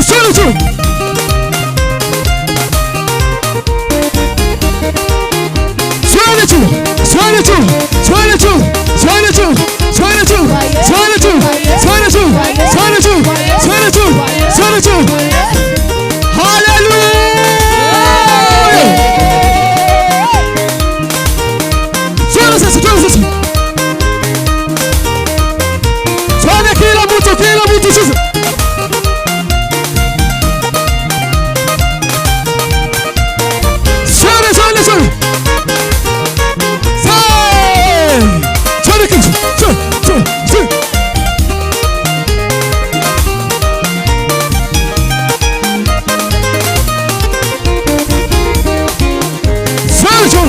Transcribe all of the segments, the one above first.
sasa, twende tu. Twende tu, twende tu, twende tu, twende tu, twende tu, twende tu, twende tu, twende tu, twende tu, twende tu. Hallelujah! Twende sasa, twende sasa. Twende kila mtu sasa. Twende, twende, twende. Twende kitu, twende, twende, twende. Twende tu.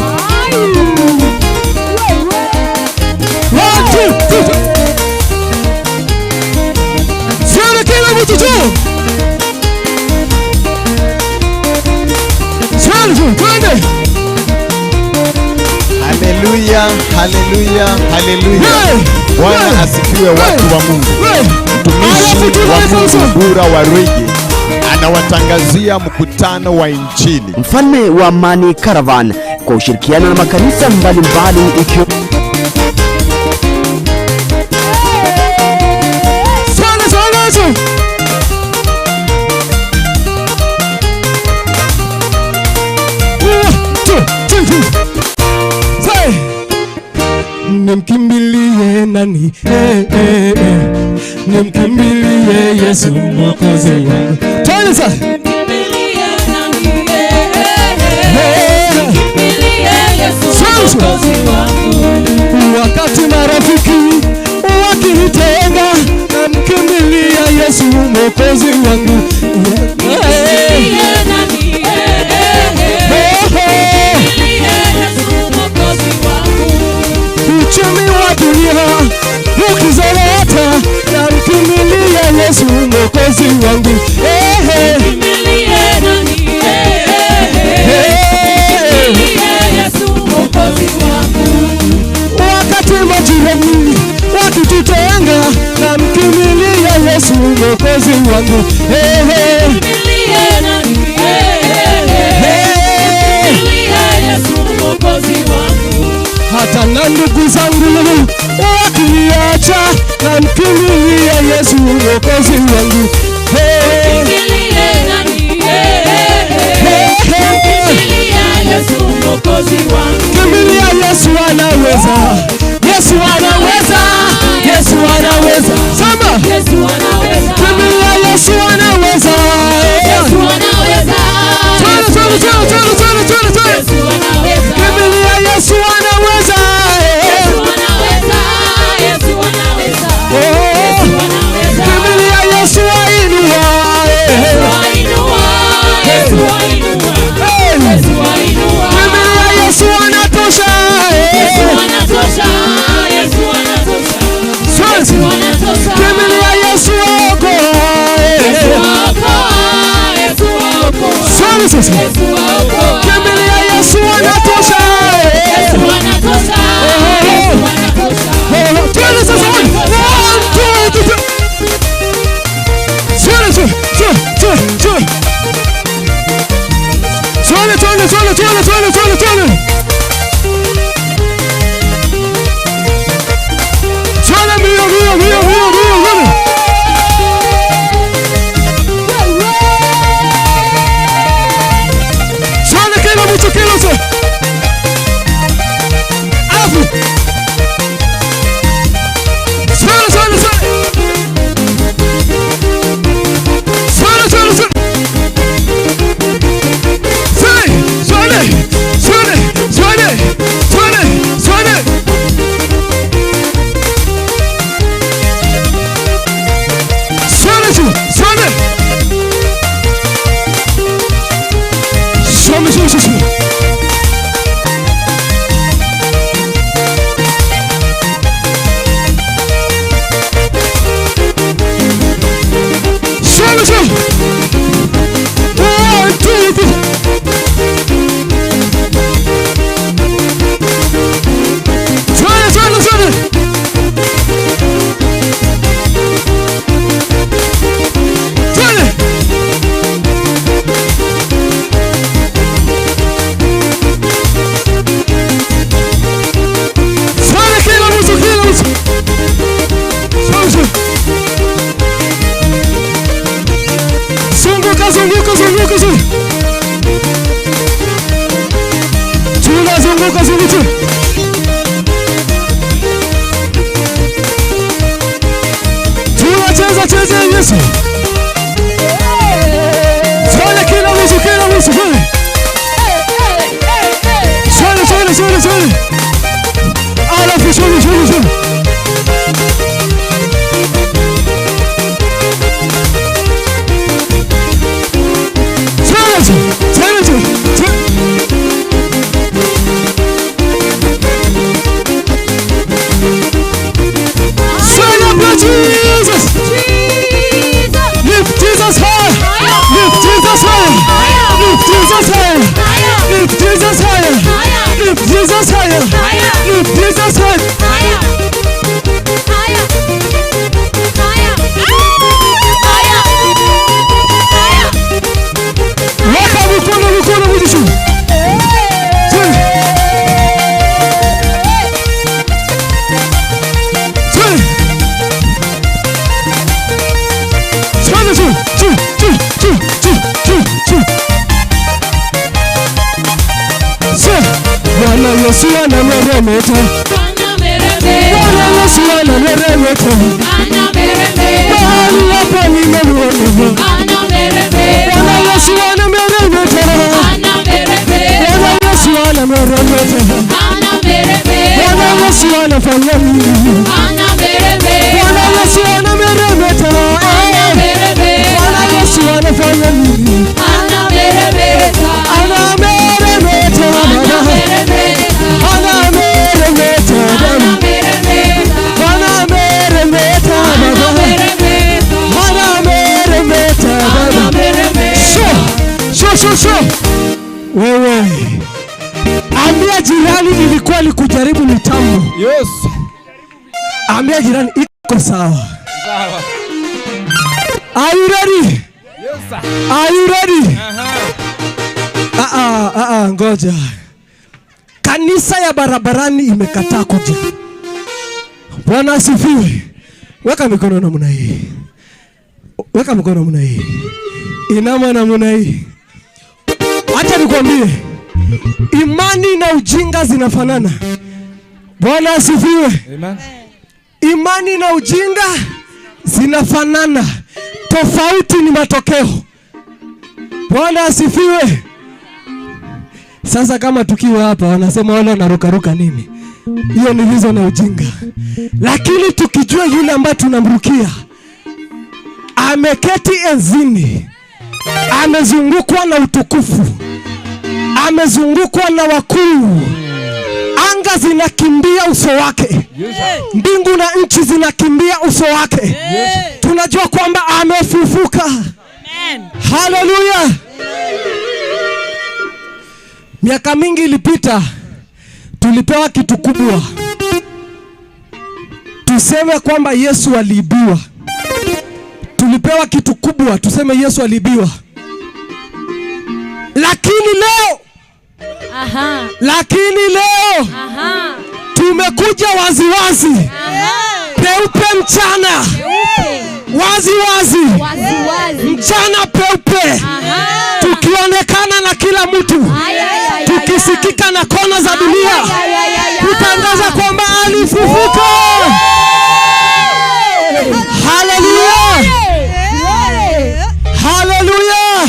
1, 2, 3. Twende kila mtu tu. Twende tu, twende. Haleluya, haleluya, haleluya. Bwana asifiwe watu wa Mungu. Mtumishi wa Mungu Bura wa Rwege anawatangazia mkutano wa Injili. Mfalme wa Amani Caravan kwa ushirikiano na makanisa mbalimbali ikiwa Twende, twende tu. 1, 2, 3, 4. Nimkimbilie nani? Eh, eh, eh. Nimkimbilie Yesu Mwokozi wangu. Twende sasa. Nimkimbilie nani? Eh, eh, eh. Nimkimbilie Yesu Mwokozi wangu. Wakati marafiki wakinitenga, namkimbilia Yesu Mwokozi wangu. Nimkimbilie nani? Eh, eh, eh. Nimkimbilie Yesu Mwokozi wangu. Uchumi wa dunia ukizorota, namkimbilia Yesu Mwokozi wangu. Eh, eh. Nimkimbilie nani? Eh, eh, eh. Nimkimbilie Yesu Mwokozi wangu. Wakati majirani wakitutenga, namkimbilia Yesu Mwokozi wangu. Eh, eh. Nimkimbilie nani? Eh, eh, eh. Eh. Nimkimbilie Yesu Mwokozi wangu. Hata na ndugu zangu wakiniacha, namkimbilia Yesu Mwokozi wangu. Eh. Nimkimbilie nani? Eh, eh, eh. Eh, eh. Nimkimbilie Yesu Mwokozi wangu. Kimbilia Yesu anaweza. Yesu anaweza. Yesu anaweza. Sema. Yesu anaweza. Kimbilia Yesu anaweza. Yesu anaweza. Twende, twende, twende, twende, twende, twende, twende. Yesu anaweza. Kimbilia Yesu anaweza. Yesu anaweza. Yesu anaweza. Oh. Yesu anaweza. Kimbilia Yesu ainua. Yesu ainua. Yesu ainua. Hey. Yesu ainua. Kimbilia Yesu anatosha. Alafu shule shule shule. Twende, twende, twende. Celebrate Jesus. Lift Jesus high. Lift Jesus high. Lift Jesus high. Lift Jesus higher. Lift Jesus higher. Lift Jesus higher. Weka mikono, mikono mwisho. Twende. Twende. Twende juu, juu, juu, juu, juu, juu, juu. Sema, Bwana Yesu anameremeta. Bwana Yesu anameremeta. Mahali hapa nimemuona. Bwana Yesu anameremeta. Bwana Yesu anameremeta. Bwana Yesu anafanya nini? Bwana Yesu anameremeta. Bwana Yesu anafanya nini? Anameremeta Baba. Anameremeta Baba. Anameremeta Baba. Anameremeta Baba. Sho, sho, sho, sho. Wewe ambia jirani nilikuwa nikujaribu mitambo. Yes. Ambia jirani iko sawa. Sawa. Are you ready? Yes, sir. Are you ready? Aha. Ah, ah, ah, ah, ngoja. Kanisa ya barabarani imekataa kuja. Bwana asifiwe. Weka mikono namna hii. Weka mikono namna hii. Inama namna hii. Acha nikwambie, imani na ujinga zinafanana. Bwana asifiwe. Amen. Imani na ujinga zinafanana, tofauti ni matokeo. Bwana asifiwe. Sasa kama tukiwa hapa wanasema wale wanarukaruka nini, hiyo ni hizo na ujinga, lakini tukijua yule ambaye tunamrukia ameketi enzini, amezungukwa na utukufu, amezungukwa na wakuu, anga zinakimbia uso wake, Yes, sir. mbingu na nchi zinakimbia uso wake. Yes. Tunajua kwamba amefufuka. Haleluya! Miaka mingi ilipita, tulipewa kitu kubwa, tuseme kwamba Yesu aliibiwa. Tulipewa kitu kubwa, tuseme Yesu aliibiwa. Lakini leo, lakini leo tumekuja waziwazi, peupe mchana, wazi wazi, mchana peupe, tukionekana na kila mtu, tukisikika na kona za dunia, kutangaza kwamba alifufuka. Haleluya, haleluya!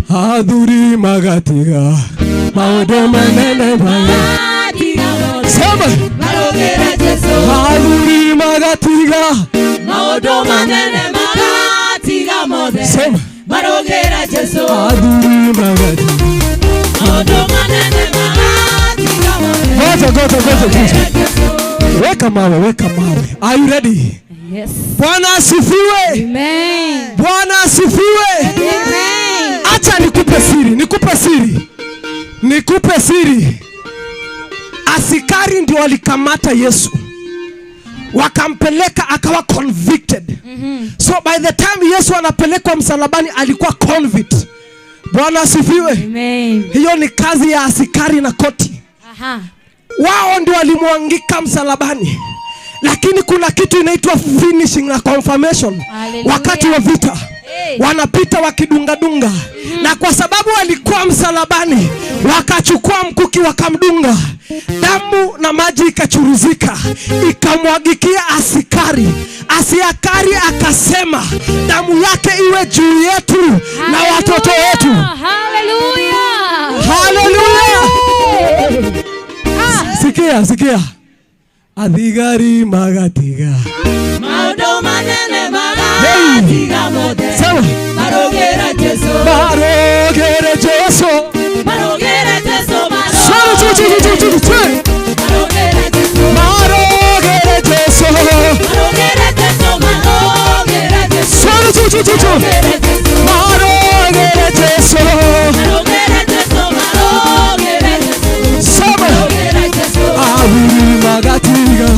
Athuri magatiga maundu manene maya. Sema, athuri magatiga Maũndũ manene magatiga mothe. Sema, Marũgĩra Jesũ. Athuri magatiga Maũndũ manene magatiga mothe. Ngoja, ngoja, ngoja, ngoja. Weka mawe, weka mawe. Are you ready? Yes. Bwana asifiwe. Amen. Bwana asifiwe. Amen. Acha nikupe siri, nikupe siri, nikupe siri. Askari ndio walikamata Yesu wakampeleka akawa convicted. So by the time Yesu anapelekwa msalabani alikuwa convict. Bwana asifiwe. Amen. Hiyo ni kazi ya askari na koti. Wao ndio walimwangika msalabani, lakini kuna kitu inaitwa finishing na confirmation. Hallelujah. Wakati wa vita Hey. wanapita wakidungadunga, na kwa sababu walikuwa msalabani, wakachukua mkuki wakamdunga, damu na maji ikachuruzika, ikamwagikia askari. Askari akasema damu yake iwe juu yetu na watoto wetu. Hallelujah. Haleluya! Sikia, sikia. Athigari magatiga. Maundu manene magatiga mothe. Sawa. Marogera Jesu. Marogere Jesu. Marogera Jesu. Sawa, tu. Marogera Jesu. Marogere Jesu. Marogera Jesu. Marogera Jesu. Sawa, tu. Marogere Jesu. Marogera Jesu. Marogera Jesu. Sawa. Marogera Jesu. Athuri magatiga.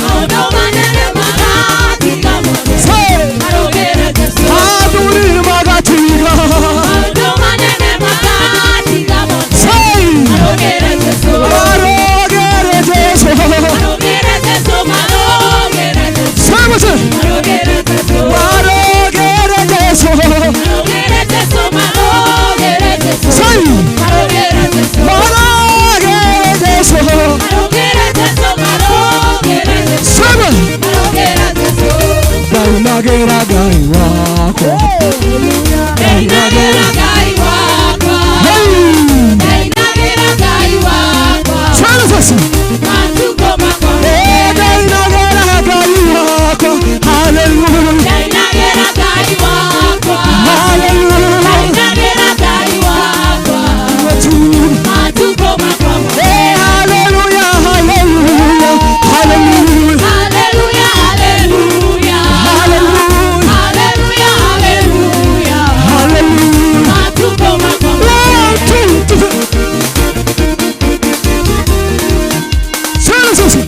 Maundu manene magatiga mothe. Sawa. Marogera Jesu. Athuri magatiga. Maundu manene magatiga mothe. Sawa. Marogera Jesu. Marogere Jesu. Marogera Jesu. Marogera Jesu. Sawa, sawa. Marogera Jesu. Marogere Jesu. Marogera Jesu. Marogera Jesu. Sawa. Marogera Jesu. Marogere Jesu. Marogera Jesu. Marogera Jesu. Sawa. Marogera Jesu. Ndainagera Ngai wakwa. Ndainagera Ngai wakwa. Hey! Ndainagera Ngai wakwa. Sawa sasa. Matuko makwa. Eh, ndainagera Ngai wakwa. Hallelujah. Ndainagera Ngai wakwa. Hallelujah. Ndainagera Ngai wakwa. Matuko makwa. Eh, hallelujah, hallelujah, hallelujah. Hallelujah, hallelujah. Hallelujah. Hallelujah, hallelujah. Hallelujah. Matuko makwa. One, two, three. Sawa sasa.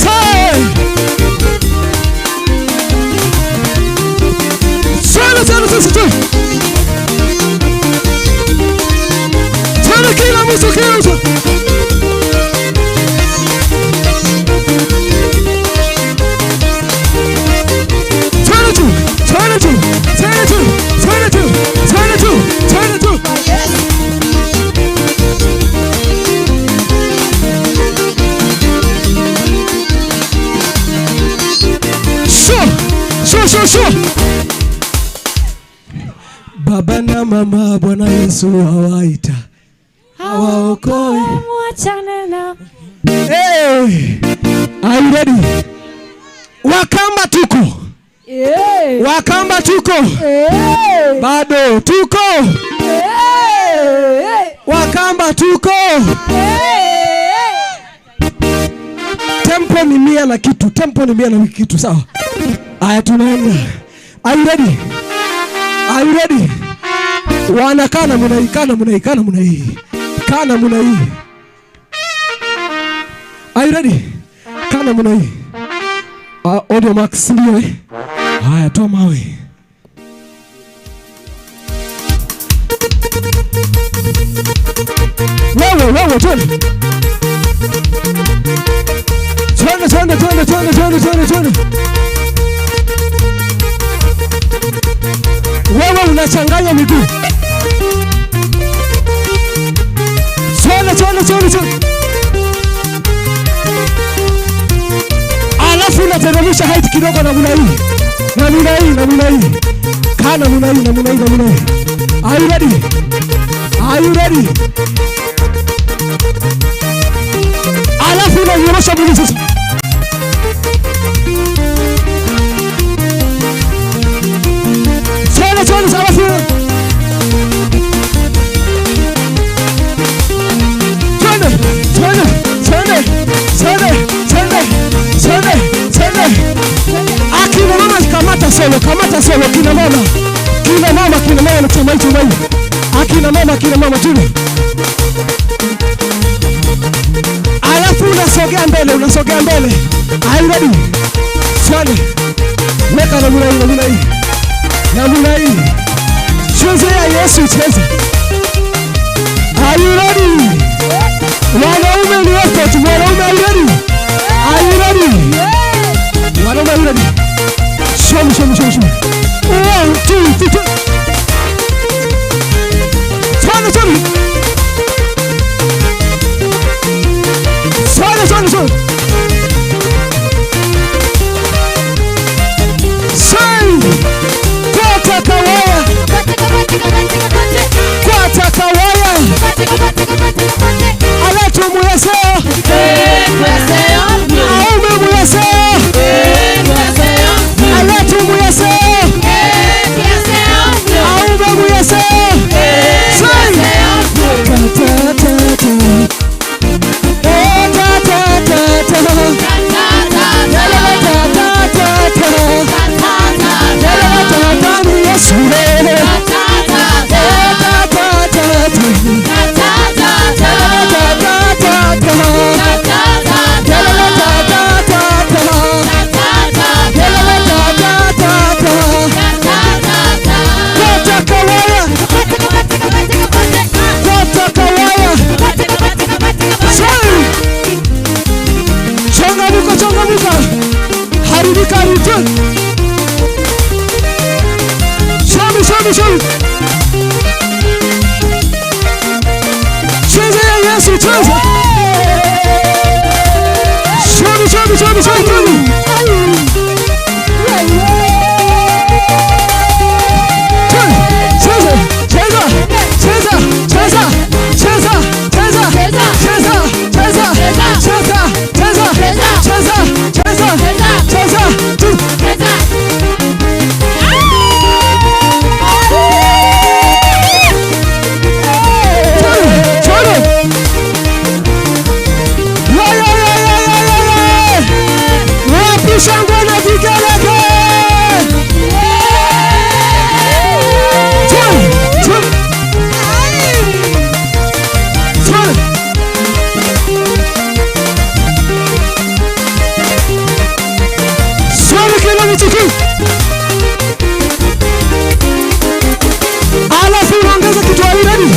Sawa. Sawa, sawa, sawa, sawa. Sawa, kila mtu, kila mtu. Turn it to, turn it to, turn it to, turn it to, turn it to, turn it to. Sure, sure, sure, sure. Baba na mama, Bwana Yesu awaita awaokoe. Mwachane na Hey, are you ready? Wakamba tuko. Wakamba tuko. Bado tuko. Wakamba tuko. Tempo ni 100 na kitu. Tempo ni 100 na kitu, sawa? Aya, tunaenda. Are you ready? Are you ready? Wanakana muna hii, kana muna hii, kana muna hii. Kana muna hii. Are you ready? Kana muna hii. Audio Max ndio eh? Haya, toa mawe. Wewe, wewe, twende. Twende, twende, twende, twende, twende, twende, twende. Wewe unachanganya miguu. Twende, twende, twende, twende. Alafu unateremsha height kidogo namna hii. Namna hii, namna hii. Kana namna hii, namna hii, namna hii. Are you ready? Are you ready? Alafu unanyorosha mwili sasa. Twende, twende, alafu. Twende, twende, twende, twende, twende, twende, twende. Akina mama kamata solo, kamata solo, kina mama. Kina mama, kina mama, tumai, tumai. Akina mama, kina mama, tuni. Alafu unasogea mbele, unasogea mbele. Are you ready? Twende. Weka namna hii, namna hii. Namna hii. Cheze ya Yesu, cheze. Are you ready? Wanaume ni effort, wanaume are you ready? Are you ready? Wanaume are you ready? Show me, show me, show me, show me. 1, 2, 3, 4. Twende, twende. Twende, twende, twende. Say, kwata kawaya. Kwata kawaya. Cheza. Cheza, cheza, cheza, cheza. Cheza, cheza, cheza, cheza, cheza, cheza, cheza, cheza, cheza, cheza, cheza, cheza, cheza. Alafu unaongeza kitu ready?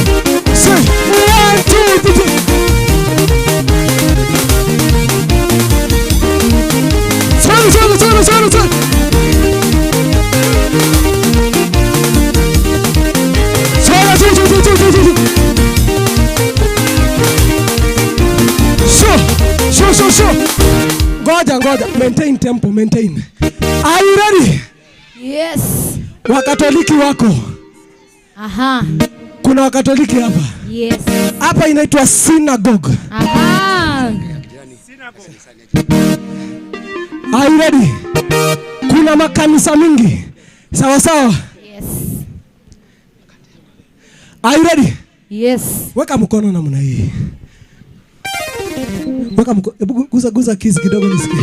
Say 1 2 3. Sorry, sorry, sorry, sorry, sorry. Sorry, sorry, sorry, sorry, sorry. So, so, so, so. Ngoja, ngoja. Maintain tempo, maintain. Are you ready? Yes. Wakatoliki wako. Aha. Kuna Wakatoliki hapa. Yes. Hapa inaitwa synagogue. Aha. Are you ready? Kuna makanisa mingi. Sawa sawa? Yes. Are you ready? Yes. Weka mkono namna hii. Weka mkono, hebu guza guza kizi kidogo nisikie.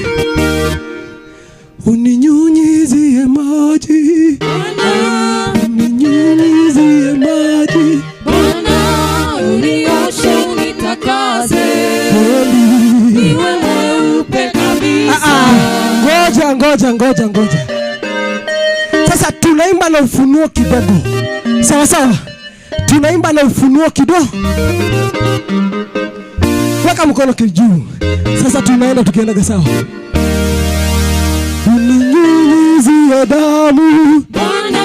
Uninyunyizie maji. Bwana, uninyunyizie maji. Bwana, unioshe unitakase. Niwe mweupe kabisa. Ngoja, ngoja, ngoja, ngoja. Sasa tunaimba na ufunuo kidogo. Sawa sawa? Tunaimba na ufunuo kidogo. Weka mkono kijuu. Sasa tunaenda tukienda sawa. Uninyunyizie damu. Bwana,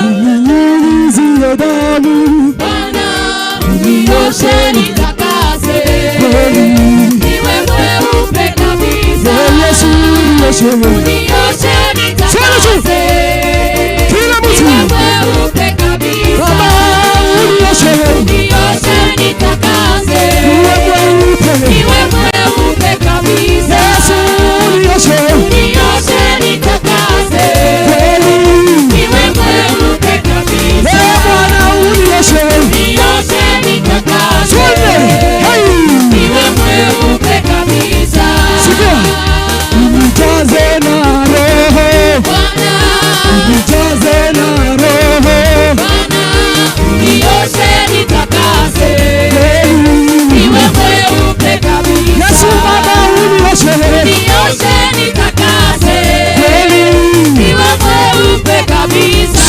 uninyunyizie damu. Bwana, unioshe nitakase. Niwe mweupe kabisa. Yesu, Yesu. Unioshe nitakase. Kila mtu. Niwe mweupe kabisa. Baba, unioshe. Unioshe nitakase. Niwe mweupe. Niwe mweupe kabisa. Yesu, unioshe. Unioshe nitakase. Kweli. Niwe mweupe kabisa. Ee Bwana, unioshe. Unioshe nitakase. Twende. Hey. Niwe mweupe kabisa. Sikia. Unijaze na Roho. Bwana, Unijaze na Roho. Bwana, unioshe nitakase. Kweli. Niwe mweupe kabisa. Yesu Baba, unioshe. Unioshe nitakase. Kweli. Niwe mweupe kabisa.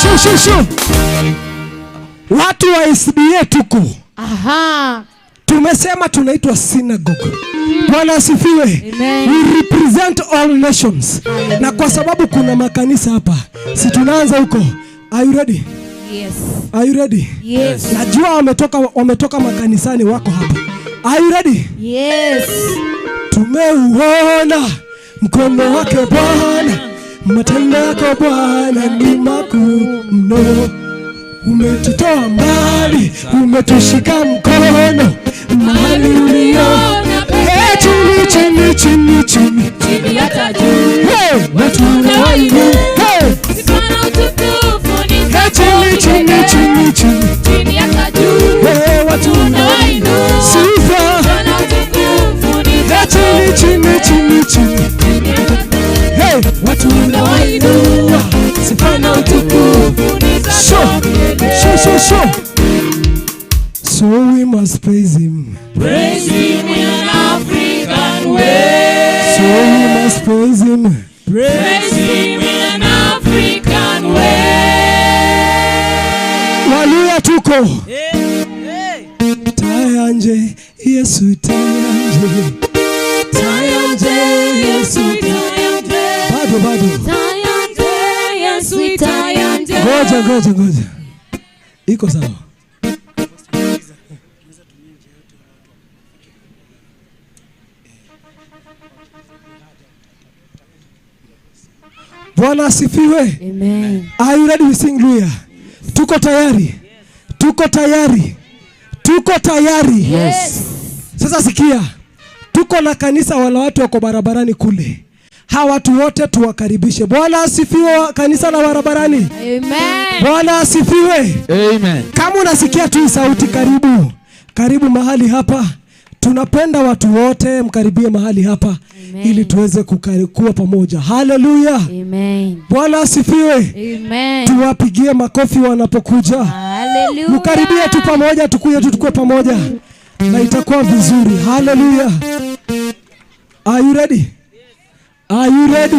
Shu, shu, shu. Watu wa SDA tuko. Aha. Tumesema tunaitwa synagogue. Bwana asifiwe. Amen. We represent all nations. Na kwa sababu kuna makanisa hapa, si tunaanza huko. Are you ready? Yes. Are you ready? Yes. Najua wametoka makanisani wako hapa. Are you ready? Yes. Tumeuona mkono wake Bwana, matendo yako Bwana ni makuu mno. Umetutoa mbali, umetushika mkono, mahali uliona pekee. Chini, chini, chini, chini. Chini hata juu. Hey, watu unawainua. Hey, Sifa na utukufu ni hey, zako chini, chini, milele. chini, chini. Chini hata juu. Hey, watu Unawainua. Sifa. Sifa na utukufu ni Hey, zako chini, chini, chini, chini. Chini hata juu. Hey, watu unawainua. Sifa na utukufu. Ni zako Sho, milele. sho, sho, sho. So we must praise him. Praise him in African way. So we must praise him. Praise him in African way. Waluya tuko. Tayanje, Yesu tayanje. Tayanje, Yesu Tayanje. Bado, bado. Tayanje, Yesu tayanje. Ngoja, ngoja, ngoja. Iko sawa. Bwana asifiwe. Amen. Are you ready to sing Luya? Tuko tayari. Tuko tayari. Tuko tayari. Yes. Sasa sikia. Tuko na kanisa wala watu wako barabarani kule. Hawa watu wote tuwakaribishe. Bwana asifiwe kanisa la barabarani. Amen. Bwana asifiwe. Amen. Kama unasikia tu sauti, karibu. Karibu mahali hapa. Tunapenda watu wote mkaribie mahali hapa. Amen. Ili tuweze kuwa pamoja. Hallelujah. Amen. Bwana asifiwe. Amen. Tuwapigie makofi wanapokuja. Hallelujah. Mkaribie tu pamoja, tukuje tu tukue pamoja. Na itakuwa vizuri. Hallelujah. Are you ready? Are you ready?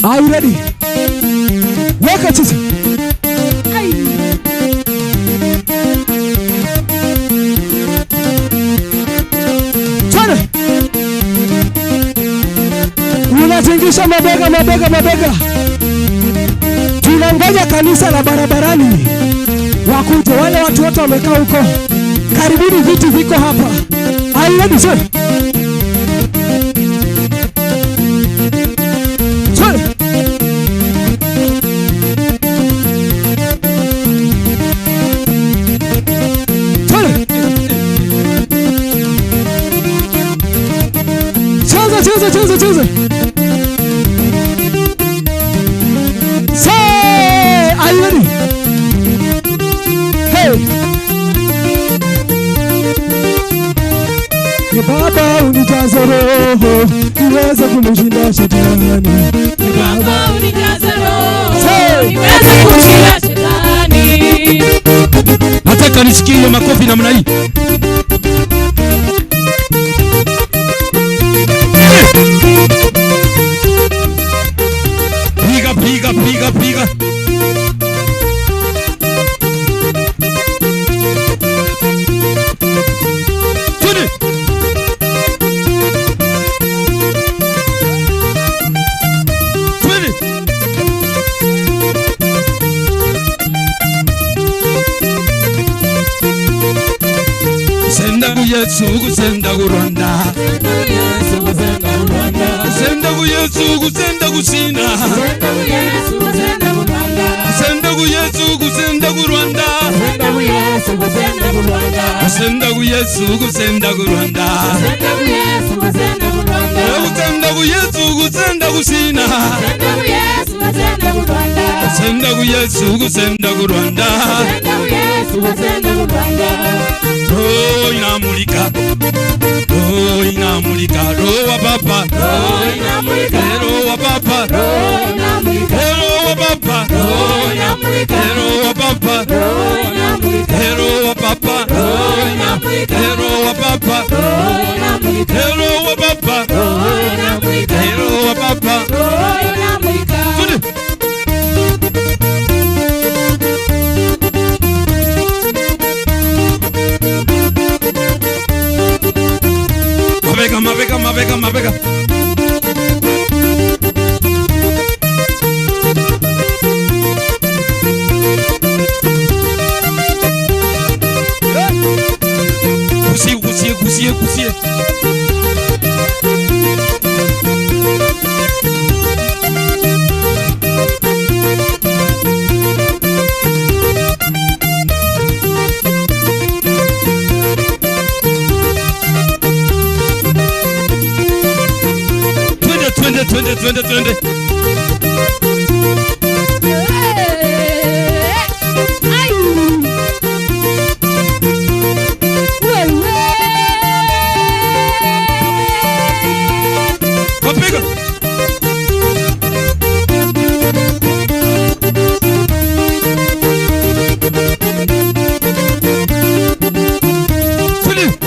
Are you ready? Weka chini. Twende. Unatingisha mabega, mabega, mabega. Tunangoja kanisa la barabarani wakuje. Wale watu wote wamekaa huko, karibuni, viti viko hapa. Are you ready, sir? Sir. Sir. Cheza, cheza, cheza, cheza. Say, are you ready? Hey. Baba unijaze roho niweze kumshinda shetani. Baba unijaze roho niweze kumshinda shetani. Nataka nisikie hiyo makofi namna hii. Piga piga piga piga. Twende. Twende. Senda ku Yesu, kusenda ku Rwanda. Senda ku Yesu, kusenda ku Sina. Senda ku Yesu, kusenda ku Rwanda. Senda ku Yesu, kusenda ku Rwanda. Senda ku Yesu, kusenda ku Sina. Senda ku Yesu, kusenda ku Rwanda. Roho inamulika, roho inamulika, roho wa Baba, roho wa Baba, roho wa Baba, roho wa Baba, roho wa Baba, roho wa Baba, roho wa Baba, roho wa Baba. Twende. Mabega, mabega, mabega, mabega. Kusie, kusie, kusie, kusie. Twende, twende, twende, twende. Mapiga. Twende.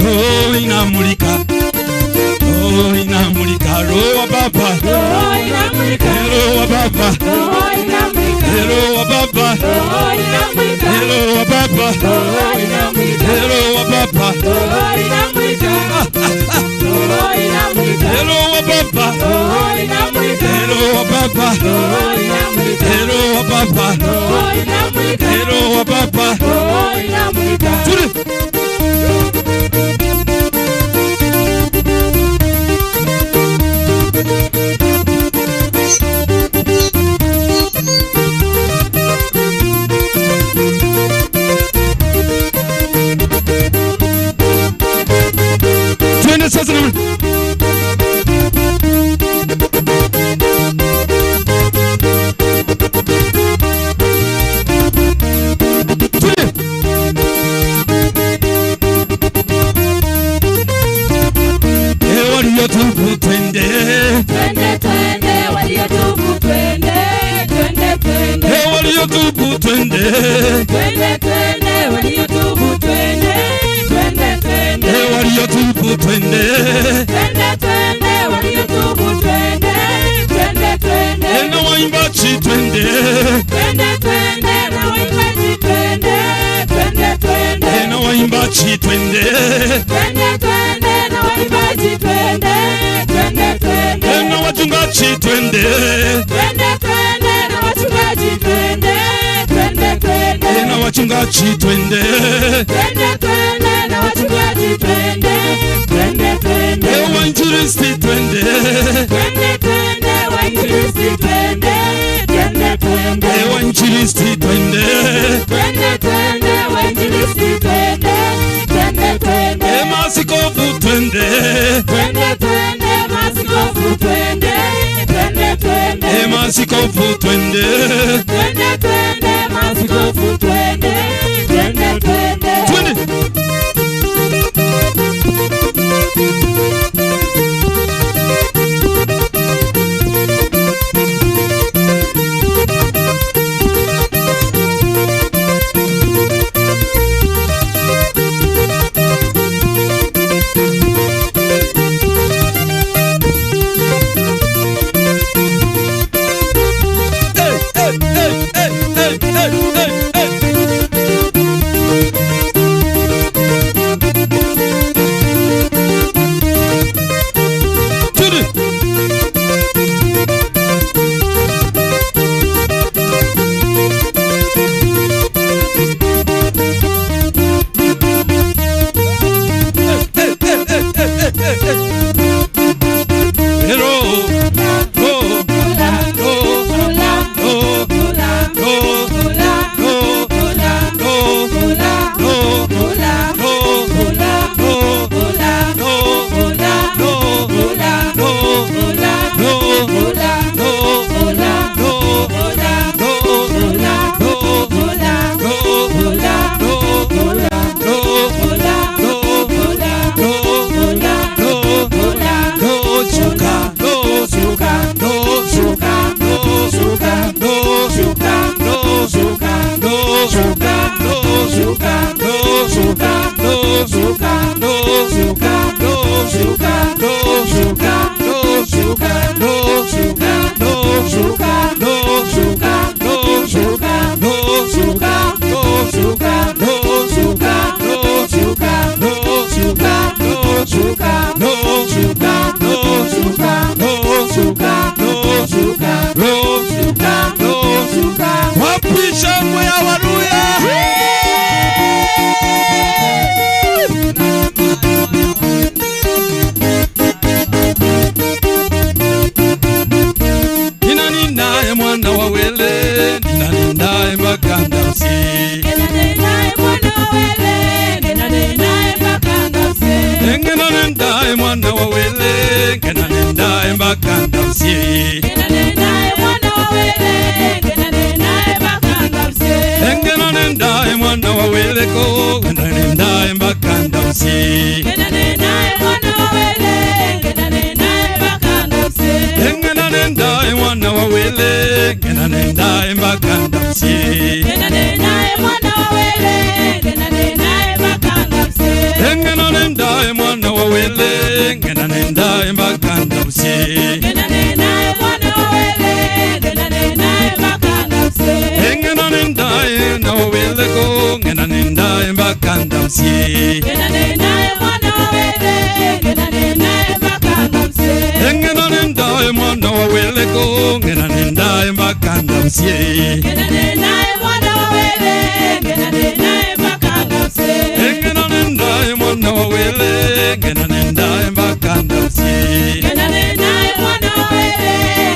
Roho inamulika, roho inamulika, roho wa Baba, roho wa Baba, roho wa Baba, roho wa Baba, roho wa Baba, roho wa Baba, roho wa Baba. Roho wa Baba, Roho wa Baba. Twende sasa na Twende twende waliotubu twende twende twende waliotubu twende twende twende waliotubu twende twende twende na waimbaji twende twende twende na waimbaji twende twende twende na waimbaji twende twende twende na waimbaji twende twende twende na wachungaji twende twende twende na wachungaji twende twende twende na wachungaji twende twende twende na wachungaji twende twende twende wainjilisti twende twende twende wainjilisti twende twende twende wainjilisti twende twende twende wainjilisti twende twende twende maaskofu twende twende twende maaskofu twende twende twende maaskofu twende twende twende maaskofu twende twende twende twende. mpaka ndausie. Ngenane naye mwana wa wele, ngenane naye mpaka ndausie. Ngenane naye mwana wa wele, ngenane naye mpaka ndausie. Ngenane naye mwana wa wele,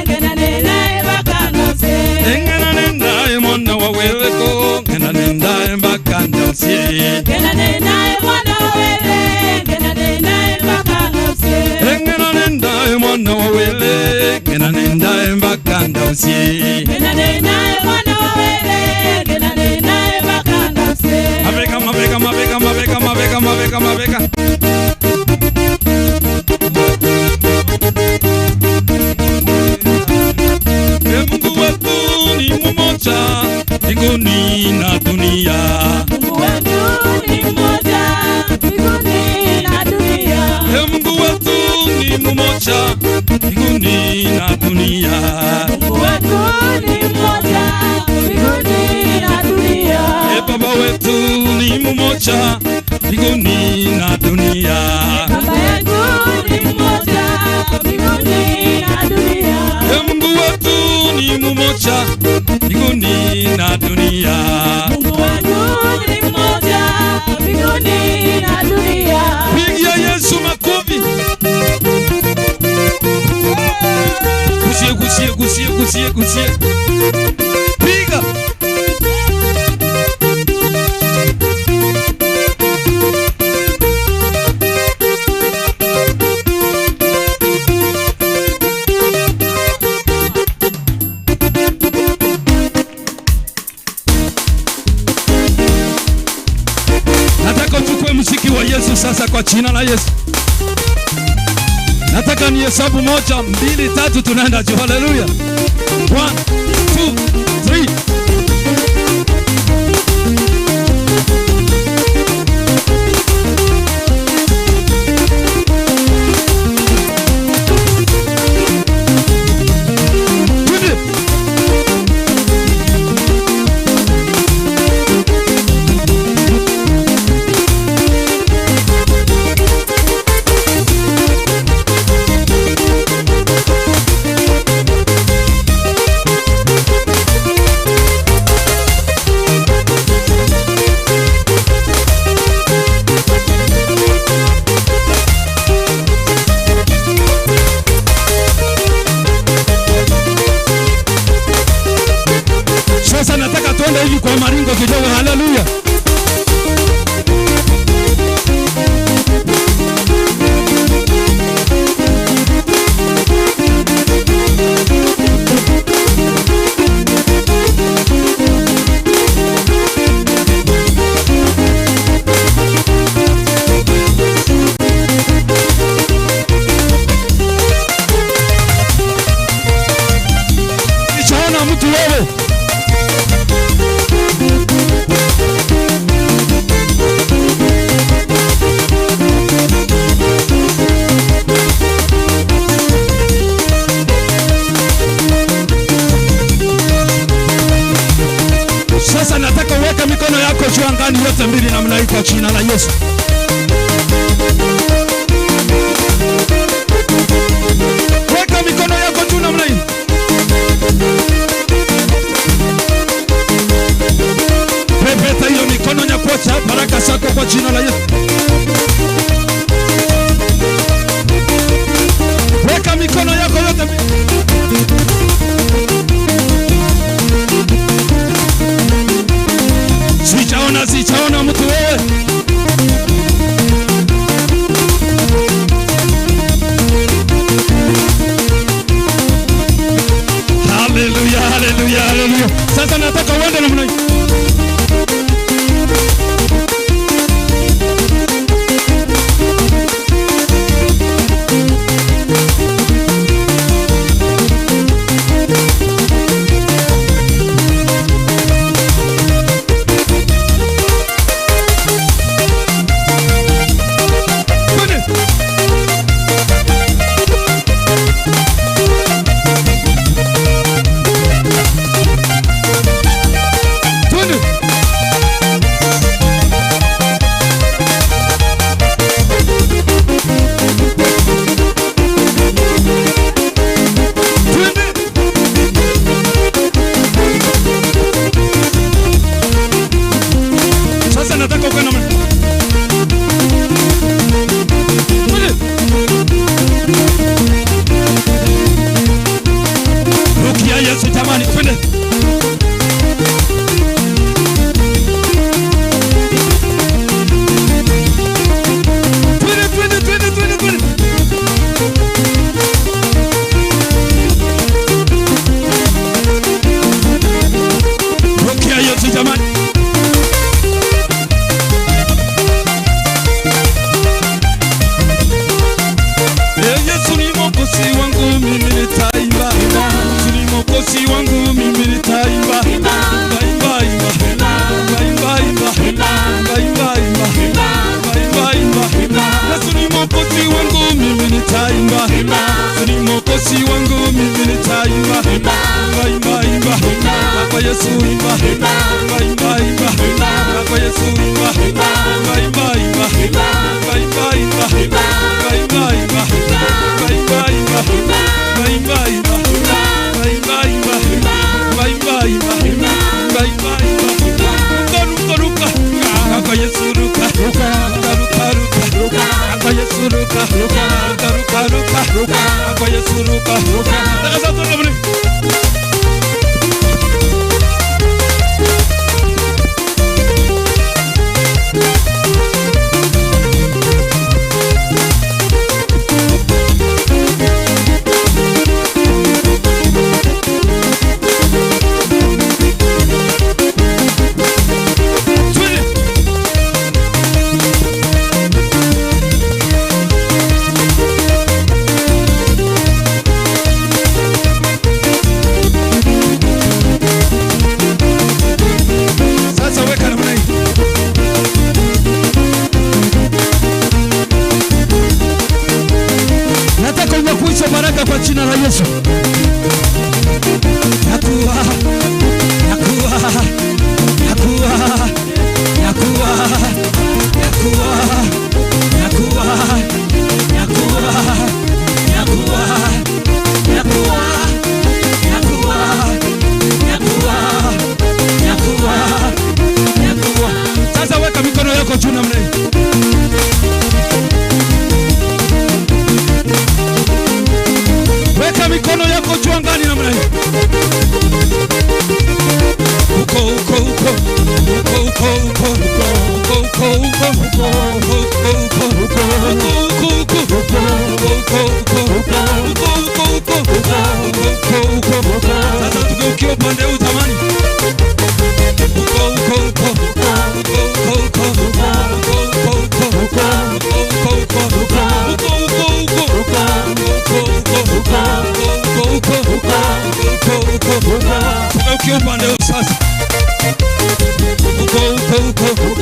ngenane naye mpaka ndausie. Ngenane naye mwana wa wele ko, ngenane naye mpaka ndausie. Ngenane naye mwana wa wele, ngenane naye mpaka ndausie. Ngenane naye mwana wa wele, ngenane naye mpaka ndausie. Ngenane naye mwana wa wele, ngenane naye mpaka ndausie. Mabeka, mabeka, mabeka, mabeka, mabeka, mabeka, mabeka. Mungu wetu ni mmoja mbinguni na dunia. Mungu wetu ni mmoja mbinguni na dunia. Mungu wetu ni mmoja mbinguni na dunia. Mungu wetu ni mmoja mbinguni na dunia. Baba wetu ni mmoja mbinguni na dunia. Baba yetu ni mmoja mbinguni na dunia. Mungu wetu ni mmoja mbinguni na dunia. Mungu wetu ni mmoja mbinguni na dunia. Pigia Yesu makofi. Kusie, kusie, kusie, kusie, kusie. Piga. Nataka uchukue muziki wa Yesu sasa kwa jina la Yesu. Nataka ni hesabu 1, 2, 3 tunaenda juu. Haleluya. 1, 2, 3. Sasa nataka tuende hivi kwa maringo kidogo. Haleluya. Nichaona mtu wewe. Sasa nataka uweke mikono yako juu angani yote mbili namna hii kwa jina la Yesu. Weka mikono yako juu namna hii. Pepeta hiyo mikono nyakuacha baraka zako kwa jina la Yesu. Weka mikono yako yote mbili. Sijaona, sijaona mtu wewe. jamani, twende. Twende, twende, twende, twende, twende. Pokea Yesu jamani. Yesu ni Mwokozi wangu, mimi nitaimba. Yesu ni Mwokozi wangu, mimi nitaimba. Imba, imba, imba. Imba, imba, imba. Imba, imba, imba. Imba, imba. Yesu ni Mwokozi wangu, mimi nitaimba. Yesu ni Mwokozi wangu, mimi nitaimba. Imba, imba, imba. Kwa Yesu imba. Imba, imba, imba. Kwa Yesu imba. Imba, imba, imba. Imba, imba, imba. Imba, imba, imba. Imba, imba. Imba, imba. Imba, imba. Imba, imba. Imba, imba. Ruka, ruka, ruka. Kwa Yesu ruka. Ruka, ruka, ruka. Kwa Yesu ruka. Ruka, ruka, ruka. Kwa Yesu ruka. Sasa tuende. Sasa weka namna hii. Nataka unyakuisha baraka kwa jina la Yesu. Nakuwa, nakuwa, nakuwa, nakuwa, nakuwa, nakuwa, nakuwa, nakuwa, nakuwa, nakuwa, nakuwa, nakuwa, nakuwa. Sasa weka mikono yako juu namna hii. Weka mikono yako juu angani namna hii. Uko, uko, uko. Uko, uko, uko. Uko, uko, uko. Uko, uko, uko. Uko, uko, uko. Uko, uko, uko. Uko, uko, uko. Uko, uko, uko. Sasa tugeukie upande huu jamani. Uko, uko, uko. Uko, uko, uko. Uko, uko, uko. Uko, uko, uko. Uko, uko, uko. Uko, uko, uko. Uko, uko, uko. Uko, uko. Tugeukie upande huu sasa. Uko, uko, uko. Uko,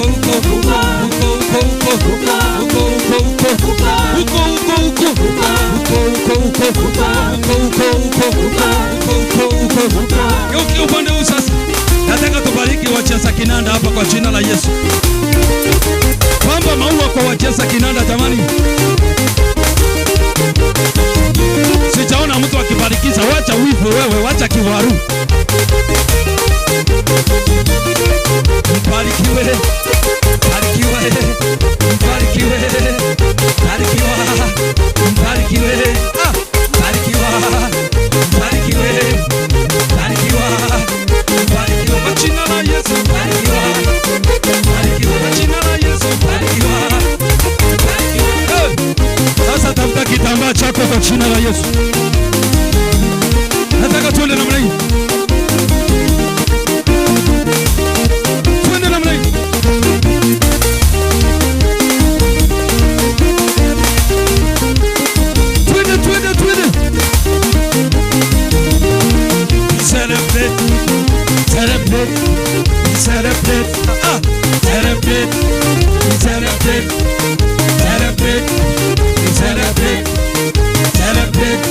uko, uko. Uko, uko, uko. Uko, uko, uko. Uko, uko, uko. Uko, uko, uko. Uko, uko, uko. Uko, uko, uko. Geukia upande huu sasa. Nataka tubariki wacheza kinanda hapa kwa jina la Yesu. Pamba maua kwa wacheza kinanda jamani. Sijaona mtu akibarikisha. Wacha wivu wewe, wacha kiwaru. Mbarikiwe, barikiwe, mbarikiwe, barikiwa, mbarikiwe, ah, barikiwa, mbarikiwe, barikiwa, barikiwa kwa jina la Yesu, barikiwa, barikiwa kwa jina la Yesu, barikiwa, barikiwa. Hey! Sasa tafuta kitambaa chako kwa jina la Yesu. Nataka tuende namna hii. Tuende namna hii. Twende, twende, twende. Celebrate, celebrate, celebrate, ah, celebrate, celebrate, celebrate, celebrate, celebrate,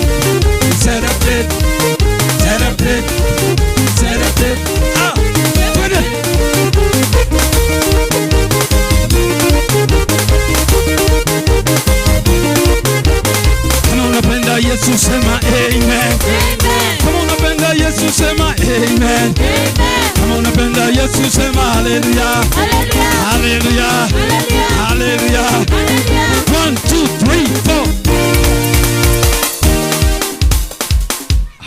celebrate, celebrate, celebrate, ah, twende. Kama unapenda Yesu sema amen. Kama unapenda Yesu sema amen. Kama unapenda Yesu sema haleluya. Haleluya. Haleluya. 1 2 3 4.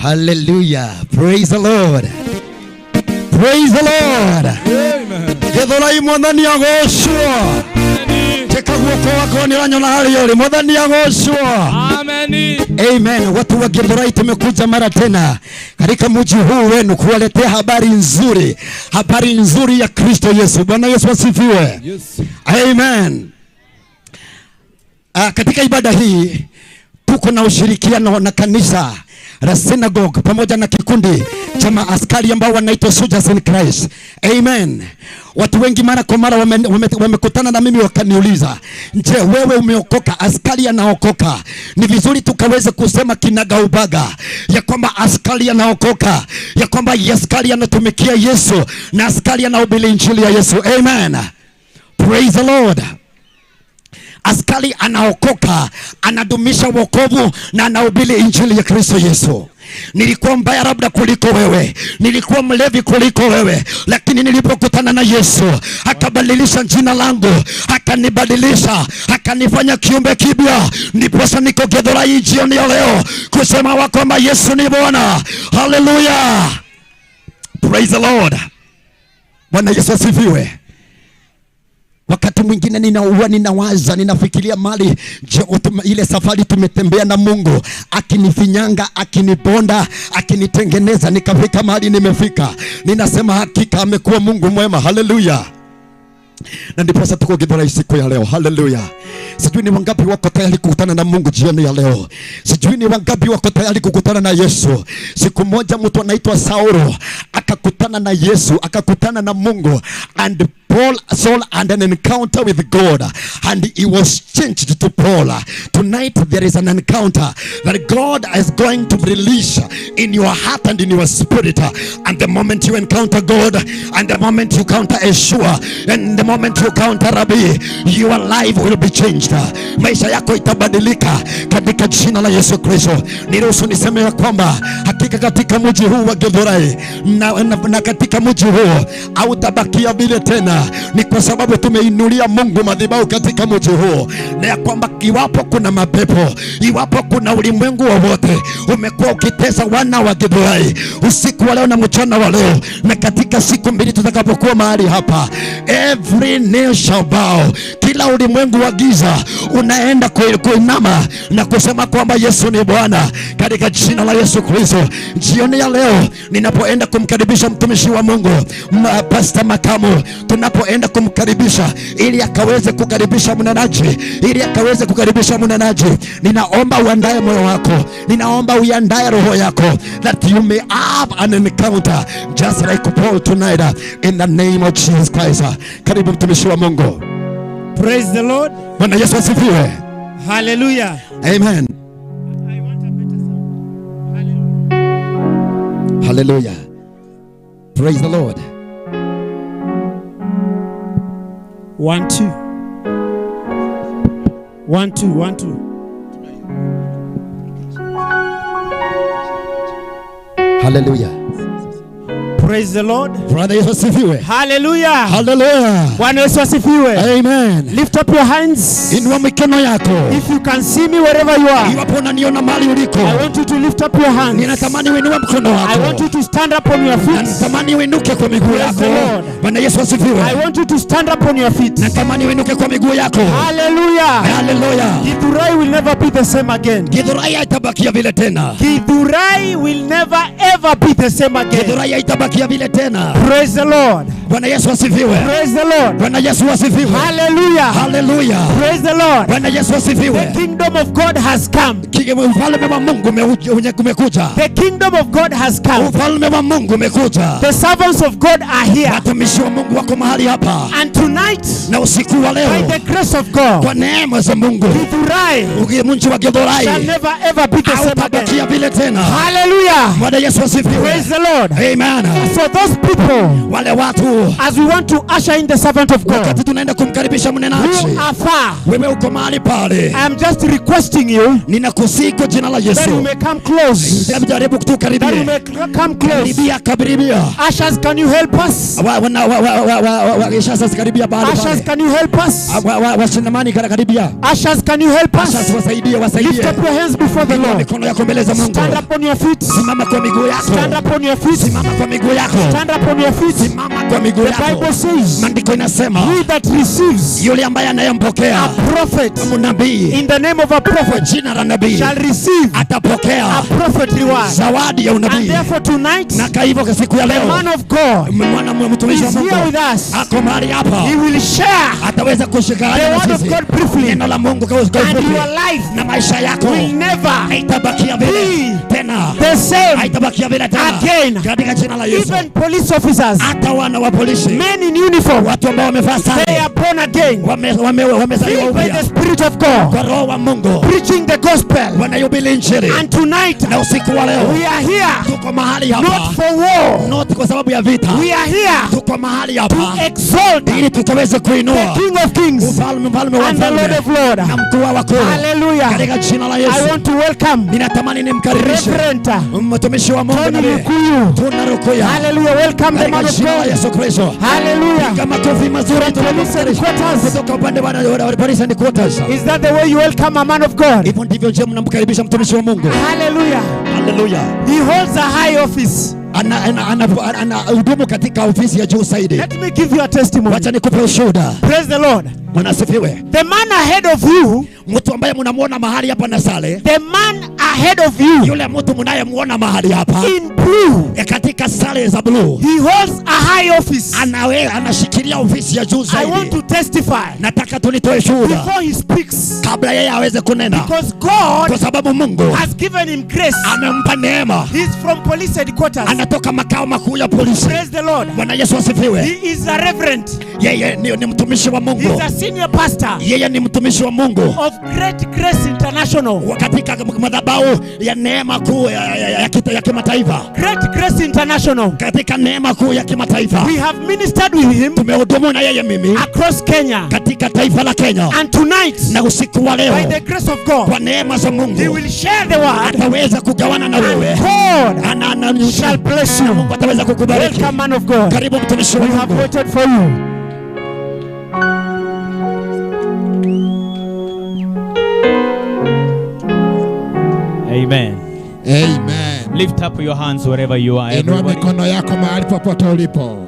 Hallelujah. Praise the Lord. Praise the Lord. Amen. Githurai Mwathani agocwo. Teka guoko wako ni ũranyona harĩa ũrĩ. Mwathani agocwo. Amen. Amen. Watu wa Githurai, tumekuja mara tena katika mji huu wenu kuwaletea habari nzuri, habari nzuri ya Kristo Yesu. Bwana Yesu asifiwe. Yes. Amen. Katika ibada hii tuko na ushirikiano na kanisa la synagogue pamoja na kikundi cha maaskari ambao wanaitwa Soldiers in Christ. Amen. Watu wengi mara kwa mara wamekutana na mimi wakaniuliza, "Je, wewe umeokoka? Askari anaokoka?" Ni vizuri tukaweze kusema kinagaubaga ya kwamba askari anaokoka, ya kwamba askari anatumikia Yesu na askari anahubiri injili ya Yesu. Amen. Praise the Lord. Askari anaokoka, anadumisha wokovu na anahubiri injili ya Kristo Yesu. Nilikuwa mbaya labda kuliko wewe, nilikuwa mlevi kuliko wewe, lakini nilipokutana na Yesu akabadilisha jina langu, akanibadilisha, akanifanya kiumbe kipya. Ndiposa niko Githurai jioni ya leo kusema wa kwamba Yesu ni Bwana. Haleluya, praise the Lord. Bwana Yesu asifiwe. Wakati mwingine ninaua, ninawaza, ninafikiria mali je, ile safari tumetembea na Mungu akinifinyanga, akinibonda, akinitengeneza nikafika mahali nimefika. Ninasema hakika amekuwa Mungu mwema. Haleluya. Na ndiposa tuko Githurai siku ya leo. Haleluya. Sijui ni wangapi wako tayari kukutana na Mungu jioni ya leo. Sijui ni wangapi wako tayari kukutana na Yesu. Siku moja mtu anaitwa Saulo akakutana na Yesu, akakutana na Mungu, and Paul Saul had an encounter with God and he was changed to Paul. Tonight there is an encounter that God is going to release in your heart and in your spirit. And the moment you encounter God, and the moment you encounter Yeshua, and the moment you encounter Rabbi, your life will be changed. Maisha yako itabadilika katika jina la Yesu Kristo. Niruhusu niseme ya kwamba hakika katika mji huu wa Githurai na katika mji huu hautabakia vile tena, ni kwa sababu tumeinulia Mungu madhabahu katika mji huu, na ya kwamba iwapo kuna mapepo, iwapo kuna ulimwengu wowote umekuwa ukitesa wana wa Githurai usiku wa leo na mchana wa leo, na katika siku 2 tutakapokuwa mahali hapa, every knee shall bow, kila ulimwengu wa giza unaenda kuinama na kusema kwamba Yesu ni Bwana katika jina la Yesu Kristo. Jioni ya leo ninapoenda kumkaribisha mtumishi wa Mungu Pastor Makamu, tunapoenda kumkaribisha ili akaweze kukaribisha mnenaji, ili akaweze kukaribisha mnenaji, ninaomba uandae moyo wako, ninaomba uiandae roho yako, that you may have an encounter just like Paul tonight, in the name of Jesus Christ. Karibu, mtumishi wa Mungu. Praise the Lord. Bwana Yesu asifiwe. Hallelujah. Amen. I want a better sound. Hallelujah. Hallelujah. Praise the Lord. One, two. One, two, one, two. Hallelujah. Praise the Lord. Bwana Yesu asifiwe. Hallelujah. Hallelujah. Bwana Yesu asifiwe. Amen. Lift up your hands. Inua mikono yako. If you can see me wherever you are, Iwapo unaniona mahali uliko, I want you to lift up your hands. Ninatamani uinue mkono I wako. want you to stand up on your feet. Natamani uinuke kwa miguu Praise yako. the Lord. Bwana Yesu asifiwe. I want you to stand up on your feet. Natamani uinuke kwa miguu yako. Hallelujah. Hallelujah. Githurai will never be the same again. Githurai haitabakia vile tena. Githurai will never ever be the same again. Githurai haitabakia vile tena. Praise the Lord. Bwana Yesu asifiwe. Praise the Lord. Bwana Yesu asifiwe. Hallelujah. Hallelujah. Praise the Lord. Bwana Yesu The asifiwe. kingdom of God has come. Ufalme wa Mungu umekuja. The kingdom of God has come. Ufalme wa Mungu umekuja. The servants of God are here. Watumishi wa Mungu wako mahali hapa. And tonight, Na usiku wa leo, by the grace of God, kwa neema za Mungu, Githurai mji wa Githurai shall never ever be the same again. hautabakia vile tena. Hallelujah. Bwana Yesu asifiwe. Praise the Lord. Amen. So those people, Wale watu, as we want to usher in the servant of God, wakati tunaenda kumkaribisha mnenaji, who are far, wewe uko mahali pale, I am just requesting you ninakusihi kwa jina la that you Yesu, may come close. jaribu That you tukaribie, may come close. karibia, karibia. Ushers, can you help us? Sasa karibia mahali Ushers, pale. can you help us? Washinamani karibia. Ushers, can you help Sasa us? wasaidie, Lift wasaidie. up your hands before the Inua Lord. mikono yako mbele za Mungu. Stand up on your feet. Simama kwa miguu yako. Stand up on your feet. Simama kwa miguu yako. Stand up on your feet. Simama kwa miguu The yako. Bible says, Maandiko inasema he that receives yule ambaye anayempokea a prophet nabii in the name of a kwa prophet jina la nabii shall receive atapokea a prophet reward. zawadi ya And unabii. therefore tonight, Na kwa hivyo siku ya the leo man of God mwana mtumishi wa is Mungu here with us. ako mahali hapa, He will share ataweza the kushikana na word of sisi God briefly, neno la Mungu kwa and ufupi, your life na maisha yako will never haitabakia vile be tena, the same haitabakia vile tena again. katika jina la Yesu. Even police officers, Hata wana wa polisi, men in uniform, watu ambao wamevaa they sare, are born again, wamezaliwa filled by upya the Spirit of God, kwa Roho wa Mungu, preaching the gospel. wanahubiri Injili. And tonight, Na usiku wa leo we are here tuko mahali hapa not for war. not kwa sababu ya vita, We are here tuko mahali to hapa exalt ili tukaweze the kuinua King of Kings ufalme, mfalme wa and the Lord mfalme of Lords. na mkuu wa wakuu, Hallelujah. katika jina la I Yesu. want to welcome Ninatamani nimkaribishe Reverend mtumishi wa Mungu Tony nabii Lukuyu. Tuna Rukuya Hallelujah. Welcome the katika man of jina la God. Yesu Kristo. Hallelujah. Piga makofi mazuri From police tunapomkaribisha headquarters. kutoka upande wa police headquarters. Is that the way you welcome a man of God? Hivyo ndivyo njia mnamkaribisha mtumishi wa Mungu. Hallelujah. Haleluya. He holds a high office. Ana hudumu katika ofisi ya juu zaidi. Let me give you a testimony. Wacha nikupe ushuhuda. Praise the Lord. Bwana asifiwe. The man ahead of you, Mtu ambaye mnamuona mahali hapa na sale, the man ahead of you yule mtu mnayemuona mahali hapa in blue, katika sare za bluu, he holds a high office. Anashikilia ofisi ya juu I want zaidi. to testify Nataka tunitoe shuhuda before he speaks, kabla yeye aweze kunena, because God kwa sababu Mungu has given him grace. amempa neema. He's from police headquarters. Anatoka makao makuu ya polisi. Praise the Lord. Bwana Yesu asifiwe. He is a reverend. Yeye ni mtumishi wa Mungu, He's a senior pastor yeye ni mtumishi wa Mungu of Great Grace International. Katika madhabahu ya neema kuu ya kimataifa, Great Grace International. katika neema kuu ya kimataifa. We have ministered with him Tumehudumu na yeye mimi across Kenya. katika taifa la Kenya, And tonight, na usiku wa by leo the grace of God, kwa neema za he Mungu will share the word. ataweza kugawana na wewe. God shall bless you. Mungu ataweza kukubariki. Welcome, man of God. Karibu mtumishi wa We have Mungu. waited for you. Amen. Amen. Lift up your hands wherever you are. Inua Everybody. mikono yako mahali popote ulipo.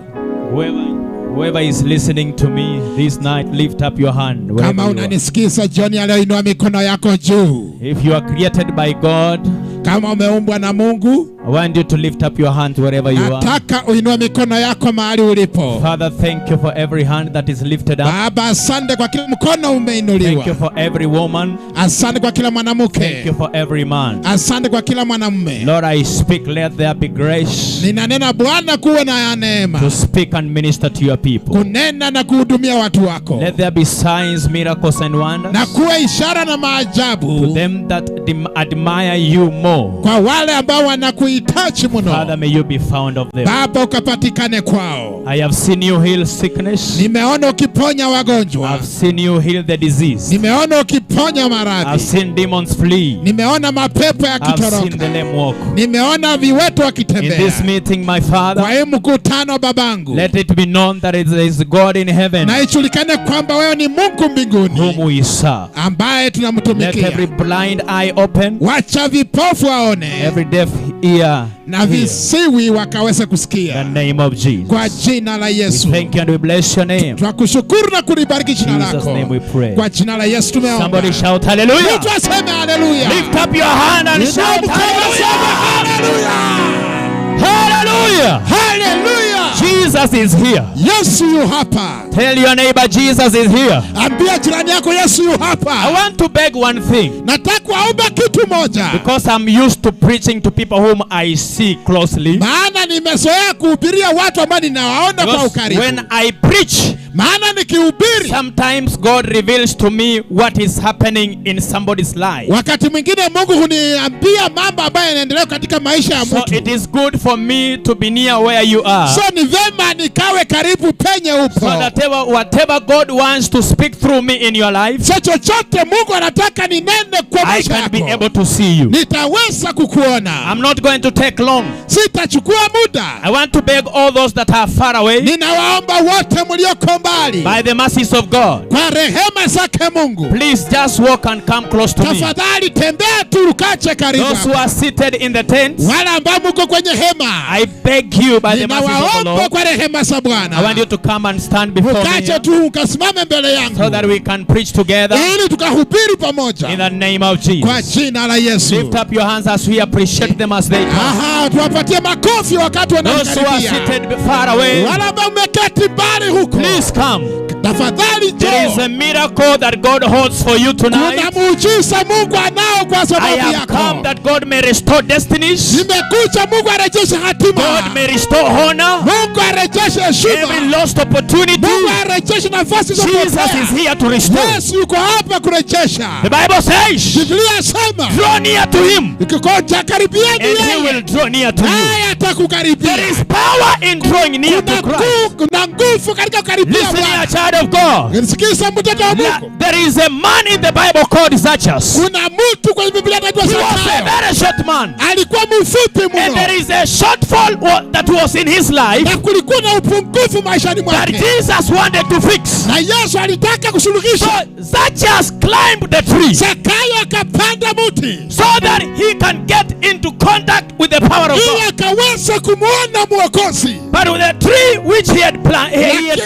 Whoever is listening to me this night, lift up your hand wherever Kama you are. unanisikiza jioni ya leo, inua mikono yako juu. If you are created by God, Kama umeumbwa na Mungu, I want you to lift up your hands wherever you are. nataka uinue mikono yako mahali ulipo. Father, thank you for every hand that is lifted up. Baba, asante kwa kila mkono Thank you umeinuliwa. for every woman. Asante kwa kila Thank you mwanamke. for every man. Asante kwa kila mwanamume. Lord, I speak, let there be grace Ninanena Bwana, kuwe na neema to speak and minister to your people. kunena na kuhudumia watu wako, Let there be signs, miracles, and na wonders kuwe ishara na to maajabu them that admire you more. kwa wale ambao wanakuhitaji mno. Father, may you be found of them. Baba, ukapatikane kwao. I have seen you heal sickness. Nimeona ukiponya wagonjwa, I've seen you heal the disease. nimeona ukiponya I've maradhi, seen demons flee. nimeona mapepo I've seen yakitoroka, the lame walk. nimeona viwete In this wakitembea. meeting, my Kwa Father, hii mkutano, babangu, let it be known that it is God in heaven na ijulikane kwamba wewe ni Mungu mbinguni whom we serve. ambaye Let tunamtumikia. every blind eye open, Wacha vipofu waone every deaf ear na hear. visiwi wakaweze In the kusikia, name of Jesus. kwa jina la We Yesu. thank you and we bless your name. Twakushukuru na kulibariki jina Jesus' lako. name we pray. Kwa jina la Yesu tumeomba. Somebody shout hallelujah. Mtu aseme haleluya. Lift up your hand and Inua shout mkono sema hallelujah. haleluya. Hallelujah. Haleluya. Jesus is here. Yesu yu hapa. Tell your neighbor Jesus is here. Ambia jirani yako Yesu yu I hapa. want to beg one thing. Nataka kuwaomba kitu moja, Because I'm used to preaching to people whom I see closely. maana nimezoea kuhubiria watu ambao ninawaona kwa Because ukaribu. when I preach, Maana nikihubiri, sometimes God reveals to me what is happening in somebody's life. Wakati mwingine Mungu huniambia mambo ambayo yanaendelea katika maisha ya So mtu. it is good for me to be near where you are. So ni vema nikawe karibu penye upo. So that whatever God wants to speak through me in your life, So chochote Mungu anataka ninene kwa I maisha can be yako, able to see you. nitaweza kukuona. I'm not going to take long. Sitachukua muda. I want to beg all those that are far away, Ninawaomba wote mlioko mbali, by the mercies of God, kwa rehema zake Mungu, please just walk and come close to me. Tafadhali tembea tu ukache karibu. Those who are seated in the tents, Wale ambao mko kwenye hema, I beg you by the mercies of the ninawaomba Lord, kwa rehema za I want Bwana, you to come and stand before ukache me tu ukasimame mbele yangu, so that we can preach together ili tukahubiri pamoja in the name of kwa Jesus. jina la Yesu. Lift up your hands as we appreciate them as they come. Aha, tuwapatie makofi wakati Those who are wanakaribia. seated far away, Wale ambao mmeketi mbali huko, please come. tafadhali There is njoo. a miracle that God holds for you tonight. Kuna muujiza Mungu anao kwa I sababu have come yako. that God may restore destinies. Nimekuja Mungu arejeshe hatima. God may restore honor. Mungu arejeshe Every heshima. lost opportunity. Mungu arejeshe nafasi Jesus zilizopotea. is here to restore. Yesu yuko hapa kurejesha. The Bible says, Biblia yasema, draw near to him ukikonja karibieni and he yeye, will draw near to you. naye atakukaribia. There is power in drawing near to Kuna Christ. kuna nguvu katika kukaribia Listen here, Bwana. child of God. Sikiza mtoto wa Mungu. There is a man in the Bible called Zacchaeus. Kuna mtu kwenye Biblia anaitwa He was a Zakayo. very short man. Alikuwa mfupi And mno. there is a shortfall that was in his life Na kulikuwa na upungufu maishani that mwake. Jesus wanted to fix. Na Yesu alitaka So kusuluhisha. Zacchaeus climbed the tree Zakayo akapanda mti so that he can get into contact with the power of ili God. akaweza kumwona Mwokozi. But with the tree which he had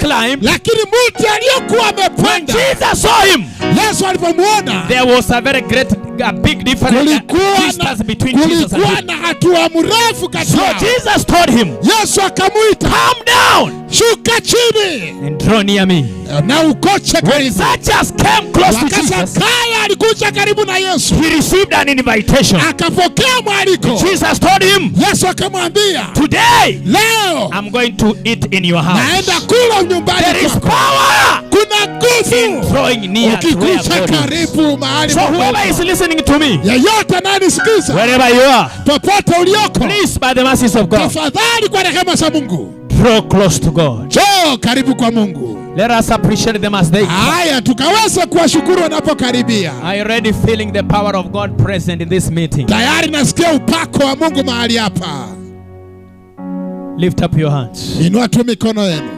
climbed, Lakini mti aliyokuwa when amepanda, Jesus saw him, Yesu alipomwona, there was a very great, a big difference, distance between Jesus and kulikuwa him. na hatua mrefu kati So yao. Jesus told him, Yesu akamuita, come down shuka chini and draw near me. na ukoche When karibu. Zacchaeus came close to Wakati Jesus, Zakayo alikuja karibu na Yesu, he received an invitation. akapokea mwaliko. Jesus told him, Yesu akamwambia, today leo I'm going to eat in your house. naenda kula nyumbani There is kwako. power Kuna nguvu drawing near to where ukikuja God is. karibu mahali So pa whoever Mungu. is listening to me, Yeyote anayenisikiza wherever you are, popote ulioko, please, by the mercies of God, tafadhali kwa rehema za Mungu, draw close to God. njoo karibu kwa Mungu. Let us appreciate them as they come. Haya, tukaweza kuwashukuru wanapokaribia. I already feeling the power of God present in this meeting. Tayari nasikia upako wa Mungu mahali hapa. Lift up your hands. Inua tu mikono yenu.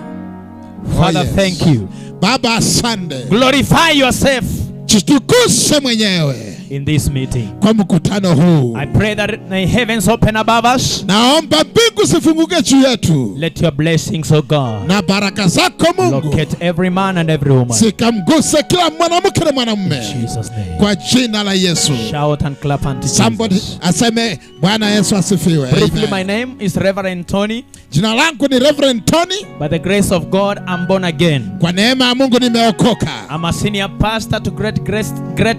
Father, Oh, yes. thank you. Baba, asante. Glorify yourself Jitukuse mwenyewe in this meeting. kwa mkutano huu. I pray that the heavens open above us. Naomba mbingu zifunguke juu yetu Let your blessings, O God, na baraka zako Mungu locate every man and every woman. zikamguse kila mwanamke na mwanamume In Jesus' name. kwa jina la Yesu. Shout and clap unto Somebody Jesus. aseme Bwana Yesu asifiwe. Briefly, Amen. my name is Reverend Tony. Jina langu ni Reverend Tony. By the grace of God, I'm born again. Kwa neema ya Mungu nimeokoka. I'm a senior pastor to Great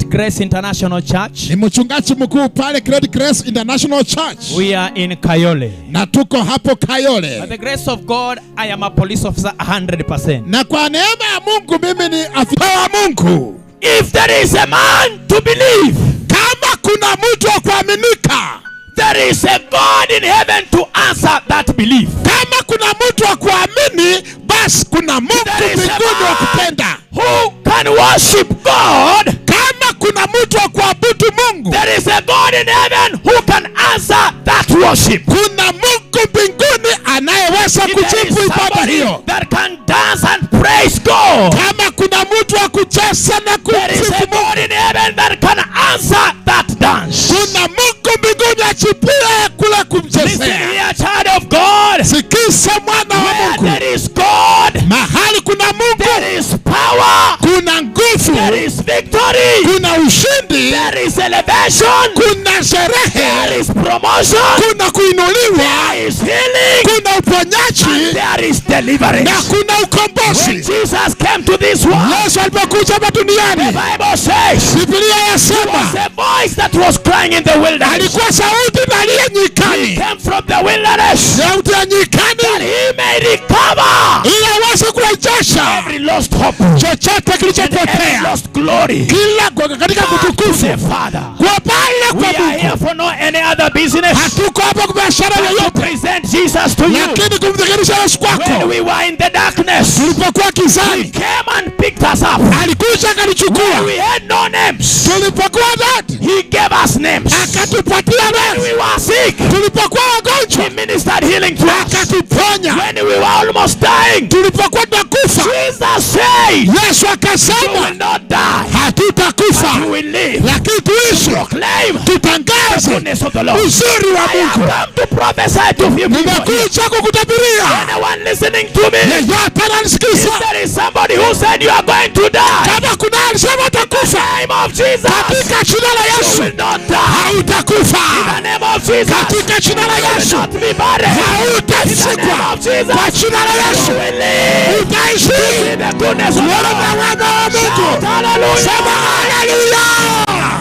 Grace International Church. Ni mchungaji mkuu pale Great Grace International Church. We are in Kayole. Na tuko hapo By Kayole. the grace of God, I am a police officer 100%. Na kwa neema ya Mungu mimi ni afisa wa Mungu. If there is a man to believe, Kama kuna mtu wa kuaminika, there is a God in heaven to answer that belief. kama kuna mtu wa kuamini, basi kuna Mungu There is a mbinguni wa man kutenda. who can worship God. Kama kuna mtu wa kuabudu Mungu, There is a God in heaven who can answer that worship. kuna Mungu mbinguni anayeweza If there kujibu is ibada somebody hiyo. that can dance and praise God, Kama kuna mtu wa kucheza na there is a kumsifu Mungu, God in heaven that can answer that dance. kuna Mungu mbinguni achipie kule Listen kumchezea. here, child of God. Sikiza mwana wa Where Mungu, there is God, mahali kuna Mungu there is power, kuna nguvu, there is victory, kuna ushindi, there is elevation, kuna sherehe, there is promotion, kuna kuinuliwa, there is healing, kuna uponyaji there is deliverance. na kuna When ukombozi. Jesus came to this world, Yesu alipokuja hapa the duniani, Bible says Biblia there was yasema a voice that was crying in the wilderness. alikuwa sauti inalia He nyikani, came from the wilderness sauti ya that nyikani he may recover ili aweze kurejesha Ninarejesha every lost hope, chochote and every kilichopotea, lost glory kila katika back to utukufu the Father. kwa pale We kwa are here Mungu. for no any other business Hatuko hapa kwa biashara but to yoyote, present Jesus to you. lakini kumdhihirisha Yesu When kwako. we were in the darkness, Tulipokuwa He gizani, came and picked us up. alikuja When akanichukua. we had no names, Tulipokuwa ndani, He gave us names. akatupatia When nafsi. we were sick, Tulipokuwa He wagonjwa, ministered healing to us. akatuponya. When we were almost dying, Tulipokuwa tunakufa, Jesus said, Yesu "You akasema will not die, hatutakufa, you will live." lakini tuishi, Proclaim the tutangaze goodness of the Lord. uzuri wa I have Mungu. come to prophesy to few people here. Nimekuja kukutabiria Anyone listening to me, yeyote ananisikiza, if there is somebody who said you are going to die, kama kuna alisema utakufa, name of Jesus, katika jina la you Yesu will not die. hautakufa. In the name of Jesus, Katika jina la you will Yesu not be buried. In the name hautazikwa. of Jesus, Kwa jina la Yesu you will live. utaishi. See the goodness of the Uone Lord. wema wa Mungu. Shout hallelujah. Sema haleluya.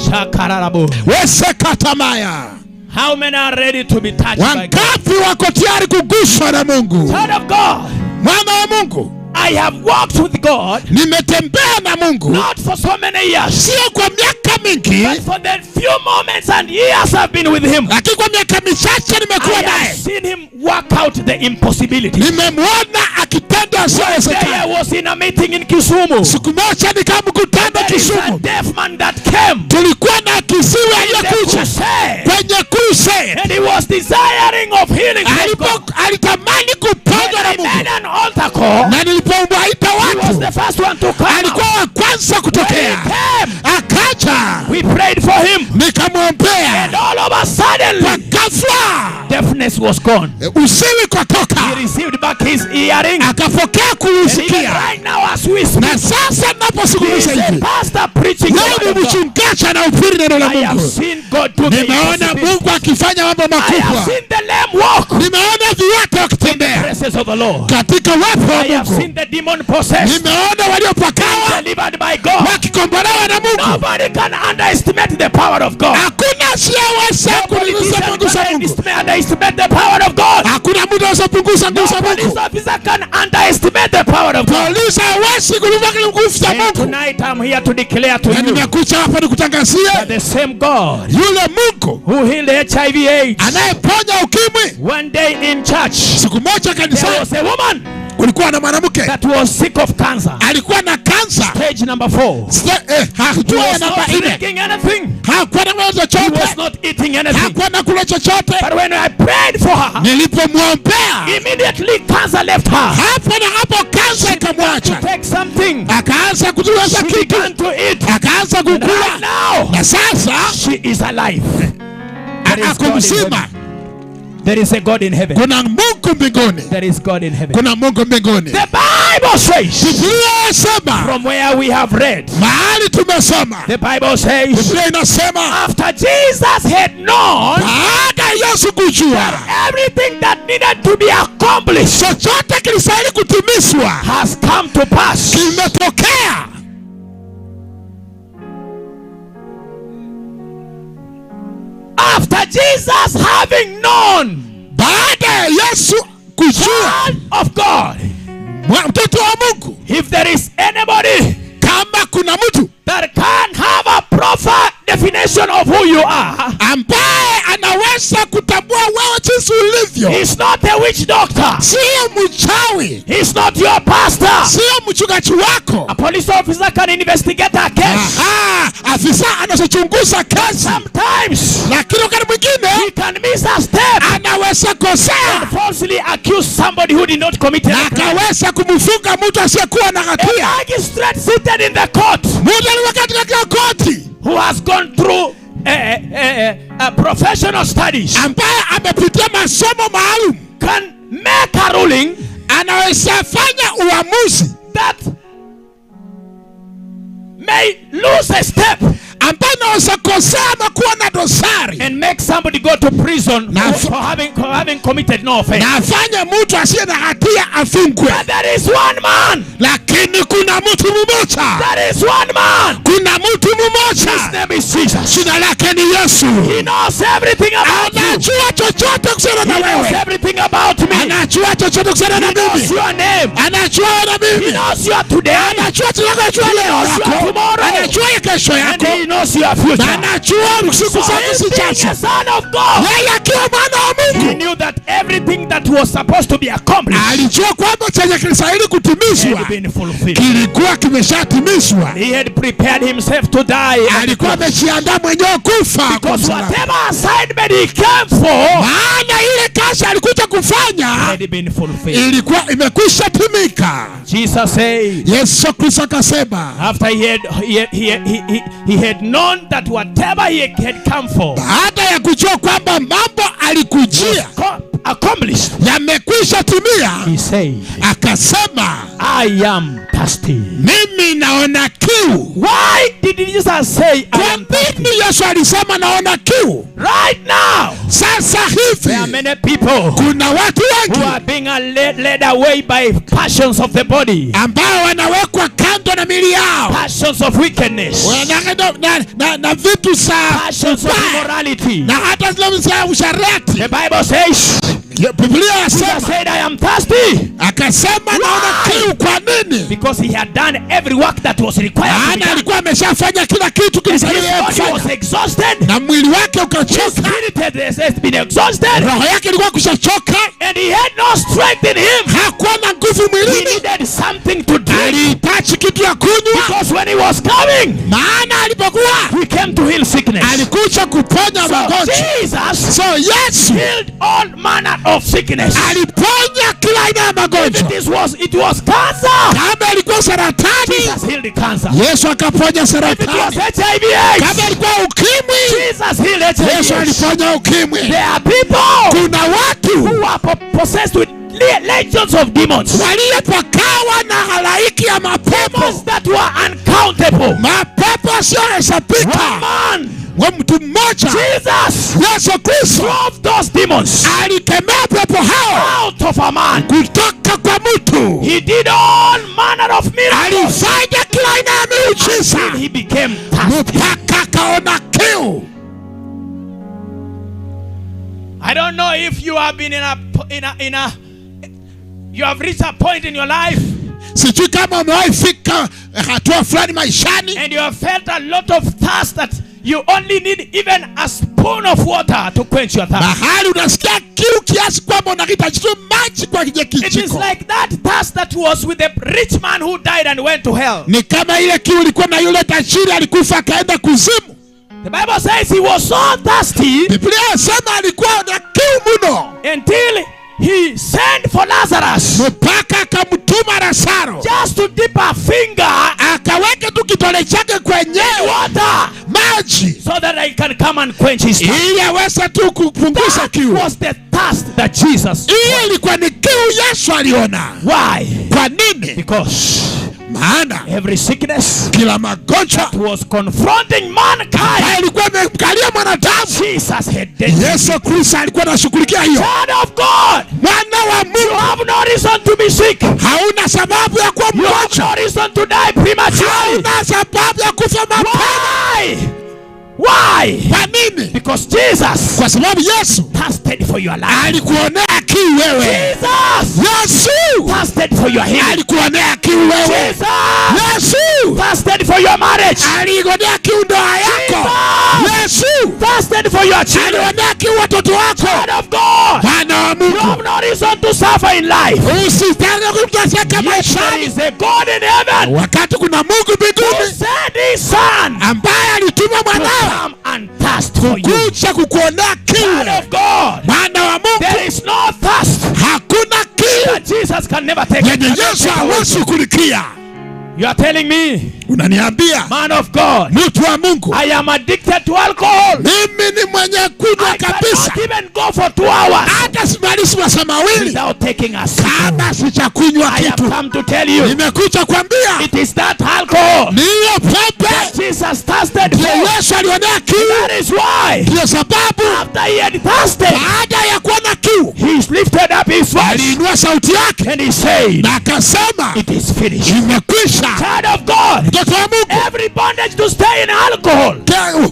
Shakararabo. Wesekatamaya. How many are ready to be touched by God? Wangapi wako tayari kuguswa na Mungu? Child of God, Mwana wa Mungu, I have walked with God nimetembea na Mungu not for so many years, sio kwa miaka mingi, but for the few moments and years I've been with Him. lakini kwa miaka michache nimekuwa I have naye, seen Him work out the impossibility. nimemwona akitenda One day I asiyowezekana. was in a meeting in Kisumu. Siku moja nikawa mkutano There is a Kisumu, deaf man that came tulikuwa na kiziwi in the aliyekuja crusade, kwenye crusade. and he was desiring of healing from Alipo God. alitamani When kuponywa na I made Mungu, an altar call, na nilipomwaita he was watu the first one to come. alikuwa Out. wa kwanza When he kutokea. came, Akaja we prayed for him, nikamwombea, and all of a kwa sudden, ghafla deafness was gone. usiwi kwatoka, He received back his hearing. akapokea And even kuusikia. right now, as we speak, Na sasa he is ninapozungumza a hivi, pastor preaching the yeye word ni of God. mchungaji anahubiri neno la I have Mungu. seen God do the Nimeona impossibility. Mungu akifanya mambo I have makubwa, seen the lame walk. nimeona viwete wakitembea Presence of the Lord. katika uwepo wa I have Mungu, seen the demon possessed, nimeona waliopakawa delivered by God. wakikombolewa na Mungu. Nobody can underestimate the power of God. Hakuna asiyeweza No kupunguza politician nguvu za can Mungu. underestimate the power of God. Hakuna mtu anaweza kupunguza No nguvu za police Mungu. officer can underestimate the power of God. Polisi hawezi kupunguza nguvu za And Mungu. tonight I'm here to declare to Na you nimekuja hapa nikutangazie that the same God yule Mungu who healed HIV AIDS anayeponya ukimwi. one day in church, Siku moja there kanisani was a woman kulikuwa na mwanamke that was sick of cancer, alikuwa na kansa stage number 4. Hatua He ya was namba not 4, drinking anything. hakuwa na kula He chochote, was not eating anything. hakuwa na kula chochote. But when I prayed for her, Nilipomwombea immediately cancer left her. hapo na hapo kansa She began to ikamwacha, take something. akaanza kutuweza She kitu, began to eat. akaanza And right kukula, now, na sasa she is alive. There is ako God in mzima. heaven. There is a God in heaven. Kuna Mungu mbinguni, There is God in heaven. kuna Mungu mbinguni. The Bible says, Biblia inasema from where we have read, mahali tumesoma, the Bible says, Biblia inasema after Jesus had known baada ya Yesu kujua everything that needed to be accomplished chochote kilistahili kutimizwa has come to pass, kimetokea. After Jesus having known Baada ya Yesu kujua Son of God, mtoto wa Mungu, if there is anybody kama kuna mtu that can have a proper definition of who you are, ambaye anaweza kutambua wewe jinsi ulivyo, he's not a witch doctor, sio mchawi, he's not your pastor. sio mchungaji wako. A police officer can investigate a case. Aha, afisa anazochunguza kesi, Sometimes lakini wakati mwingine he can miss a step anaweza kosea and falsely accuse somebody who did not commit na any crime. akaweza kumfunga mtu asiyekuwa na A hatia. magistrate seated in the court Mtu alikuwa katika koti who has gone through professional studies ambaye amepitia masomo maalum can make a ruling anaweza fanya uamuzi that may lose a step ambaye anaweza kosea ama kuwa na dosari and make somebody go to prison Na for having committed no offense. na afanye mtu asiye na hatia afungwe. But there is one man. Lakini kuna mtu mmoja, There is one man. kuna mtu His mmoja, name is Jesus. jina lake ni Yesu. He knows everything about you. Anajua chochote kuhusiana na He knows wewe. Everything about me. Anajua chochote kuhusiana na He knows mimi. your name. Anajua wewe na He mimi. knows your today. Anajua tunakojua leo Knows your yako. tomorrow. Anajua ya kesho And yako. he knows your future. Na anajua siku So zako him being zijazo. a son of God, Yeye akiwa mwana wa he Mungu knew that everything that was supposed to be accomplished alijua kwamba chenye kilistahili kutimizwa had been fulfilled. kilikuwa kimeshatimizwa. He had prepared himself to die on the Alikuwa cross. amejiandaa mwenyewe kufa kwa Because msalaba. whatever assignment he came for Maana ile kazi alikuja kufanya had been fulfilled. ilikuwa imekwisha timika. Jesus said, Yesu Kristo akasema, after he had known that whatever he had come for baada ya kujua kwamba mambo alikujia accomplished, yamekwisha timia, he said, akasema, "I am thirsty." Mimi naona kiu. Why did Jesus say, "I Kwa am thirsty"? nini Yesu alisema naona kiu? Right now, Sasa there are hivi many people kuna watu who wengi are being led away by passions of the body, ambao wanawekwa kando na mili yao, passions of wickedness, na vitu za passions of ubaya, immorality. Na hata zile za usharati. The Bible says, Biblia Jesus yasema, said, "I am thirsty." Akasema naona kiu. Kwa nini? Because he had done every work that was required to be Maana done. alikuwa ameshafanya kila kitu His kilistahili yeye body was kufanya, exhausted. Na mwili wake His ukachoka, spirit has been exhausted. Roho yake ilikuwa kushachoka, And he had no strength in him. Hakuwa na nguvu He mwilini. needed something to drink. Alihitaji kitu ya kunywa, Because when he was coming, maana alipokuwa he came to heal sickness. Alikuja kuponya So magonjwa. Jesus So Yesu healed all manner of sickness. Aliponya kila aina ya magonjwa. It was cancer, Kama ilikuwa saratani, Jesus healed cancer. Yesu akaponya If it saratani. was HIV AIDS, Kama ilikuwa ukimwi, Jesus healed HIV Yesu AIDS. aliponya ukimwi. There are people Kuna watu who are possessed with legions of demons. Waliopakawa na halaiki ya mapepo, Demons that were uncountable. Mapepo asiyohesabika. One man, Wa mtu mmoja, Jesus, Yesu Kristo drove those demons alikemea pepo hao out of a man. Kutoka kwa mtu. He did all manner of miracles. Alifanya kila aina ya miujiza Till he became thirsty. Mpaka akaona kiu. I don't know if you have been in a in a in a you have reached a point in your life Sijui kama umewahi fika hatua fulani maishani and you have felt a lot of thirst that you only need even a spoon of water to quench your thirst. Mahali unasikia kiu kiasi kwamba unahitaji tu maji kwa kije It is kijiko. like that thirst that was with the rich man who died and went to hell. Ni kama ile kiu ilikuwa na yule tajiri alikufa akaenda kuzimu. The Bible says he was so thirsty Biblia yasema alikuwa na kiu mno until he sent for Lazarus mpaka akamtuma Lazaro just to dip a finger akaweke tu kidole chake kwenye in water maji so that I can come and quench his thirst. Ili aweze tu kupunguza That kiu. was the thirst that Jesus. Hiyo ilikuwa ni kiu Yesu aliona. Why? Kwa nini? Because Maana every sickness kila magonjwa was confronting mankind, ambayo ilikuwa imemkalia mwanadamu, Jesus had dealt. Yesu Kristo alikuwa anashughulikia hiyo. Child of God, Mwana wa you Mungu, have no reason to be sick. Hauna sababu ya kuwa You have mgonjwa, no reason to die prematurely. Hauna sababu ya kufa mapema. Why? Why? Kwa nini? Because Jesus Kwa sababu Yesu thirsted for your life. Alikuonea kiu wewe. Jesus Yesu thirsted for your healing. Alikuonea kiu wewe. Jesus Yesu thirsted for your marriage. Alionea kiu ndoa yako. Jesus Yesu thirsted for your children. Alionea kiu watoto wako. Child of God, Mwana wa you Mungu, have no reason to suffer in life. Usitake kuteseka Yet there maishani, is a God in heaven wakati kuna Mungu who mbinguni sent his son ambaye alituma to mwanawe come and thirst for you. kuja kukuonea kiu. Child of God, Mwana wa Mungu, there is no thirst hakuna kiu that Jesus can never take. Yenye Yesu hawezi kushughulikia. You are telling me, Unaniambia, man of God, mtu wa Mungu, I am addicted to alcohol. Mimi ni mwenye kunywa I kabisa, cannot even go for 2 hours hata simalizi masaa 2 without taking a sip. Kama sijakunywa I have kitu. come to tell you, Nimekuja kwambia it is that alcohol ni hiyo pombe that Jesus thirsted ndiyo for. Yesu alionea kiu. That is why, Ndiyo sababu after he had thirsted, baada ya kuona kiu he lifted up his voice aliinua sauti yake and he said, na akasema, "It is finished." Imekwisha. Child of God, Mtoto wa Mungu, every bondage to stay in alcohol,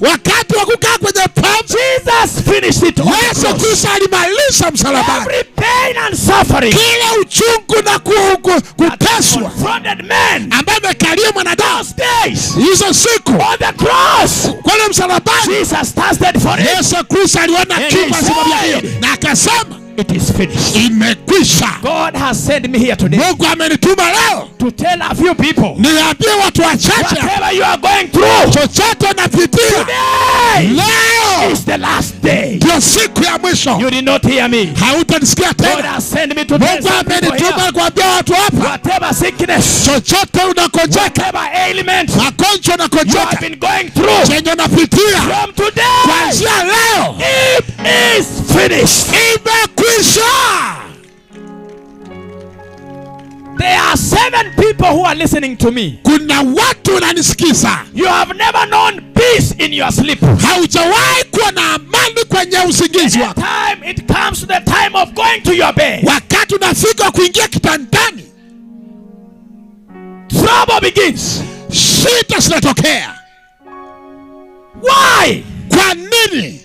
wakati wa kukaa kwenye pombe, Jesus finished it on the Yesu cross. Kristo alimaliza msalabani. Every pain and suffering Kila uchungu na kuteswa confronted men ambaye amekalia mwanadamu those days hizo siku on the cross, kule msalabani, Jesus thirsted for it. Yesu Kristo aliona And kiu he kwa sababu ya hiyo said, na akasema It is finished. imekwisha. God has sent me here today Mungu amenituma leo to tell a few people, niambie watu wachache, whatever you are going through, chochote unapitia today leo is the last day. ndio siku ya mwisho. You did not hear me. Hautanisikia God tena. has sent me to tell Mungu some people amenituma here, kuambia watu hapa, whatever sickness, chochote unakonjeka, whatever ailment magonjwa you have unakonjeka, been going through, chenye unapitia from today, kuanzia leo it is finished. imekwisha. There are 7 people who are listening to me. Kuna watu wananisikiza, You have never known peace in your sleep. haujawahi kuwa na amani kwenye usingizi The wako. time it comes to the time of going to your bed, Wakati unafika kuingia kitandani, trouble begins. shida zinatokea. Why? Kwa nini?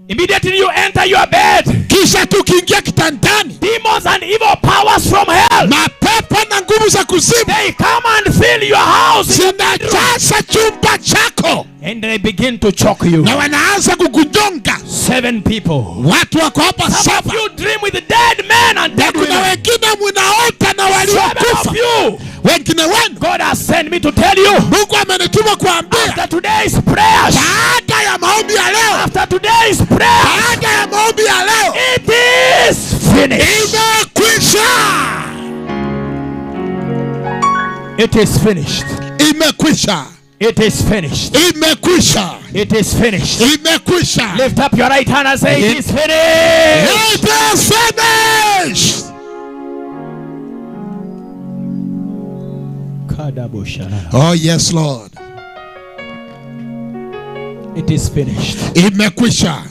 Immediately you enter your bed, Kisha tu ukiingia kitandani, demons and evil powers from hell, mapepo na nguvu za kuzimu they come and fill your house zinajaza chumba chako and they begin to choke you. na wanaanza kukunyonga. 7 people. Watu wako hapa Some of 7, you dream with dead men and na dead kuna women. wengine munaota na 7 waliokufa. of you. Wengine wenu God has sent me to tell you, Mungu amenituma kuambia, after today's prayers, baada ya maombi ya leo, after today's prayers, baada ya maombi ya leo it is finished. imekwisha, It is finished. imekwisha, It is finished. imekwisha, It is finished. imekwisha. Lift up your right hand and say, it is finished. It is finished. Oh yes Lord, It is finished. imekwisha.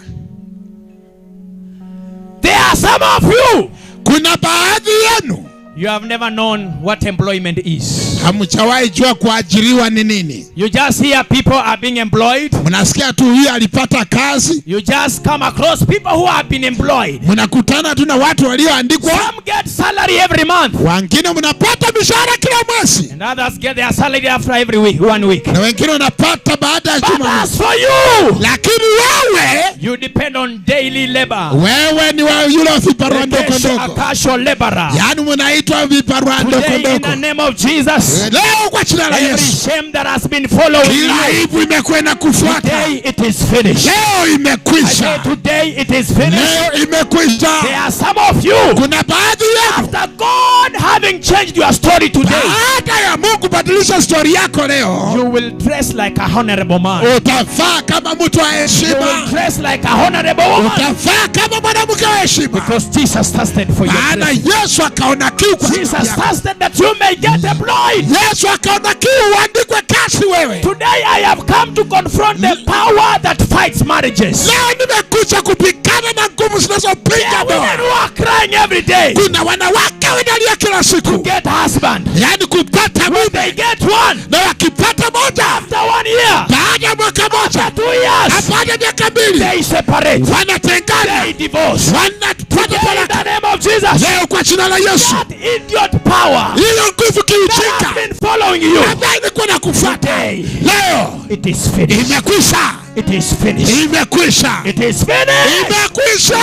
There are some of you, Kuna baadhi yenu you have never known what employment is. hamjawahi jua kuajiriwa ni nini. You just hear people are being employed. Mnasikia tu huyu alipata kazi, You just come across people who have been employed. mnakutana tu na watu walioandikwa, Some get salary every month, wengine mnapata mishahara kila mwezi and others get their salary after every week, 1 week. na wengine wanapata baada ya But juma. as for you, Lakini wewe, you depend on daily labor. wewe ni wa yule wa vibarua ndogo ndogo, Casual laborer. yaani mnaitwa vibarua ndogo Today, in the ndogo. name of Jesus, Leo kwa jina la every Yesu, shame that has been following kila you, aibu imekuwa inakufuata today it is finished. leo I say imekwisha, today it is finished. leo imekwisha. There are some of you, Kuna baadhi yenu after God having changed your story today, baada ya Mungu badilisha stori yako leo, you will dress like a honorable man. utavaa kama mtu wa You will heshima, dress like a honorable woman. utavaa kama mwanamke wa heshima, Because Jesus thirsted for your maana blessing. Yesu akaona kiu kwa sababu Jesus yako. thirsted that you may get employed. Yesu akaona kiu uandikwe kazi wewe. Today I have come to confront the power that fights marriages. Leo nimekuja kupigana na nguvu There zinazopinga are women ndoa. who are crying every day Kuna wanawake wanalia kila siku, get husband. yaani kupata When mume, they get one, na wakipata moja after 1 year, baada ya mwaka moja, after 2 years, baada ya miaka 2, they separate, wanatengana, they divorce. wanapata Today, in talaka. the name of Jesus, Leo kwa jina la Yesu, that idiot power hiyo nguvu that has kiujinga been following you, ambayo ilikuwa na kufuata today leo it is finished. imekwisha, It is finished. imekwisha, It is finished. imekwisha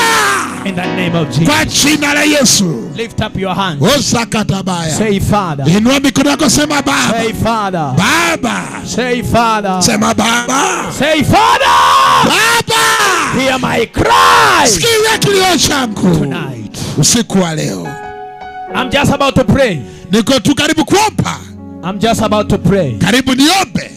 In the name of Jesus. kwa jina la Yesu. Lift up your hand. Osakatabaya, Say, Father. inua mikono yako, sema Baba, Say, Father. Baba, Say, Father. sema Baba, Say, Father. Baba, Hear my cry sikia kilio changu tonight. usiku wa leo. I'm just about to pray. Niko tu karibu kuomba, I'm just about to pray. karibu niombe.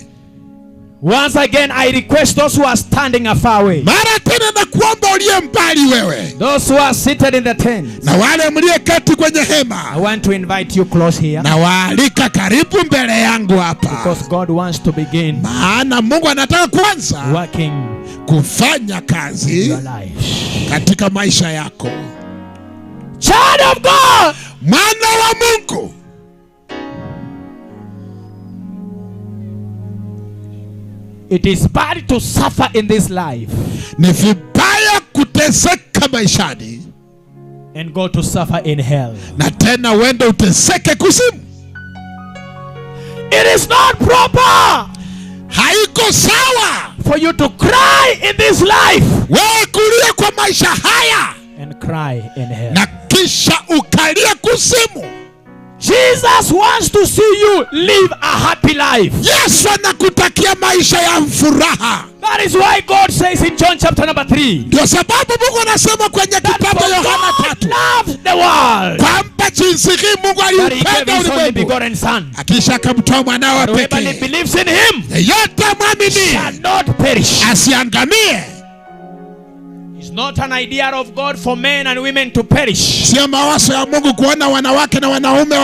Once again, I request those who are standing afar away, Mara tena na kuomba uliye mbali wewe those who are seated in the tent, na wale mlioketi kwenye I hema, want to invite you close here na waalika karibu mbele yangu hapa, because God wants to begin maana Mungu anataka kuanza working kufanya kazi your life. katika maisha yako. Child of God, Mwana wa Mungu, it is bad to suffer in this life ni vibaya Kuteseka maishani and go to suffer in hell. Na tena uende uteseke kuzimu. It is not proper. Haiko sawa for you to cry in this life. Wewe kulia kwa maisha haya and cry in hell. Na kisha ukalia kuzimu. Jesus wants to see you live a happy life. Yesu anakutakia maisha ya furaha. That is why God says in John chapter number 3. Ndio sababu Mungu anasema kwenye kitabu cha Yohana 3 loved the world. Kwamba jinsi hii Mungu aliupenda ulimwengu akisha akamtoa mwanawe pekee. Believes in him yeyote amwamini shall not perish. Asiangamie. It's not an idea of God for men and women to perish. Sio mawazo ya Mungu kuona wanawake na wanaume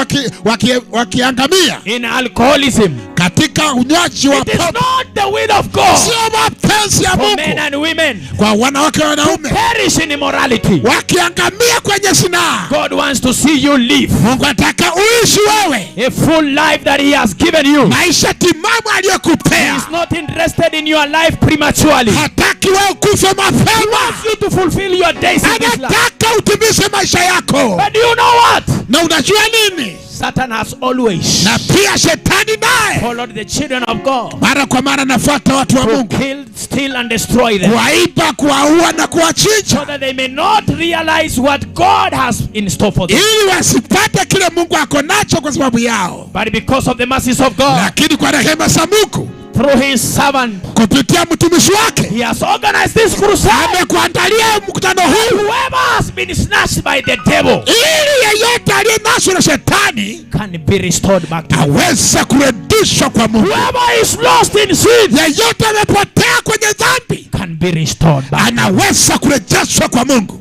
wakiangamia. In alcoholism. Katika unywaji wa It is pombe. not the will of God. Sio mapenzi ya For Mungu. men and women. Kwa wanawake na wanaume. To perish in immorality. Wakiangamia kwenye zinaa. God wants to see you live. Mungu anataka uishi wewe. A full life that he has given you. Maisha timamu aliyokupea. He is not interested in your life prematurely. Hataki wewe ukufe mapema. He wants you to fulfill your days in this life. Anataka utimize maisha yako. But you know what? Na unajua nini? Satan has always na pia shetani naye followed the children of God. Mara kwa mara anafuata watu wa Mungu. Kill, steal and destroy them. Kuwaiba, kuwaua na kuwachinja. So that they may not realize what God has in store for them. Ili wasipate kile Mungu ako nacho kwa sababu yao. But because of the mercies of God. Lakini kwa rehema za Mungu, through his servant, kupitia mtumishi wake, he has organized this crusade. Amekuandalia mkutano huu. Whoever has been snatched by the devil, ili yeyote aliyenaswa na shetani can be restored back to aweze kurudishwa kwa Mungu. Whoever is lost in sin, yeyote amepotea kwenye dhambi, can be restored back. Anaweza kurejeshwa kwa Mungu.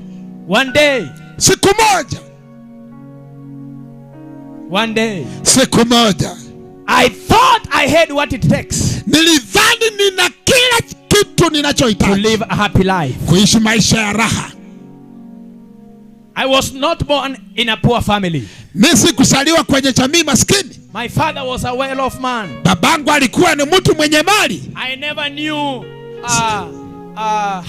One day, siku moja, one day, siku moja, I thought I had what it takes. Nilidhani nina kila kitu ninachohitaji. To live a happy life. Kuishi maisha ya raha. I was not born in a poor family. Mimi sikuzaliwa kwenye jamii maskini. My father was a well-off man. Babangu alikuwa ni mtu mwenye mali. I never knew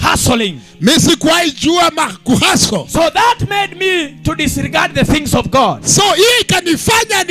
hustling. Mimi sikuwahi jua kuhustle. So that made me to disregard the things of God. So hii ikanifanya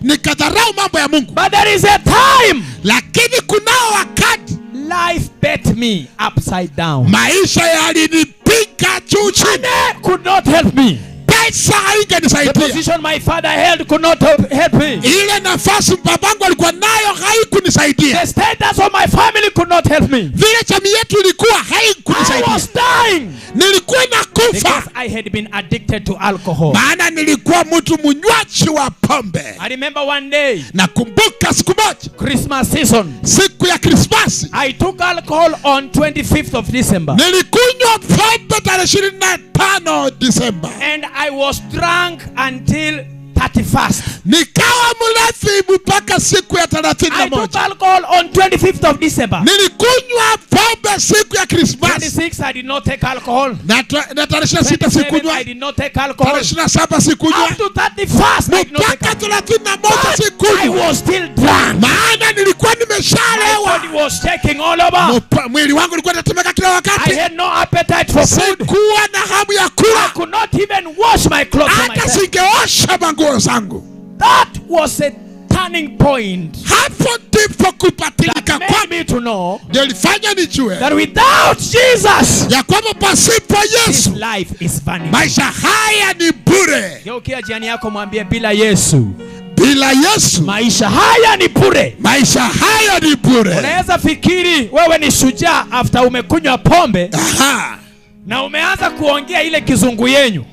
nikadharau mambo ya Mungu. But there is a time. Lakini kunao wakati life bet me upside down. Maisha yalinipiga juu chini. Money could not help me. Pesa haingenisaidia. The position my father held could not help me. Ile nafasi babangu alikuwa nayo haikunisaidia. The status of my family could not help me. Vile jamii yetu ilikuwa haikunisaidia. I was dying. Nilikuwa nakufa. Because I had been addicted to alcohol. Maana nilikuwa mtu mnywaji wa pombe. I remember one day. Nakumbuka siku moja. Christmas season. Siku ya Krismasi. I took alcohol on 25th of December. Nilikunywa pombe tarehe 25 Disemba. And I was drunk until 31st. Nikawa mlevi mpaka siku ya 31. I took alcohol on 25th of December. Nilikunywa pombe siku ya Krismasi. 26 I did not take alcohol. Na tarehe 26 sikunywa. I did not take alcohol. Tarehe 27 sikunywa. Up to 31st I did not take Mpaka 31 sikunywa. I was still drunk. Maana nilikuwa nimeshalewa. My body was shaking all over. Mwili wangu ulikuwa unatetemeka kila wakati. I had no appetite for food. Sikuwa na hamu ya kula. I could not even wash my clothes. Hata singeosha manguo zangu. That was a turning point. Hapo ndipo kupatilika made me to know ndio ilifanya nijue that without Jesus, ya kwamba pasipo Yesu this life is vanity. Maisha haya ni bure. Geukia jirani yako mwambie, bila Yesu, bila Yesu maisha haya ni bure. Maisha haya ni bure. Unaweza fikiri wewe ni shujaa after umekunywa pombe. Aha. Na umeanza kuongea ile kizungu yenyu.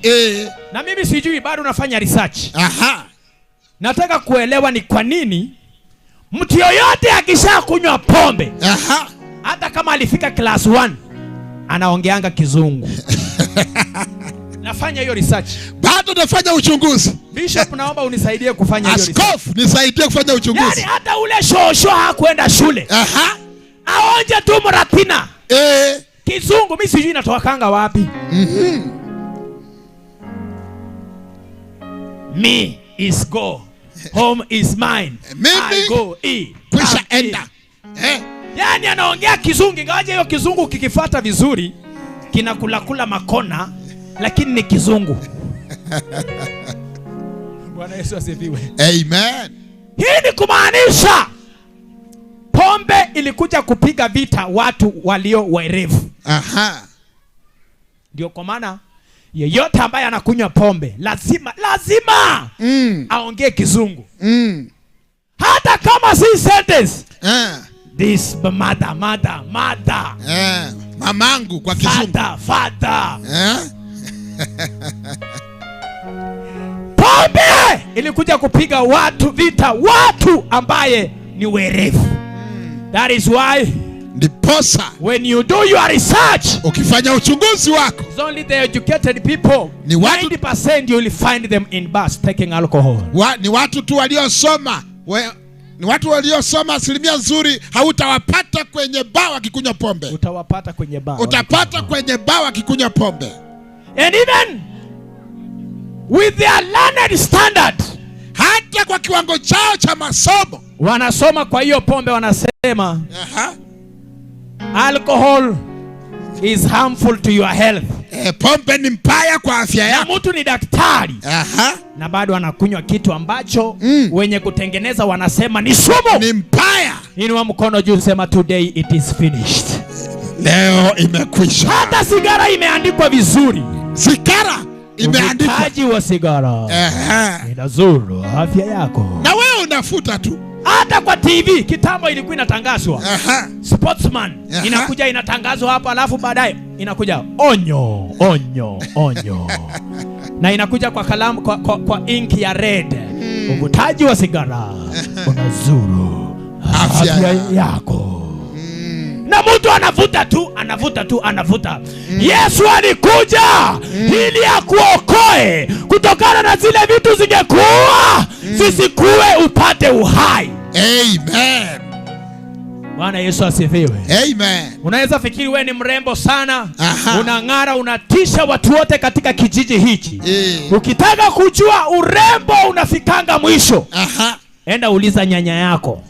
Na mimi sijui, bado nafanya research. Aha. Nataka kuelewa ni kwa nini mtu yoyote akishakunywa pombe, aha, hata kama alifika class 1 anaongeanga kizungu. Nafanya hiyo research. Bado nafanya uchunguzi. Bishop, naomba unisaidie kufanya hiyo research. Askofu, nisaidie kufanya uchunguzi. Yaani hata ule shosho hakuenda shule. Aha. Aonje tu mratina. Kizungu mimi sijui inatokanga wapi. Me is go. Home is mine. Mimi I go e. Kwisha enda. Yani anaongea kizungu, ingawaje hiyo kizungu ukikifuata vizuri Kinakulakula makona lakini ni kizungu. Bwana Yesu asifiwe. Amen. Hii ni kumaanisha pombe ilikuja kupiga vita watu walio werevu. Aha. Ndio kwa maana yeyote ambaye anakunywa pombe lazima aongee kizungu. Hata kama si sentence. This mother. Mamangu kwa kizungu. Father. Pombe ilikuja kupiga watu vita, watu ambaye ni werevu. That is why ndiposa when you do your research, ukifanya uchunguzi wako, it's only the educated people, ni watu, 90% you will find them in bars taking alcohol. Ni watu tu waliosoma. Ni watu waliosoma asilimia nzuri hautawapata kwenye baa wakikunywa pombe. Utawapata kwenye baa. Utapata kwenye baa wakikunywa pombe. And even with their learned standard, hata kwa kiwango chao cha masomo, wanasoma kwa hiyo pombe wanasema, alcohol is harmful to your health. Pombe ni mbaya kwa afya yako. Na mtu ni daktari. Na bado anakunywa kitu ambacho wenye kutengeneza wanasema ni sumu. Ni mbaya. Inua mkono juu sema today it is finished. Leo imekwisha. Hata sigara imeandikwa vizuri. Sigara imeandikwa. Uvutaji wa sigara inazuru afya yako. Na wewe unafuta tu. Hata kwa TV kitambo ilikuwa inatangazwa. Sportsman inakuja inatangazwa hapa, alafu baadaye inakuja onyo onyo onyo. Na inakuja kwa kalamu, kwa ink ya red. Uvutaji wa sigara unazuru afya yako. Na mtu anavuta tu, anavuta tu, anavuta. Yesu alikuja ili akuokoe kutokana na zile vitu zingekuwa zisikuwe, upate uhai. Amen. Bwana Yesu asifiwe. Amen. Unaweza fikiri wewe ni mrembo sana, unang'ara, unatisha watu wote katika kijiji hichi. Ukitaka kujua urembo unafikanga mwisho, enda uliza nyanya yako.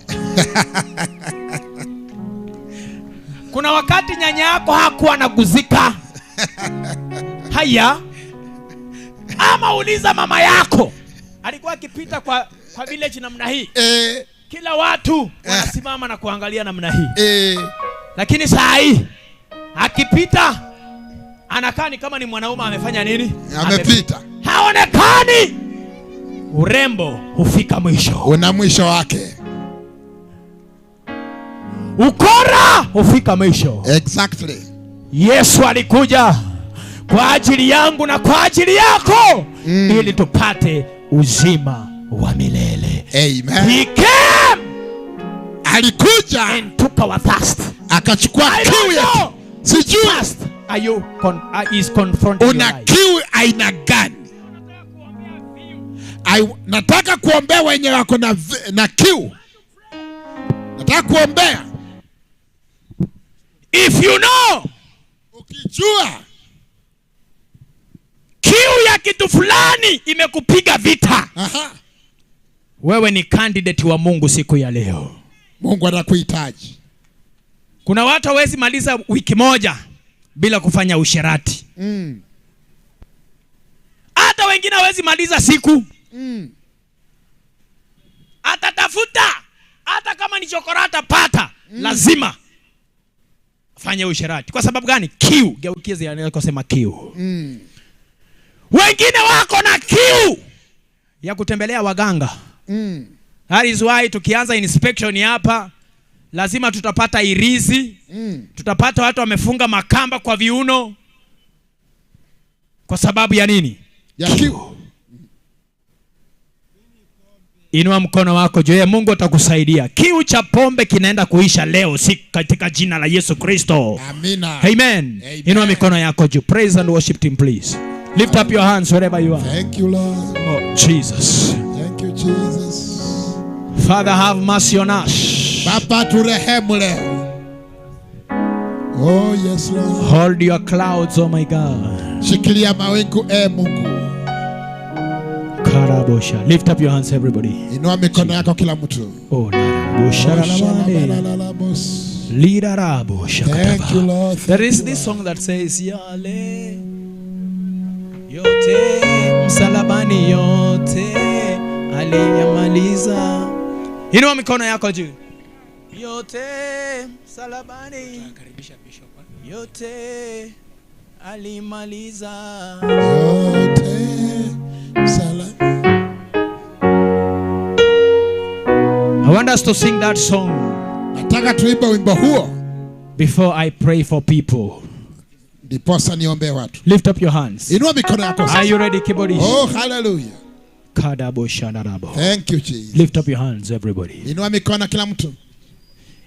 Kuna wakati nyanya yako hakuwa anaguzika. Haya. Ama uliza mama yako. Alikuwa akipita kwa village namna hii. Kila watu wanasimama na kuangalia namna hii. Lakini saa hii akipita anakaa ni kama ni mwanaume amefanya nini? Amepita. Haonekani. Urembo hufika mwisho. Una mwisho wake. Ukora hufika mwisho. Exactly. Yesu alikuja kwa ajili yangu na kwa ajili yako ili tupate uzima wa milele. Amen. He came. Alikuja and took our thirst. Akachukua kiu yetu. Sijui thirst are you is confronting. Una kiu aina gani? Nataka kuombea wenye wako na kiu. Nataka kuombea. If you know, ukijua kiu ya kitu fulani imekupiga vita, wewe ni candidate wa Mungu siku ya leo. Mungu anakuhitaji. Kuna watu hawezi maliza wiki moja bila kufanya usherati. Hata wengine hawezi maliza siku. Atatafuta hata kama ni chokorata pata, lazima fanye usherati. Kwa sababu gani? Kiu. Geukize anayosema kiu. Wengine wako na kiu ya kutembelea waganga. That is why tukianza inspection hapa lazima tutapata irizi. Tutapata watu wamefunga makamba kwa viuno. Kwa sababu ya nini? Ya kiu. Inua mkono wako juu, Mungu atakusaidia. Kiu cha pombe kinaenda kuisha leo, si katika jina la Yesu Kristo. Amina. Amen. Amen. Inua mikono yako juu. Praise and worship team, please. Lift up your hands wherever you are. Thank you, Lord. Oh, Jesus. Thank you, Jesus. Father, have mercy on us. Baba, turehemu leo. Oh, yes, Lord. Hold your clouds, oh my God. Shikilia mawingu, Mungu. Karabosha. Lift up your hands, everybody. Inua mikono yako kila mtu. Oh, la. Lidarabo shakataba. Thank you, Lord. Thank There is you, this song that says yale yote msalabani yote aliyamaliza. Inua mikono yako juu. Yote msalabani yote alimaliza. Yote msalabani. I want us to sing that song. Nataka tuimbe wimbo huo. Before I pray for people. Ndiposa niombe watu. Lift up your hands. Inua mikono yako sasa. Are you ready, keyboardist? Oh, hallelujah. Kadabo shanarabo. Thank you, Jesus. Lift up your hands, everybody. Inua mikono kila mtu.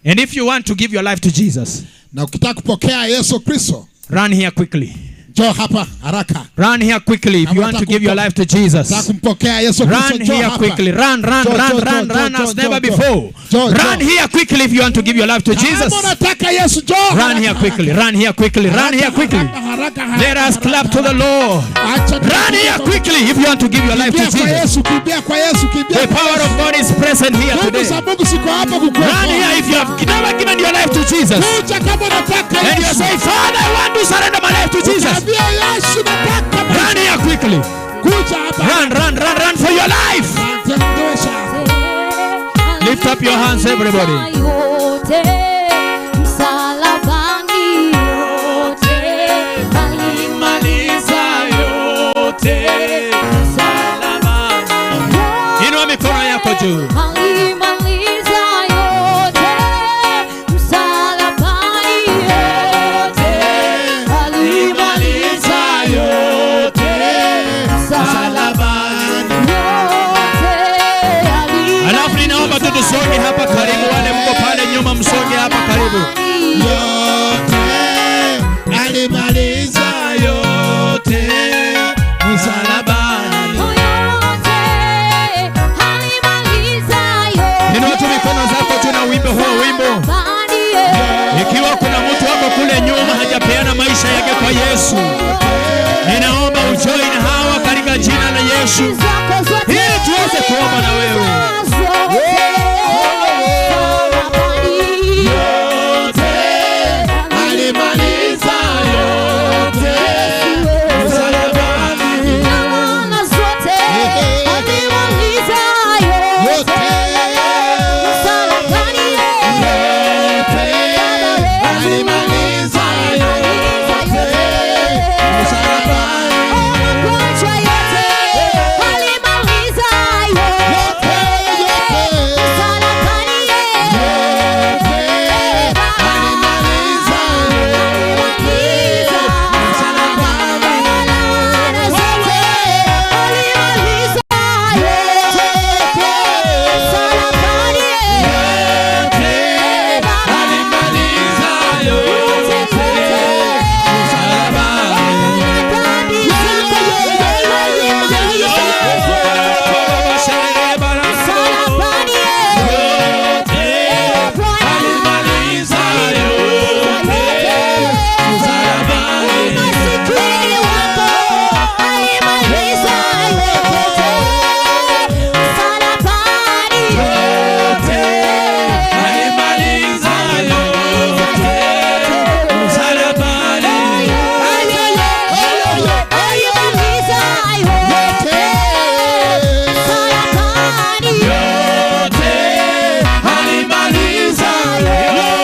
And if you want to give your life to Jesus, na ukitaka kupokea Yesu Kristo, run here quickly. Njoo hapa haraka. Run here quickly if you want to give your life to Jesus. Kumpokea Yesu Kristo, Run njoo here hapa. quickly. Run, run, Njoo, run, njoo, run, njoo, run njoo, as never njoo, before. njoo, Run njoo. here quickly if you want to give your life to Jesus. Kama unataka Yesu, njoo. Run here quickly. Run here quickly. Run here quickly. Haraka, haraka, Let us clap to the Lord. Acha Run here quickly if you want to give your life to Kimbia kwa Jesus. Yesu, kimbia kwa Yesu, kimbia The kwa power Yesu. of God is present here Nguvu today. za Mungu ziko hapa kukuokoa. Run here if you have never given your life to Jesus. Kuja kama unataka And you Yesu. say, Father, I want to surrender my life to Jesus. Utaambia Yesu nataka. Run here quickly. Kuja hapa. Run, run, run, run for your life. Tendosha. Lift up your hands, everybody. Yote msalabani yote alimaliza yote msalabani. Inua mikono yako juu. Alimaliza yote msalabani yote alimaliza yote msalabani yote. Alafu ninaomba tu tusonge hapa karibu, wale mko pale nyuma msonge hapa karibu. Yote alimaliza yote msalabani. Yote alimaliza yote. Inua tu mikono zako tu na wimbo huo wimbo. Ikiwa kuna mtu wako kule nyuma hajapeana maisha yake kwa Yesu, ninaomba ujoin hawa katika jina la Yesu, ili tuweze kuomba na wewe. Alimaliza yote msalabani. Yote alimaliza yote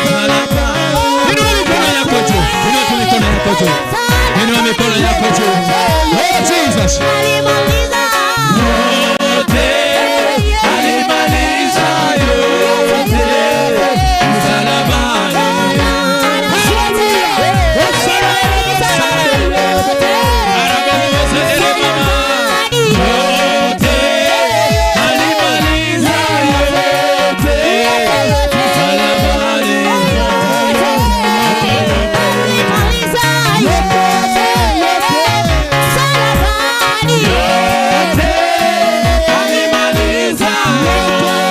msalabani. Inua mikono yako juu. Inua tu mikono yako juu. Inua mikono yako juu. Oh Jesus. Yote alimaliza yote msalabani. Yote alimaliza yote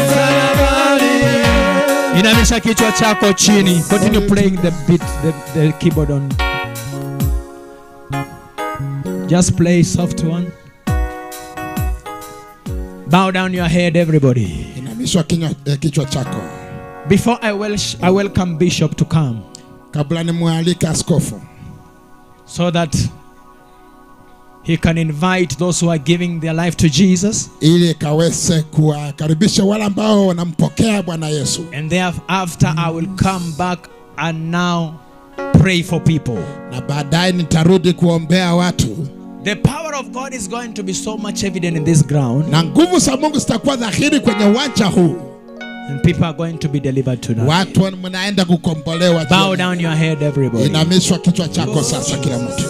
msalabani. Inamisha kichwa chako chini. Continue playing the beat, the keyboard on. Just play soft one. Bow down your head, everybody. Inamisha Inamishwa kichwa chako. Before I welcome Bishop to come. Kabla nimwalike askofu. So that he can invite those who are giving their life to Jesus. Ili kaweze kuwakaribisha wale ambao wanampokea Bwana Yesu. And thereafter I will come back and now pray for people. Na baadaye nitarudi kuombea watu. The power of God is going to be so much evident in this ground. Na nguvu za Mungu zitakuwa dhahiri kwenye uwanja huu. And people are going to be delivered tonight. Watu mnaenda kukombolewa. Bow down your head, everybody. Inamishwa kichwa chako sasa kila mtu.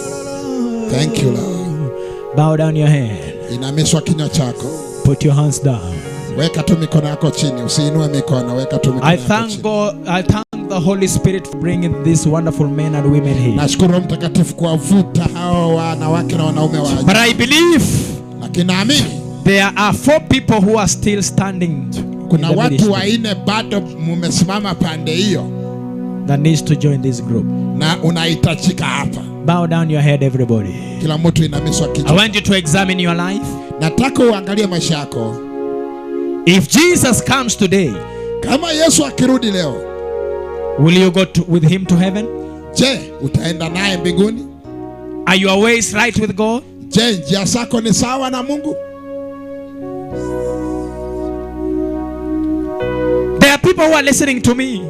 Thank you, Lord. Bow down your head. Inamishwa kinywa chako. Put your hands down. Weka tu mikono yako chini, usiinue mikono, weka tu mikono yako chini. I thank God, I thank the Holy Spirit for bringing these wonderful men and women here. Nashukuru Mtakatifu kuwavuta hao wanawake na wanaume wa. But I believe, lakini naamini, there are 4 people who are still standing. Kuna watu wanne bado mumesimama pande hiyo. That needs to join this group. Na unahitajika hapa. Bow down your head, everybody. Kila mtu inamishwa kichwa. I want you to examine your life. Nataka uangalie maisha yako. If Jesus comes today, kama Yesu akirudi leo, will you go with him to heaven? Je, utaenda naye mbinguni? Are your ways right with God? Je, njia zako ni sawa na Mungu? There are people who are listening to me.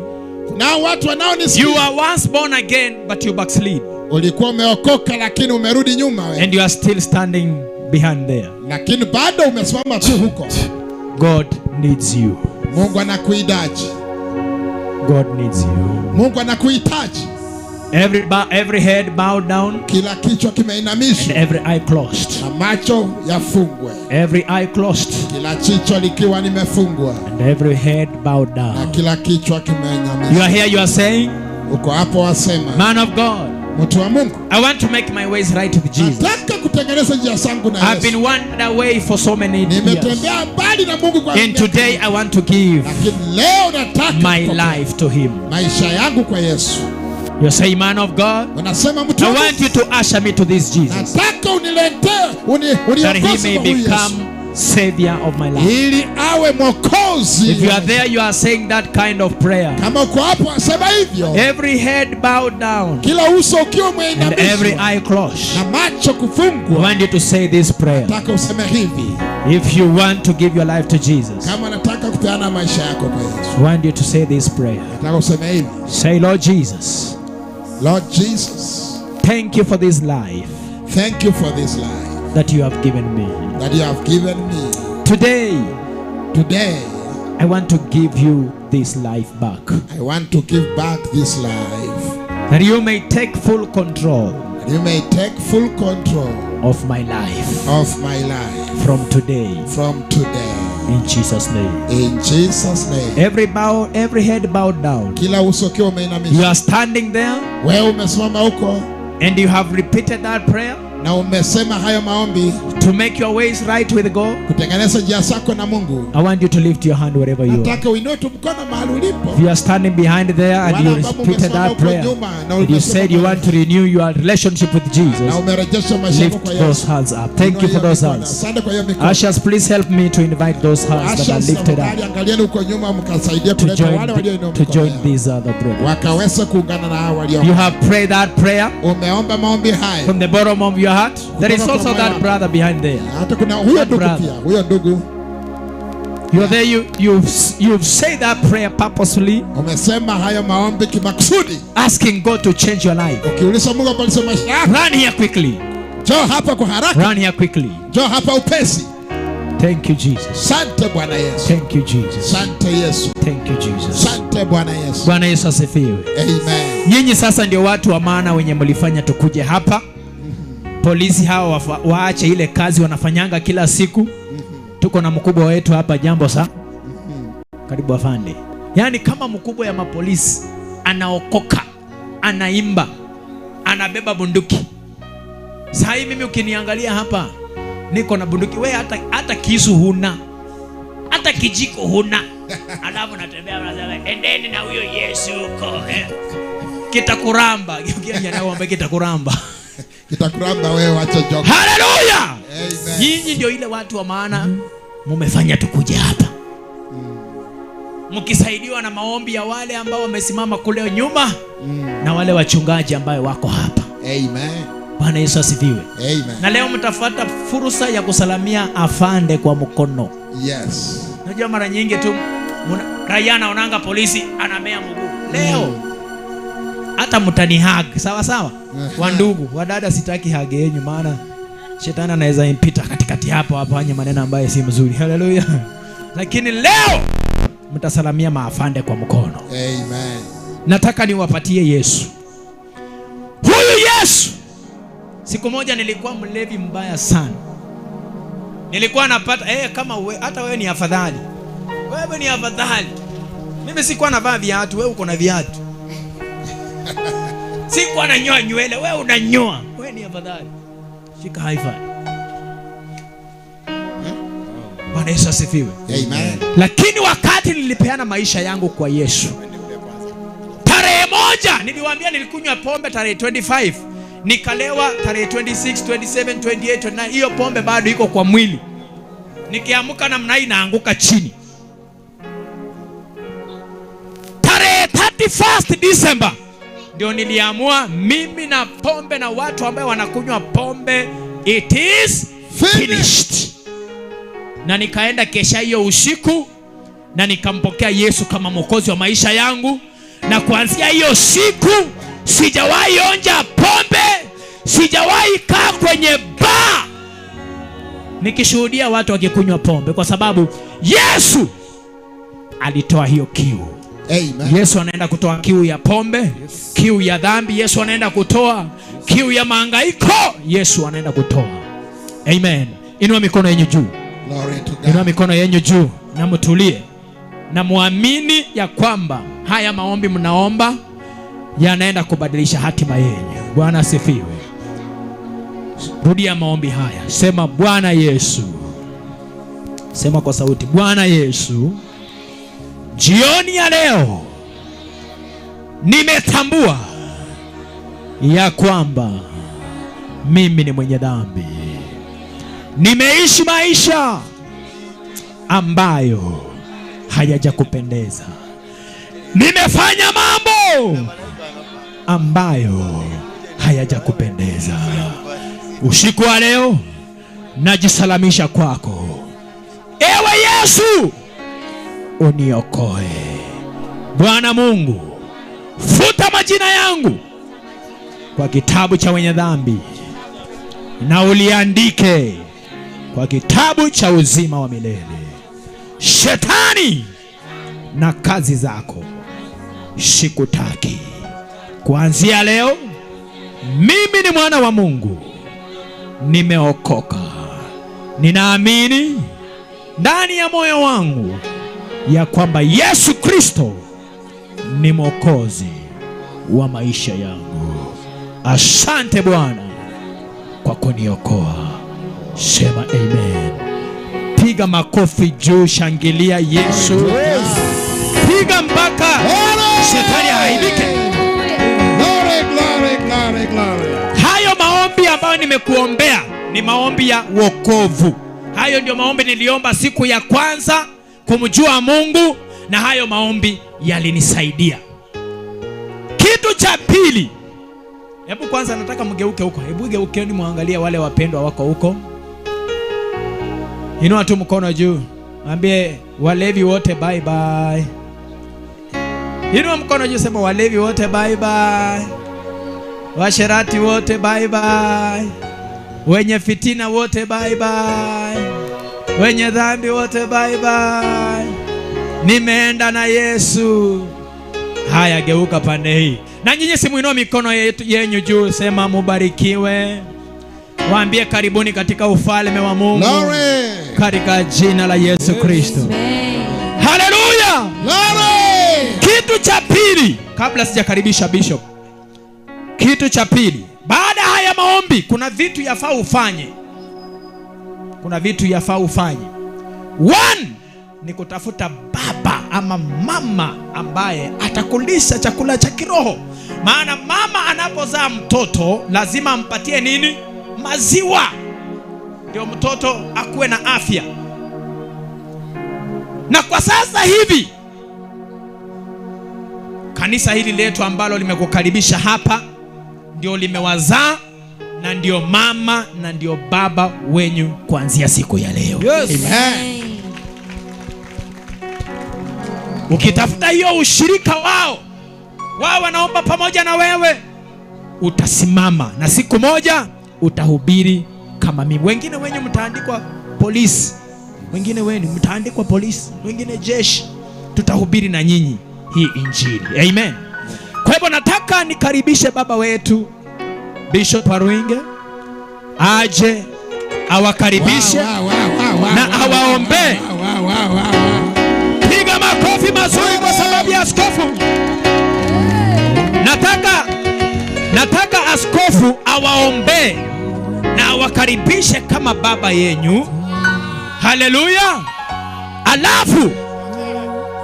Na watu wanaonisikia. You are once born again but you backslid. Ulikuwa umeokoka lakini umerudi nyuma wewe. And you are still standing behind there. Lakini bado umesimama tu huko. God needs you. Mungu anakuhitaji. God needs you. Mungu anakuhitaji. Every head bowed down. Kila kichwa kimeinamishwa. And every eye closed. Na macho yafungwe. Every eye closed. Kila jicho likiwa limefungwa. And every head bowed down. Na kila kichwa kimeinamishwa. You are here, you are saying, uko hapo wasema, Man of God, mtu wa Mungu, I want to make my ways right with Jesus. Nataka kutengeneza njia zangu na Yesu. I've been wandered away for so many years. Nimetembea mbali na Mungu kwa And today I want to give lakini leo nataka my life to him. Maisha yangu kwa Yesu. You say, man of God, unasema mtu I want you to usher me to this Jesus. Nataka uniletee, that he may become savior of my life. Ili awe mwokozi. If you are there, you are saying that kind of prayer. Kama uko hapo sema hivyo. Every head bowed down. Kila uso ukiwa umeinamishwa. And every eye closed. Na macho kufungwa. I want you to say this prayer. Nataka useme hivi. If you want to give your life to Jesus. Kama unataka kupeana maisha yako kwa Yesu. I want you to say this prayer. Nataka useme hivi. Say, Lord Jesus. Lord Jesus. Thank you for this life. Thank you for this life. That you have given me. That you have given me. Today, I want to give you this life back. I want to give back this life. That you may take full control. That you may take full control of my life. Of my life. From today. From today. In Jesus' name. In Jesus' name. Every head bowed down. Kila uso ukiwa umeinamishwa. You are standing there. Wewe umesimama huko. And you have repeated that prayer. Na umesema hayo maombi. To make your ways right with God. Kutengeneza njia zako na Mungu. I want you to lift your hand wherever you are. Nataka uinue tu mkono mahali ulipo. If you are standing behind there and you repeated that prayer, and you said you want to renew your relationship with Jesus, Na umerejesha maisha yako lift kwa Yesu. those hands up. Thank you for those hands. Asante kwa hiyo mikono. Ushers, please help me to invite those hands that are Ushers, lifted up angalieni huko nyuma mkasaidia to kuleta wale walioinua to mikono join yao. these other brethren. Wakaweza kuungana na hao walio. You have prayed that prayer Umeomba maombi haya. from the bottom of your heart. There is also that brother behind there. Hata kuna huyo That ndugu brother. pia, huyo ndugu. You're there, you've said that prayer purposefully. Umesema hayo maombi kimakusudi. Asking God to change your life. Ukiuliza Mungu abadilishe maisha yako. Run here quickly. Njoo hapa kwa haraka. Run here quickly. Njoo hapa upesi. Thank you, Jesus. Asante Bwana Yesu. Thank you, Jesus. Asante Yesu. Thank you, Jesus. Asante Bwana Yesu. Bwana Yesu asifiwe. Amen. Nyinyi sasa ndio watu wa maana wenye mlifanya tukuje hapa. Polisi hawa waache ile kazi wanafanyanga kila siku. Tuko na mkubwa wetu hapa, jambo sa. Karibu afande. Yaani kama mkubwa ya mapolisi anaokoka, anaimba, anabeba bunduki. Sasa hivi mimi ukiniangalia hapa niko na bunduki, wewe hata kisu huna. Hata kijiko huna. Alafu natembea unasema endeni na huyo Yesu huko. Kitakuramba. Ukiambia kitakuramba. Kitakuramba wewe, acha joke. Hallelujah. Amen. Nyinyi ndio ile watu wa maana mumefanya tukuje hapa. mkisaidiwa na maombi ya wale ambao wamesimama kule nyuma na wale wachungaji ambayo wako hapa. Amen. Bwana Yesu asifiwe. Amen. Na leo mtafuata fursa ya kusalamia afande kwa mkono. Yes. Unajua mara nyingi tu raia anaonanga polisi anamea mguu. Leo hata mtanihug, sawa sawa? Wandugu, wadada sitaki hug yenu maana shetani anaweza impita katikati hapo afanye maneno ambayo si mzuri. Haleluya. Lakini leo mtasalamia maafande kwa mkono. Amen. Nataka niwapatie Yesu. Huyu Yesu. Siku moja nilikuwa mlevi mbaya sana. Nilikuwa napata kama hata wewe ni afadhali. Wewe ni afadhali. Mimi sikuwa navaa viatu, wewe uko na viatu. Sikuwa nanyoa nywele, wewe unanyoa. Wewe ni afadhali. Shika high five. Bwana Yesu asifiwe. Amen. Lakini wakati nilipeana maisha yangu kwa Yesu, tarehe 1 niliwaambia nilikunywa pombe tarehe 25, nikalewa tarehe 26, 27, 28, 29. Hiyo pombe bado iko kwa mwili. Nikiamka namna hii naanguka chini. Tarehe 31 December ndio niliamua mimi na pombe na watu ambao wanakunywa pombe, it is finished. Na nikaenda kesha hiyo usiku na nikampokea Yesu kama Mwokozi wa maisha yangu. Na kuanzia hiyo siku sijawahi onja pombe, sijawahi kaa kwenye bar nikishuhudia watu wakikunywa pombe, kwa sababu Yesu alitoa hiyo kiu. Amen. Yesu anaenda kutoa kiu ya pombe, yes. Kiu ya dhambi Yesu anaenda kutoa, kiu ya mahangaiko Yesu anaenda kutoa. Amen. Inua mikono yenu juu. Glory to God. Inua mikono yenu juu na mtulie na muamini ya kwamba haya maombi mnaomba yanaenda kubadilisha hatima yenu. Bwana asifiwe. Rudia maombi haya. Sema Bwana Yesu. Sema kwa sauti, Bwana Yesu, jioni ya leo nimetambua ya kwamba mimi ni mwenye dhambi. Nimeishi maisha ambayo hayajakupendeza. Nimefanya mambo ambayo hayajakupendeza. Usiku wa leo najisalamisha kwako. Ewe Yesu, uniokoe. Bwana Mungu, futa majina yangu kwa kitabu cha wenye dhambi na uliandike kwa kitabu cha uzima wa milele. Shetani na kazi zako sikutaki. Kuanzia leo mimi ni mwana wa Mungu, nimeokoka. Ninaamini ndani ya moyo wangu ya kwamba Yesu Kristo ni Mwokozi wa maisha yangu. Asante Bwana kwa kuniokoa. Sema amen. Piga makofi juu, shangilia Yesu. Piga mpaka shetani aibike. Glory, glory, glory, glory. Hayo maombi ambayo nimekuombea ni maombi ya wokovu. Hayo ndio maombi niliomba siku ya kwanza kumjua Mungu, na hayo maombi yalinisaidia. Kitu cha pili, hebu kwanza nataka mgeuke huko. Hebu geukeni muangalie wale wapendwa wako huko. Inua tu mkono juu, mwambie walevi wote bye bye. Inua mkono juu, sema walevi wote bye bye. Washerati wote bye bye. Wenye fitina wote bye bye. Wenye dhambi wote bye bye. Nimeenda na Yesu. Haya, geuka pande hii. Na nyinyi simuinua mikono yenyu juu, sema mubarikiwe. Waambie karibuni katika ufalme wa Mungu. Glory. Katika jina la Yesu Kristo. Haleluya. Glory. Kitu cha pili, kabla sijakaribisha bishop. Kitu cha pili, baada haya maombi kuna vitu yafaa ufanye. Kuna vitu yafaa ufanye. One, ni kutafuta baba ama mama ambaye atakulisha chakula cha kiroho. Maana mama anapozaa mtoto lazima ampatie nini? Maziwa, ndio mtoto akuwe na afya. Na kwa sasa hivi Kanisa hili letu ambalo limekukaribisha hapa ndio limewazaa na ndio mama na ndio baba wenyu kuanzia siku ya leo. Yes. Amen. Ukitafuta hiyo ushirika wao, wao wanaomba pamoja na wewe, utasimama na siku moja utahubiri kama mimi. Wengine wenyu mtaandikwa polisi, wengine wenu mtaandikwa polisi, wengine jeshi. Tutahubiri na nyinyi hii injili. Amen. Kwa hivyo nataka nikaribishe baba wetu Bishop Waruinge aje awakaribishe na awaombee. Piga makofi mazuri kwa sababu ya askofu. Nataka askofu awaombee na awakaribishe kama baba yenyu. Haleluya. Alafu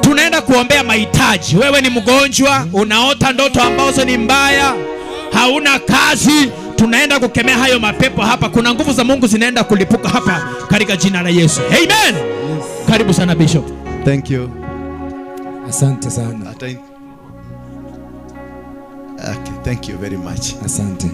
tunaenda kuombea mahitaji. Wewe ni mgonjwa, unaota ndoto ambazo ni mbaya, hauna kazi, tunaenda kukemea hayo mapepo hapa. Kuna nguvu za Mungu zinaenda kulipuka hapa katika jina la Yesu. Amen. Yes. Karibu sana Bishop. Thank you. Asante sana. Okay, thank you very much. Asante.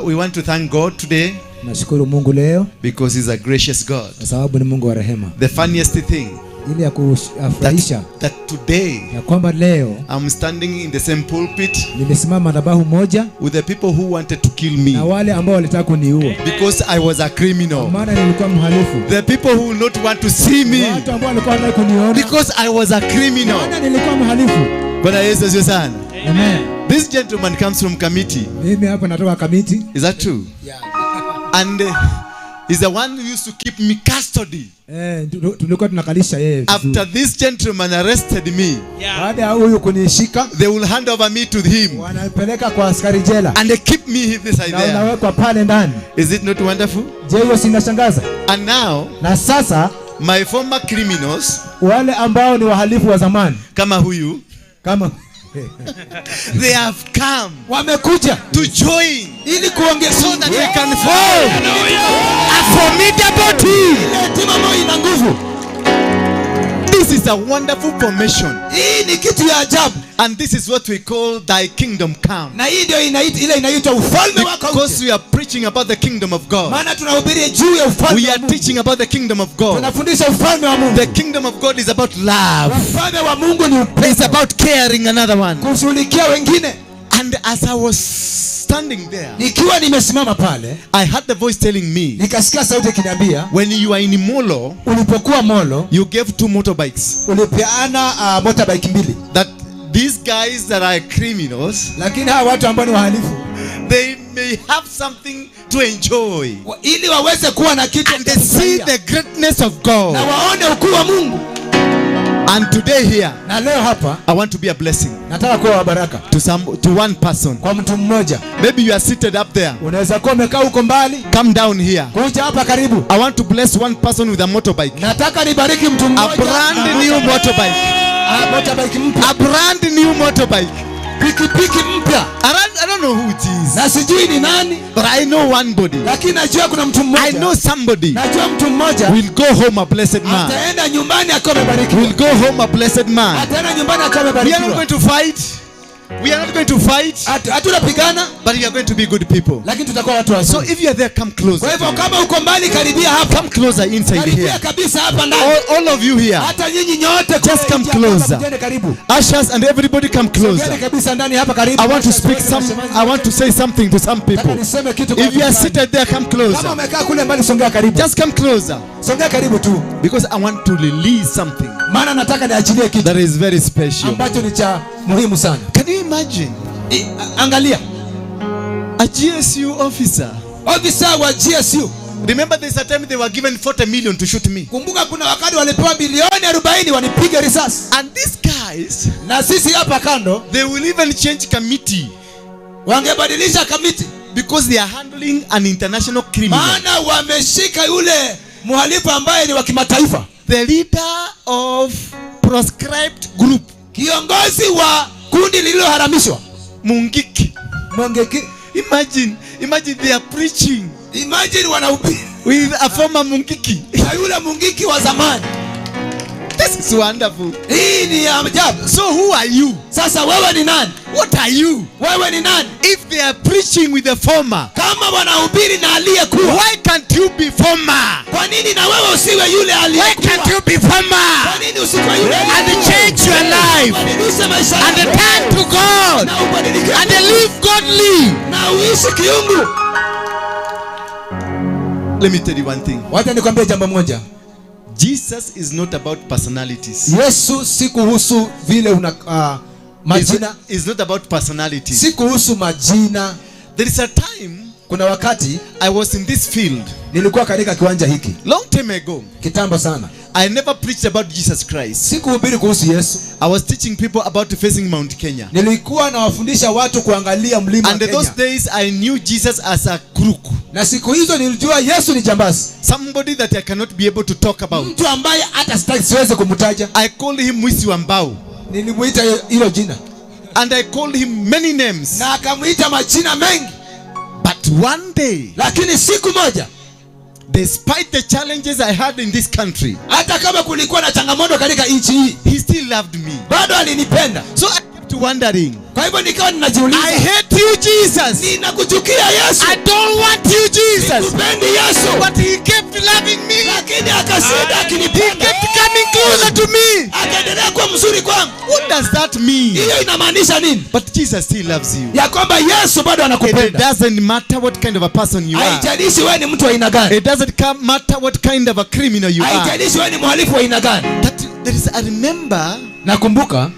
We want to thank God today. Nashukuru Mungu leo because he's a gracious God. Kwa sababu ni Mungu wa rehema. The funniest thing, ile ya kufurahisha, that today, ya kwamba leo I'm standing in the same pulpit, nimesimama madhabahu moja with the people who wanted to kill me, na wale ambao walitaka kuniua, because I was a criminal. Maana nilikuwa mhalifu. The people who will not want to see me, watu ambao walikuwa wanataka kuniona, because I was a criminal. Maana nilikuwa mhalifu. Bwana Yesu asifiwe sana. Amen. This gentleman comes from Kamiti. Mimi hapa natoka Kamiti. Is that true? Yeah. And he's the one who used to keep me custody. Tulikuwa tunakalisha yeye vizuri. After this gentleman arrested me, baada ya huyu kunishika, they will hand over me to him. Wanapeleka kwa askari jela. And they keep me this side there. Na unawekwa pale ndani. Is it not wonderful? Je, hiyo si inashangaza? And now, na sasa, my former criminals, wale ambao ni wahalifu wa zamani, kama huyu, kama they have come, wamekuja to join ili kuongeza, so that we can form a formidable team. Timu ambayo ina nguvu. This is a wonderful formation. Hii ni kitu ya ajabu. And this is what we call thy kingdom come. Na hii ndio ile inaitwa ufalme wako. Because we are preaching about the kingdom of God. Maana tunahubiri juu ya ufalme. We are teaching about the kingdom of God. Tunafundisha ufalme wa Mungu. The kingdom of God is about love. Ufalme wa Mungu ni upendo. It's about caring another one. Kushughulikia wengine. And as I was standing there, nikiwa nimesimama pale, I heard the voice telling me, nikasikia sauti ikiniambia, when you are in Molo, ulipokuwa Molo, you gave 2 motorbikes. Ulipeana motorbike mbili. That these guys that are criminals, lakini hawa watu ambao ni wahalifu, they may have something to enjoy, ili waweze kuwa na kitu, and they see the greatness of God, na waone ukuu wa Mungu. And today here, na leo hapa, I want to be a blessing. Nataka kuwa baraka to one person. Kwa mtu mmoja. Maybe you are seated up there. Unaweza kuwa umekaa huko mbali. Come down here. Kuja hapa karibu. I want to bless one person with a motorbike. Nataka nibariki mtu mmoja. A brand new motorbike. A motorbike mpya. A brand new motorbike. Pikipiki mpya. I don't know who it is. Na sijui ni nani. But I know one body. Lakini najua kuna mtu mmoja. I know somebody. Najua mtu mmoja. Will go home a blessed man. Ataenda nyumbani akiwa amebarikiwa. Will go home a blessed man. Ataenda nyumbani akiwa amebarikiwa. We are not going to fight. We are not going to fight. Hatutapigana. But we are going to be good people. Lakini tutakuwa watu wazuri. So if you are there, come closer. Kwa hivyo kama uko mbali, karibia hapa. Come closer inside here. Karibia kabisa hapa ndani. All of you here. Hata nyinyi nyote just come closer. Ushers and everybody come closer. Kabisa ndani hapa karibu. I want to speak some, I want to say something to some people. If you are seated there, come closer. Kama umekaa kule mbali, songea karibu. Just come closer. Songea karibu tu. Because I want to release something. Maana nataka niachilie kitu. That is very special. Ambacho ni cha muhimu sana. Can you imagine? Angalia. A GSU officer. Officer wa GSU. Remember there's a time they were given 40 million to shoot me. Kumbuka kuna wakati walipewa milioni 40 wanipige risasi. And these guys, na sisi hapa kando, they will even change committee. Wangebadilisha committee because they are handling an international criminal. Maana wameshika yule mhalifu ambaye ni wa kimataifa. The leader of proscribed group. Kiongozi wa kundi lililoharamishwa. Mungiki. Mungiki. Imagine they are preaching. Imagine wanahubiri with a former Mungiki. Na yule Mungiki wa zamani. This is wonderful. Hii ni ya ajabu. So who are you? Sasa wewe ni nani? What are you? Wewe ni nani? If they are preaching with the former, Kama wanahubiri na aliyekuwa, why can't you be former? Kwa nini na wewe usiwe yule Why aliyekuwa? can't you be former? Kwa nini usiwe yule And aliyekuwa? change your life Ubadilishe maisha and yako. turn to God Na ubadilike and live godly. na uishi kiungu. Let me tell you one thing. Wacha nikwambie jambo moja. Jesus is not about personalities. Yesu si kuhusu vile una majina, It's not about personalities. si kuhusu majina. There is a time Kuna wakati I was in this field nilikuwa katika kiwanja hiki long time ago. kitambo sana. I never preached about Jesus Christ. Sikuhubiri kuhusu Yesu, I was teaching people about facing Mount Kenya. nilikuwa nawafundisha watu kuangalia mlima And those Kenya, days I knew Jesus as a crook. Na siku hizo nilijua Yesu ni jambazi, Somebody that I cannot be able to talk about. Mtu ambaye hata sitaki siwezi kumtaja. I called him Mwisi wa Mbao. Nilimuita hilo jina. And I called him many names. Na akamuita majina mengi. But one day, lakini siku moja, despite the challenges I had in this country, hata kama kulikuwa na changamoto katika nchi hii, he still loved me. Bado alinipenda. So I kept wondering. Kwa hivyo nikawa ninajiuliza, I hate you, Jesus. Ninakuchukia Yesu. I don't want you, Jesus. Sikupendi Yesu. But he kept loving me. Lakini akashinda akinipenda. He kept coming closer to me. Akaendelea kuwa mzuri kwangu. What does that mean? Hiyo inamaanisha nini? But Jesus still loves you. Ya kwamba Yesu bado anakupenda. It doesn't matter what kind of a person you are. Haijalishi wewe ni mtu wa aina gani. It doesn't matter what kind of a criminal you are. Haijalishi wewe ni mhalifu wa aina gani. That there is, I remember, Nakumbuka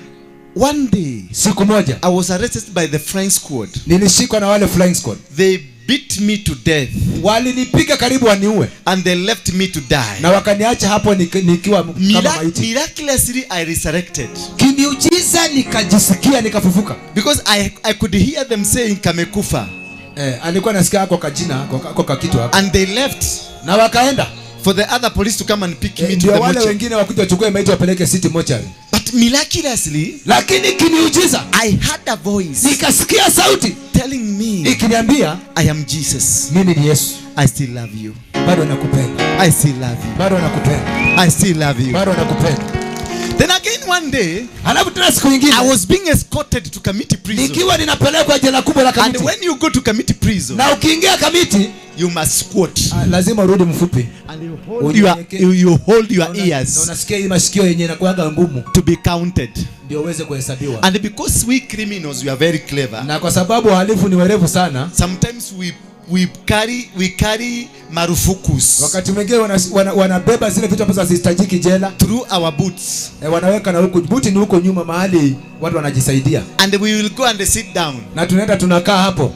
one day, siku moja, I was arrested by the flying squad. Nilishikwa na wale flying squad. They beat me to death. Walinipiga karibu waniue. And they left me to die. Na wakaniacha hapo nikiwa kama maiti. Miraculously I resurrected. Kimiujiza nikajisikia nikafufuka. Because I could hear them saying kamekufa. Alikuwa anasikia kwa kajina, kwa kitu hapo. And they left. Na wakaenda. For the other police to come and pick me to Ndio the wale mortuary. wengine wakuja wachukue maiti wapeleke city mortuary. But miraculously, lakini kimiujiza, I had a voice. Nikasikia sauti telling me, ikiniambia, I am Jesus. Mimi ni Yesu. I still love you. Bado nakupenda. I still love you. Bado nakupenda. I still love you. Bado nakupenda. Then again one day, alafu tena siku nyingine, I was being escorted to Kamiti prison. Nikiwa ninapelekwa jela kubwa la Kamiti. And when you go to Kamiti prison, na ukiingia Kamiti, you must squat. Lazima urudi mfupi. And you hold your, you hold your ears. Na unasikia hii masikio yenye inakuanga ngumu. To be counted. Ndio uweze kuhesabiwa. And because we criminals, we are very clever. Na kwa sababu wahalifu ni werevu sana. Sometimes we carry marufukus. Wakati mwingine wanabeba zile vitu ambazo hazihitajiki jela. Through our boots. Wanaweka na huku buti ni huko nyuma mahali watu wanajisaidia. And we will go and sit down. Na tunaenda tunakaa hapo.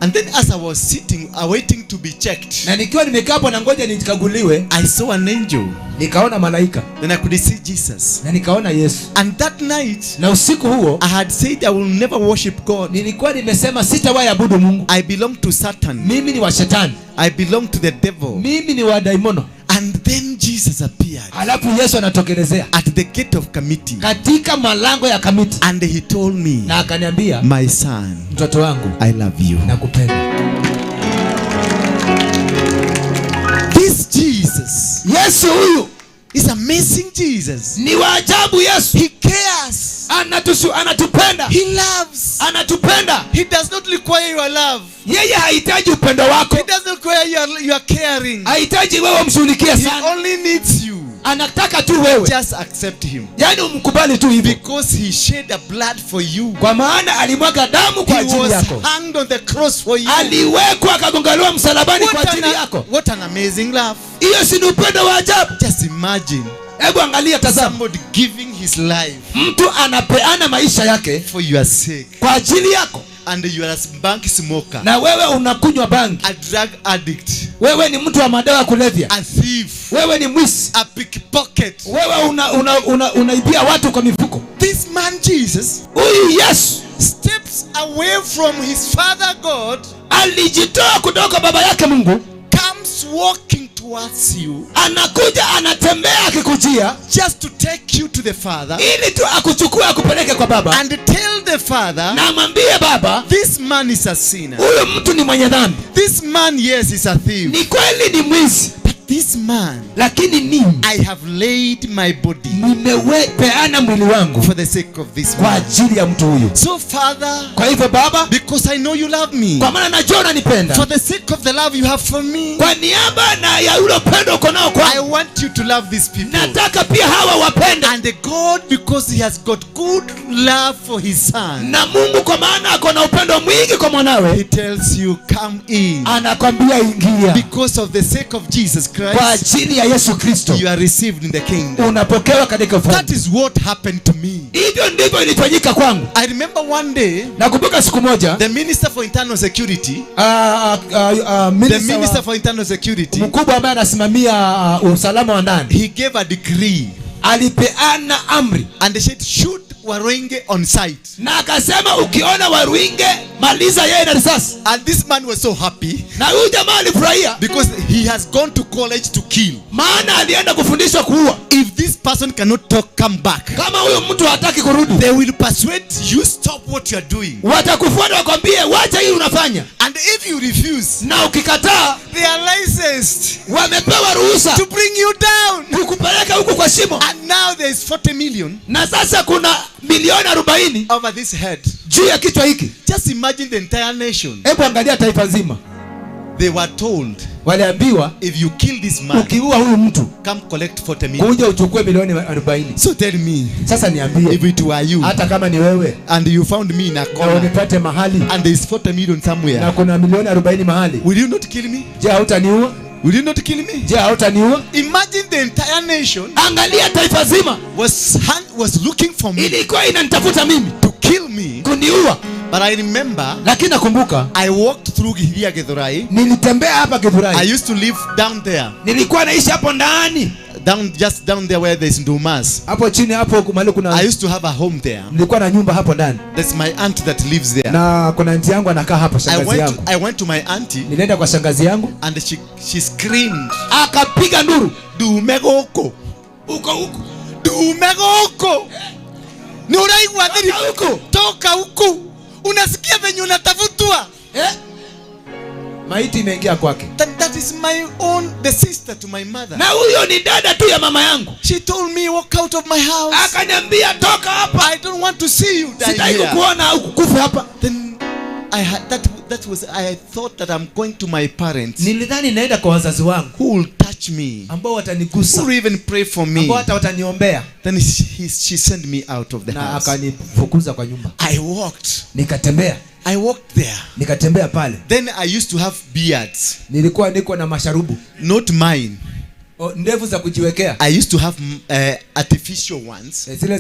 And then as I was sitting awaiting to be checked. Na nikiwa nimekaa hapo na ngoja nikaguliwe, I saw an angel. Nikaona malaika. Then I could see Jesus. Na nikaona Yesu. And that night, na usiku huo, I had said I will never worship God. Nilikuwa nimesema sitawahi abudu Mungu. I belong to Satan. Mimi ni wa shetani. I belong to the devil. Mimi ni wa daimono. And then Jesus appeared. Alafu Yesu anatokelezea. At the gate of Kamiti. Katika malango ya Kamiti. And he told me, na akaniambia, my son, mtoto wangu, I love you. Nakupenda. This Jesus, Yesu huyu is amazing Jesus. Ni wa ajabu Yesu. He cares. Anatupenda. He loves. Anatupenda. He does not require your love. Yeye hahitaji upendo wako. He doesn't require your caring. Hahitaji wewe umshughulikie sana. He only needs you. Anataka tu wewe. Just accept him. Yaani umkubali tu hivyo. Because he shed the blood for you. Kwa maana alimwaga damu kwa ajili yako. He was hanged on the cross for you. Aliwekwa akagongelewa msalabani kwa ajili yako. What an amazing love. Hiyo si ni upendo wa ajabu? Just imagine. Hebu angalia, tazama. Somebody giving his life. Mtu anapeana maisha yake for your sake. Kwa ajili yako. And you are a bank smoker. Na wewe unakunywa bangi. A drug addict. Wewe ni mtu wa madawa ya kulevya. A thief. Wewe ni mwizi. A pickpocket. Wewe unaibia watu kwa mifuko. This man Jesus, huyu Yesu, steps away from his father God, alijitoa kutoka baba yake Mungu, comes walking towards you, anakuja anatembea akikujia, just to take you to the father, ili tu akuchukue akupeleke kwa baba, and tell the father, na mwambie baba, this man is a sinner, huyu mtu ni mwenye dhambi, this man, yes, is a thief, ni kweli ni mwizi, but this man, lakini mimi, I have laid my body nimepeana mwili wangu for the sake of this kwa man. ajili ya mtu huyu. So Father, Kwa hivyo Baba, because I know you love me, kwa maana najua unanipenda, for the sake of the love you have for me, kwa niaba na ya ule upendo uko nao I kwangu, want you to love these people. nataka pia hawa wapende. And God, because he has got good love for his son, Na Mungu kwa maana ako na upendo mwingi kwa he mwanawe, tells you, come in. anakwambia ingia. Because of the sake of Jesus Kwa Christ, ajili ya Yesu Kristo you are received in the kingdom. unapokewa katika That ufalme. is what happened to me. Hivyo ndivyo ilifanyika kwangu. I remember one day, Nakumbuka siku moja, the minister for internal security, the minister minister wa- for internal security, mkubwa ambaye anasimamia usalama wa ndani, he gave a decree alipeana amri and they said, shoot Waruinge on sight. na akasema, ukiona Waruinge maliza yeye na risasi. And this man was so happy Na huyu jamaa alifurahia, because he has gone to college to kill. maana alienda kufundishwa kuua. If this person cannot talk, come back. Kama huyu mtu hataki kurudi, They will persuade you, stop what you are doing. watakufuata wakwambie, wacha hii unafanya. And if you refuse, Na ukikataa, they are licensed wamepewa ruhusa to bring you down. kukupeleka huku kwa shimo. And now there is 40 million Na sasa kuna milioni 40 over this head. juu ya kichwa hiki. Just imagine the entire nation. Hebu angalia taifa nzima, They were told, waliambiwa if you kill this man, ukiua huyu mtu come collect 40 million. kuja uchukue milioni 40. So tell me, Sasa niambie, if it were you hata kama ni wewe and you found me in a na corner unipate mahali and there is 40 million somewhere, na kuna milioni 40 mahali, will you not kill me? je, hautaniua? Will you not kill me? Je, hautaniua? Imagine the entire nation Angalia taifa zima was looking for me ilikuwa inanitafuta mimi to kill me. kuniua, But I remember lakini nakumbuka I walked through here Githurai. nilitembea hapa Githurai. I used to live down there. Nilikuwa naishi hapo ndani, Down, just down there where there's Ndumas. hapo chini hapo mahali kuna, I used to have a home there. nilikuwa na nyumba hapo ndani, There's my aunt that lives there. na kuna aunti yangu anakaa hapo, shangazi yangu. I went to my auntie. Nilienda kwa shangazi yangu and she screamed, akapiga nduru, Dumegoko, uko huko, Dumegoko, ni uraigwa thiri huko, toka huku, unasikia venye unatafutwa. Maiti imeingia kwake. That is my own, the sister to my mother. Na huyo ni dada tu ya mama yangu. She told me, walk out of my house. Akaniambia toka hapa. I don't want to see you die Sitaki here. kukuona au kukufa hapa. Then I had that was, I thought that I'm going to my parents. Nilidhani naenda kwa wazazi wangu. Who will touch me? Ambao watanigusa. Who will even pray for me? Ambao hata wataniombea. Then she sent me out of the Na house. akanifukuza kwa nyumba. I walked. Nikatembea. I walked there. Nikatembea pale. Then I used to have beards. Nilikuwa niko na masharubu. Not mine. Ndevu za kujiwekea. I used to have artificial ones. Zile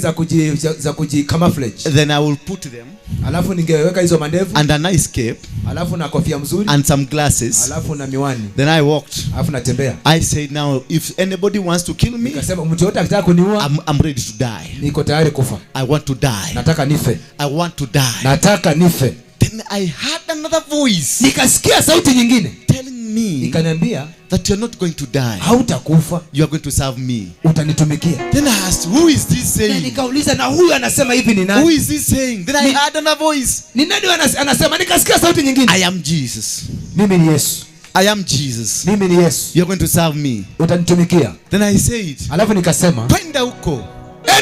za kuji camouflage. Then I will put them. Alafu ningeweka hizo mandevu. And a nice cape. Alafu na kofia mzuri. And some glasses. Alafu na miwani. Then I walked. Alafu natembea. I said, now if anybody wants to kill me, nikasema mtu yote akitaka kuniua, I'm ready to die. Niko tayari kufa. I want to die. Nataka nife. I want to die. Nataka nife. Then I heard another voice. Nikasikia sauti nyingine telling me ikaniambia that you're not going to die. Hautakufa. You are going to serve me. Utanitumikia. Then I asked, who is this saying? Na nikauliza, na huyu anasema hivi ni nani? Who is this saying? Then I heard another voice. Ni nani anasema? Nikasikia sauti nyingine. I am Jesus. Mimi ni Yesu. I am Jesus. Mimi ni Yesu. You are going to serve me. Utanitumikia. Then I said, alafu nikasema, kwenda huko.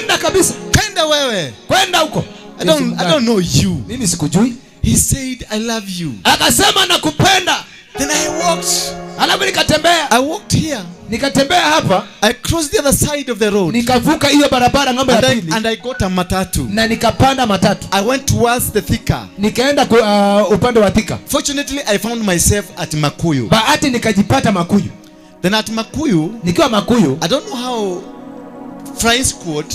Enda kabisa. Kwenda wewe. Kwenda huko. I don't know you. Mimi sikujui. He said, I love you. Akasema nakupenda. Then I walked. Alafu nikatembea. I walked here. Nikatembea hapa. I crossed the other side of the road. Nikavuka hiyo barabara ng'ambo ya pili. And I got a matatu. Na nikapanda matatu. I went towards the Thika. Nikaenda upande wa Thika. Fortunately, I found myself at Makuyu. Bahati nikajipata Makuyu. Then at Makuyu, nikiwa Makuyu, I don't know how Flying Squad,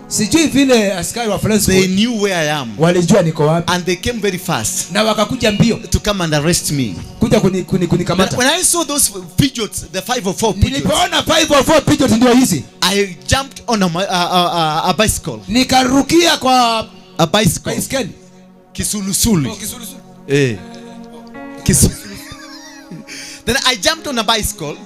sijui vile askari wa Flying Squad, they knew where I am. Walijua niko wapi. And they came very fast. Na wakakuja mbio to come and arrest me. Kuja kunikamata. When I saw those pigeons, the 504 pigeons, nilipoona 504 pigeons ndio hizi, I jumped on a bicycle. Nikarukia kwa a bicycle. Baiskeli. Kisulusuli. Oh, kisulusuli. Eh. Then I jumped on a bicycle.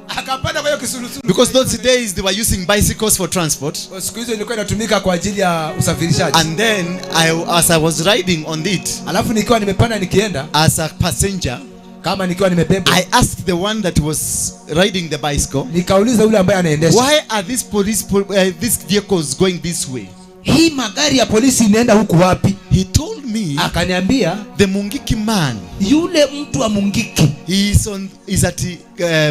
Akapanda kwa hiyo kisulusulu. Because those days they were using bicycles for transport. Siku hizo ilikuwa inatumika kwa ajili ya usafirishaji. And then as I was riding on it, alafu nikiwa nimepanda nikienda, as a passenger, Kama nikiwa nimebebwa. I asked the one that was riding the bicycle, Nikauliza yule ambaye anaendesha, why are these these vehicles going this way? Hii magari ya polisi inaenda huku wapi? He told me, Akaniambia, the Mungiki man, yule mtu wa Mungiki, he is at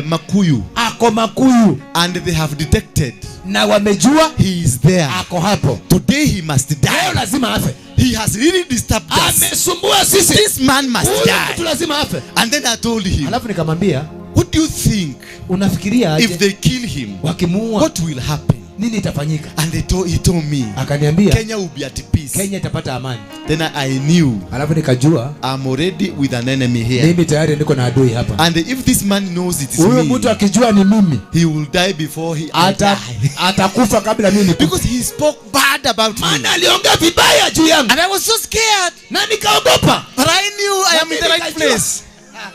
Makuyu. Ako Makuyu. And they have detected Na wamejua he is there. Ako hapo. Today he must die. Leo lazima afe. He has really disturbed us. Amesumbua sisi. This man must Huyu die. mtu lazima afe. And then I told him, Alafu nikamwambia, what do you think? Unafikiria aje? If they kill him, wakimuua, what will happen? Nini itafanyika? And he told me, Akaniambia, Kenya will be at peace. Kenya itapata amani. Then I knew, Alafu nikajua, I'm already with an enemy here. Mimi tayari niko na adui hapa. And if this man knows it is Huyu me, mtu akijua ni mimi, he will die before he die. Atakufa kabla mimi nikufe. Because he spoke bad about me. Maana aliongea vibaya juu yangu. And I was so scared. Na nikaogopa. But I knew I am in the right Nikajua. place.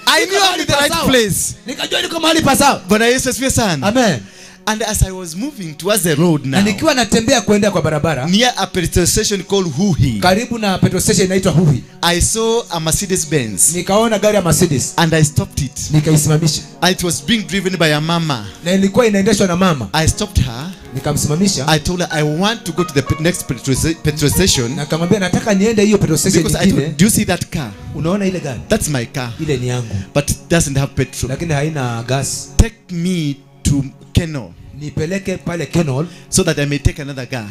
I knew I'm in the right place. Nikajua niko mahali pa sawa. Bwana Yesu asifiwe sana. Amen. And as I was moving towards the road now, Na nikiwa natembea kuenda kwa barabara, near a petrol station called Huhi, karibu na petrol station inaitwa Huhi, I saw a Mercedes Benz. Nikaona gari ya Mercedes. And I stopped it. Nikaisimamisha. And it was being driven by a mama. Na ilikuwa inaendeshwa na mama. I stopped her. Nikamsimamisha. I told her I want to go to the next petrol station. Na nikamwambia nataka niende hiyo petrol station Because I nyingine. told, do you see that car? Unaona ile gari? That's my car. Ile ni yangu. But it doesn't have petrol. Lakini haina gas. Take me to Kenol. Nipeleke pale Kenol. So that I may take another car.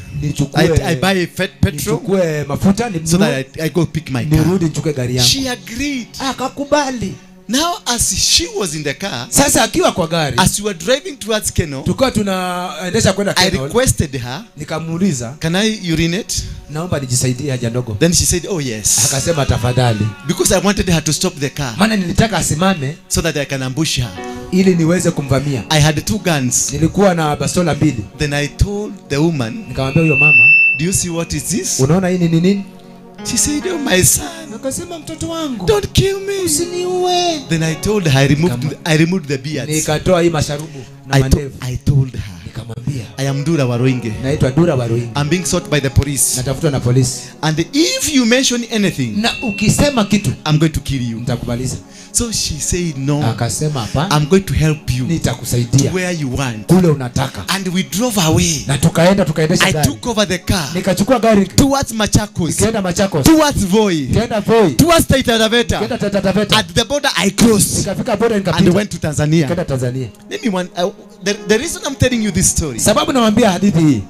I buy petrol. Nichukue mafuta, ninunue. So that I go pick my car. Nirudi nichukue gari yangu. She agreed. Akakubali. Now as she was in the car, Sasa akiwa kwa gari, as we were driving towards Kenol, tukiwa tunaendesha kwenda I Kenol, requested her, nikamuuliza, can I urinate? Naomba nijisaidie haja ndogo. Then she said, oh yes. Akasema tafadhali. Because I wanted her to stop the car. Maana nilitaka asimame so that I can ambush her. Ili niweze kumvamia. I had 2 guns. Nilikuwa na bastola 2. Then I told the woman, Nikamwambia huyo mama, do you see what is this? Unaona hii ni nini? She said, oh my son. Akasema mtoto wangu, don't kill me. Usiniue. Then I told her, I removed the beards. Nikatoa hii masharubu na mandevu. I told her, Nikamwambia, I am Dura Waruinge. Naitwa Dura Waruinge. I'm being sought by the police. Natafutwa na polisi. And if you mention anything, na ukisema kitu, I'm going to kill you. Nitakubaliza. So she said no. Akasema hapana. I'm going to help you. Nitakusaidia. To where you want. Kule unataka. And we drove away. Na tukaenda, tukaendesha I gari. took over the car. Nikachukua gari. Towards Machakos. Nikaenda Machakos. Towards Voi. Nikaenda Voi. Towards Taita Taveta. Nikaenda Taita Taveta. At the border I crossed. Nikafika border nikapita. And went to Tanzania. Nikaenda Tanzania. Let me one, the reason I'm telling you this story. Sababu nawaambia hadithi hii.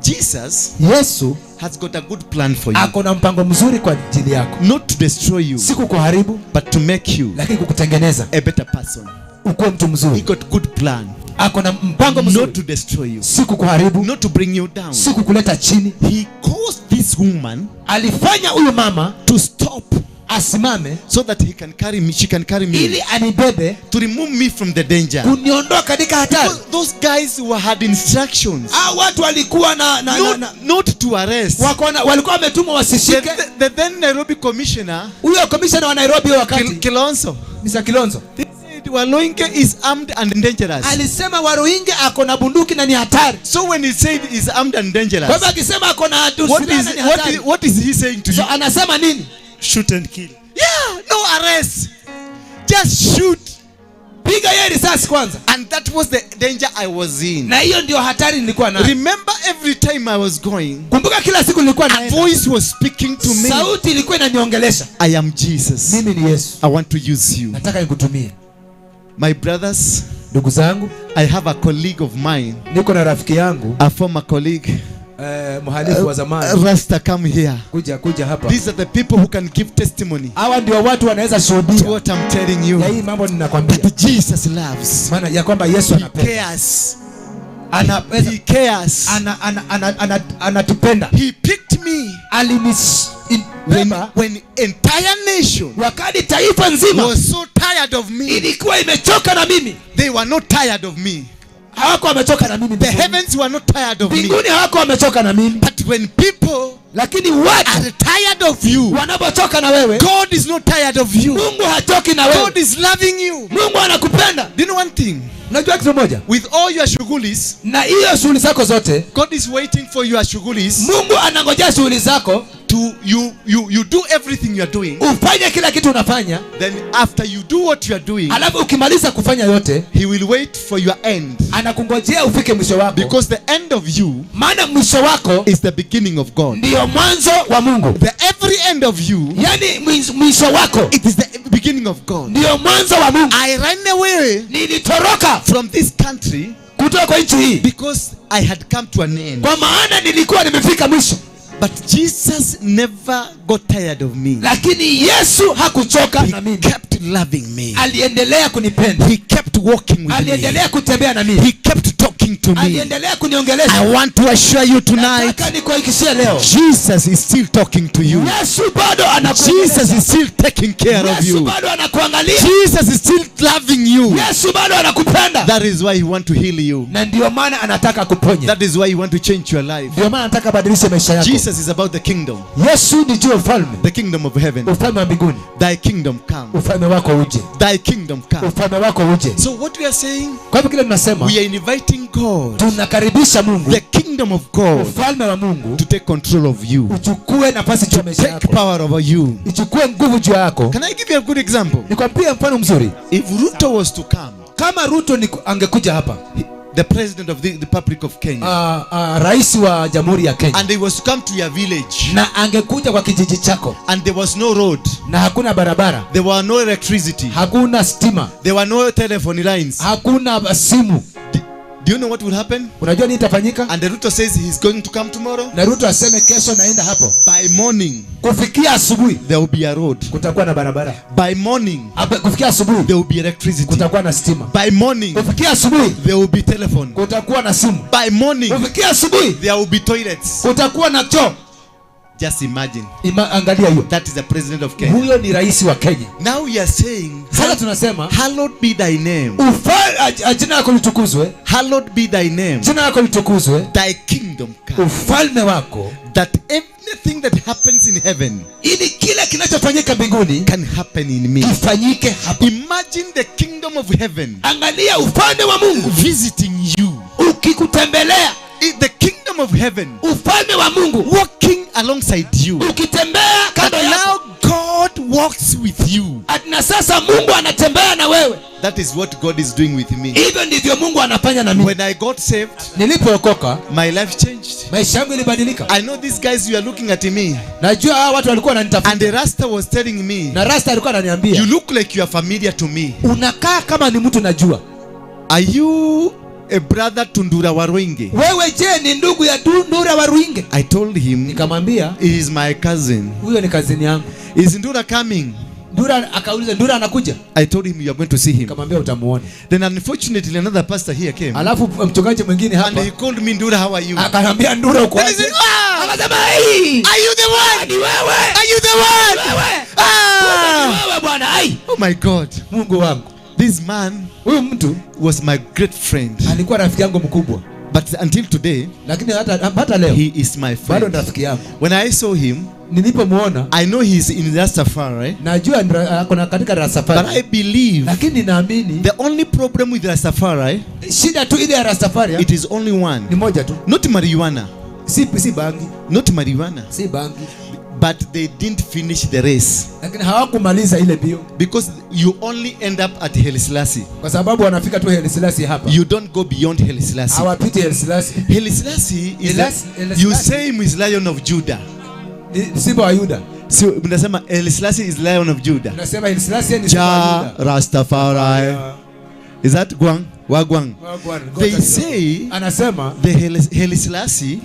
Jesus Yesu has got a good plan for you. Ako na mpango mzuri kwa ajili yako. Not to destroy you, si kukuharibu, but to make you lakini kukutengeneza a better person. Ukuwe mtu mzuri. He got good plan. Ako na mpango mzuri. Not to destroy you. Si kukuharibu. Not to bring you down. Si kukuleta chini. He caused this woman, alifanya huyu mama to stop, asimame, so that he can carry me, she can carry me, ili anibebe, to remove me from the danger, kuniondoa katika hatari. Because those guys who had instructions, Hao watu walikuwa na, na, not, na, not to arrest. Wako na, walikuwa wametumwa wasishike. The then Nairobi commissioner, huyo commissioner wa Nairobi huyo wakati, Kilonzo, Mr. Kilonzo, they said Waruinge is armed and dangerous. Alisema Waruinge ako na bunduki na ni hatari. So when he said he's armed and dangerous, kwa hivyo akisema ako na silaha na ni hatari, what is he saying to you? So anasema nini? Shoot and kill. Yeah, no arrest. Just shoot. Piga yeye risasi kwanza. And that was the danger I was in. Na hiyo ndio hatari nilikuwa nayo. Remember every time I was going, kumbuka kila siku nilikuwa a naenda, voice was speaking to me. Sauti ilikuwa inaniongelesha. I am Jesus. Mimi ni Yesu. I want to use you. Nataka nikutumie. My brothers, ndugu zangu, I have a colleague of mine. Niko na rafiki yangu, a former colleague. Mhalifu wa zamani. Rasta, come here. Kuja hapa. These are the people who can give testimony. Hawa ndio watu wanaweza shuhudia. To what I'm telling you. Ya hii mambo ninakwambia. That Jesus loves. Maana ya kwamba Yesu He anapenda. cares. Anapenda. He cares. Anatupenda. He picked me. Alinibeba. When entire nation wakati taifa nzima was so tired of me. Ilikuwa imechoka na mimi. They were not tired of me. Hawako wamechoka na mimi. The heavens were not tired of me. Mbinguni hawako wamechoka na mimi. But when people lakini watu are tired of you, wanapochoka na wewe, God is not tired of you. Mungu hachoki na wewe. God is loving you. Mungu anakupenda. Do you know one thing? Unajua kitu moja? With all your shughulis, na hiyo shughuli zako zote, God is waiting for your shughulis. Mungu anangojea shughuli zako To you do everything you are doing. Ufanye kila kitu unafanya. Then after you do what you are doing, alafu ukimaliza kufanya yote, he will wait for your end. Anakungojea ufike mwisho wako. Because the end of you, maana mwisho wako, is the beginning of God. Ndio mwanzo wa Mungu. The every end of you, yani mwisho wako, it is the beginning of God. Ndio mwanzo wa Mungu. I ran away, nilitoroka, from this country, kutoka kwa nchi hii, because I had come to an end. Kwa maana nilikuwa nimefika mwisho. But Jesus never got tired of me. Lakini Yesu hakuchoka na mimi. He kept loving me. Aliendelea kunipenda. He kept walking with me. Aliendelea kutembea na mimi. He kept talking to me. Aliendelea kuniongelesha. I want to assure you tonight, nataka nikuhakikishie leo, Jesus is still talking to you. Yesu bado anakuongelesha. Jesus is still taking care of Yesu you. bado anakuangalia. Jesus is still loving you. Yesu bado anakupenda. That is why he want to heal you. Na ndio maana anataka kuponya. That is why he want to change your life. Ndio maana anataka badilishe maisha yako. Jesus is about the kingdom. Yesu ni juu ya ufalme. The kingdom of heaven. Ufalme wa mbinguni. Thy kingdom come. Ufalme wako uje. Thy kingdom come. Ufalme wako uje. So what we are saying, kwa hivyo kile tunasema, we are inviting God, tunakaribisha Mungu, the kingdom of God, ufalme wa Mungu, to take control of you, uchukue nafasi juu ya maisha yako, take power over you, ichukue nguvu juu yako. Can I give you a good example? Nikwambie mfano mzuri. If Ruto was to come, kama Ruto angekuja hapa, the president of the Republic of Kenya, rais wa Jamhuri ya Kenya, and he was to come to your village, na angekuja kwa kijiji chako, and there was no road, na hakuna barabara, there were no electricity, hakuna stima, there were no telephone lines, hakuna simu. Do you know what will happen? Unajua nini itafanyika? And the Ruto says he's going to come tomorrow. Na Ruto aseme kesho naenda hapo. By morning, kufikia asubuhi, there will be a road. Kutakuwa na barabara. By morning, kufikia asubuhi, there will be electricity. Kutakuwa na stima. By morning, kufikia asubuhi, there will be telephone. Kutakuwa na simu. By morning, kufikia asubuhi, there will be toilets. Kutakuwa na choo. Just imagine. Angalia hiyo. That is the president of Kenya. Huyo ni rais wa Kenya. Now we are saying, sasa tunasema, hallowed be thy name. Jina lako litukuzwe. Hallowed be thy name. Jina lako litukuzwe. Thy kingdom come. Ufalme wako. That everything that happens in heaven, ili kila kinachofanyika mbinguni, can happen in me. Kifanyike hapa. Imagine the kingdom of heaven. Angalia ufalme wa Mungu visiting you. Ukikutembelea. The kingdom of heaven, ufalme wa Mungu, walking alongside you. Ukitembea kando yako. Now God walks with you. Na sasa Mungu anatembea na wewe. That is what God is doing with me. Hivyo ndivyo Mungu anafanya na mimi. When I got saved, nilipookoka, my life changed. Maisha yangu ilibadilika. I know these guys, you are looking at me. Najua hawa watu walikuwa wananitafuta. And the Rasta was telling me, na Rasta alikuwa ananiambia, you look like you are familiar to me. Unakaa kama ni mtu najua. Are you a brother to Ndura Waruinge? Wewe je, ni ndugu ya Ndura Waruinge? I told him, nikamwambia, he is my cousin. Huyo ni cousin yangu. Is Ndura coming? Ndura akauliza, Ndura anakuja? I told him you are going to see him. Nikamwambia utamuona. Then unfortunately another pastor here came. Alafu mchungaji mwingine hapa. And he called me, Ndura, how are you? Akaniambia, Ndura uko aje? Akasema, hey! Are you the one? Ni wewe. Are you the one? Wewe. Ah! Ni wewe bwana. Ai. Oh my God. Mungu wangu. This man, huyu mtu, was my great friend. Alikuwa rafiki yangu mkubwa. But until today, lakini hata leo, he is my friend. Bado rafiki yangu. When I saw him, nilipomuona, I know he is in Rastafari. Najua kuna katika Rastafari. But I believe, lakini naamini, the only problem with Rastafari, shida tu ile ya Rastafari, it is only one. Ni moja tu. Not marijuana. Si bangi. Not marijuana. Si bangi. But they didn't finish the race. Lakini hawakumaliza ile mbio. Because you only end up at Haile Selassie. Kwa sababu wanafika tu Haile Selassie hapa. You don't go beyond Haile Selassie. Hawapiti Haile Selassie. Haile Selassie is you say him is Lion of Judah. Simba wa Yuda. So mnasema Haile Selassie is Lion of Judah. Mnasema Haile Selassie ni Simba wa Yuda. Rastafari. Is that Gwang? Wagwang. They say, anasema, the Haile Selassie,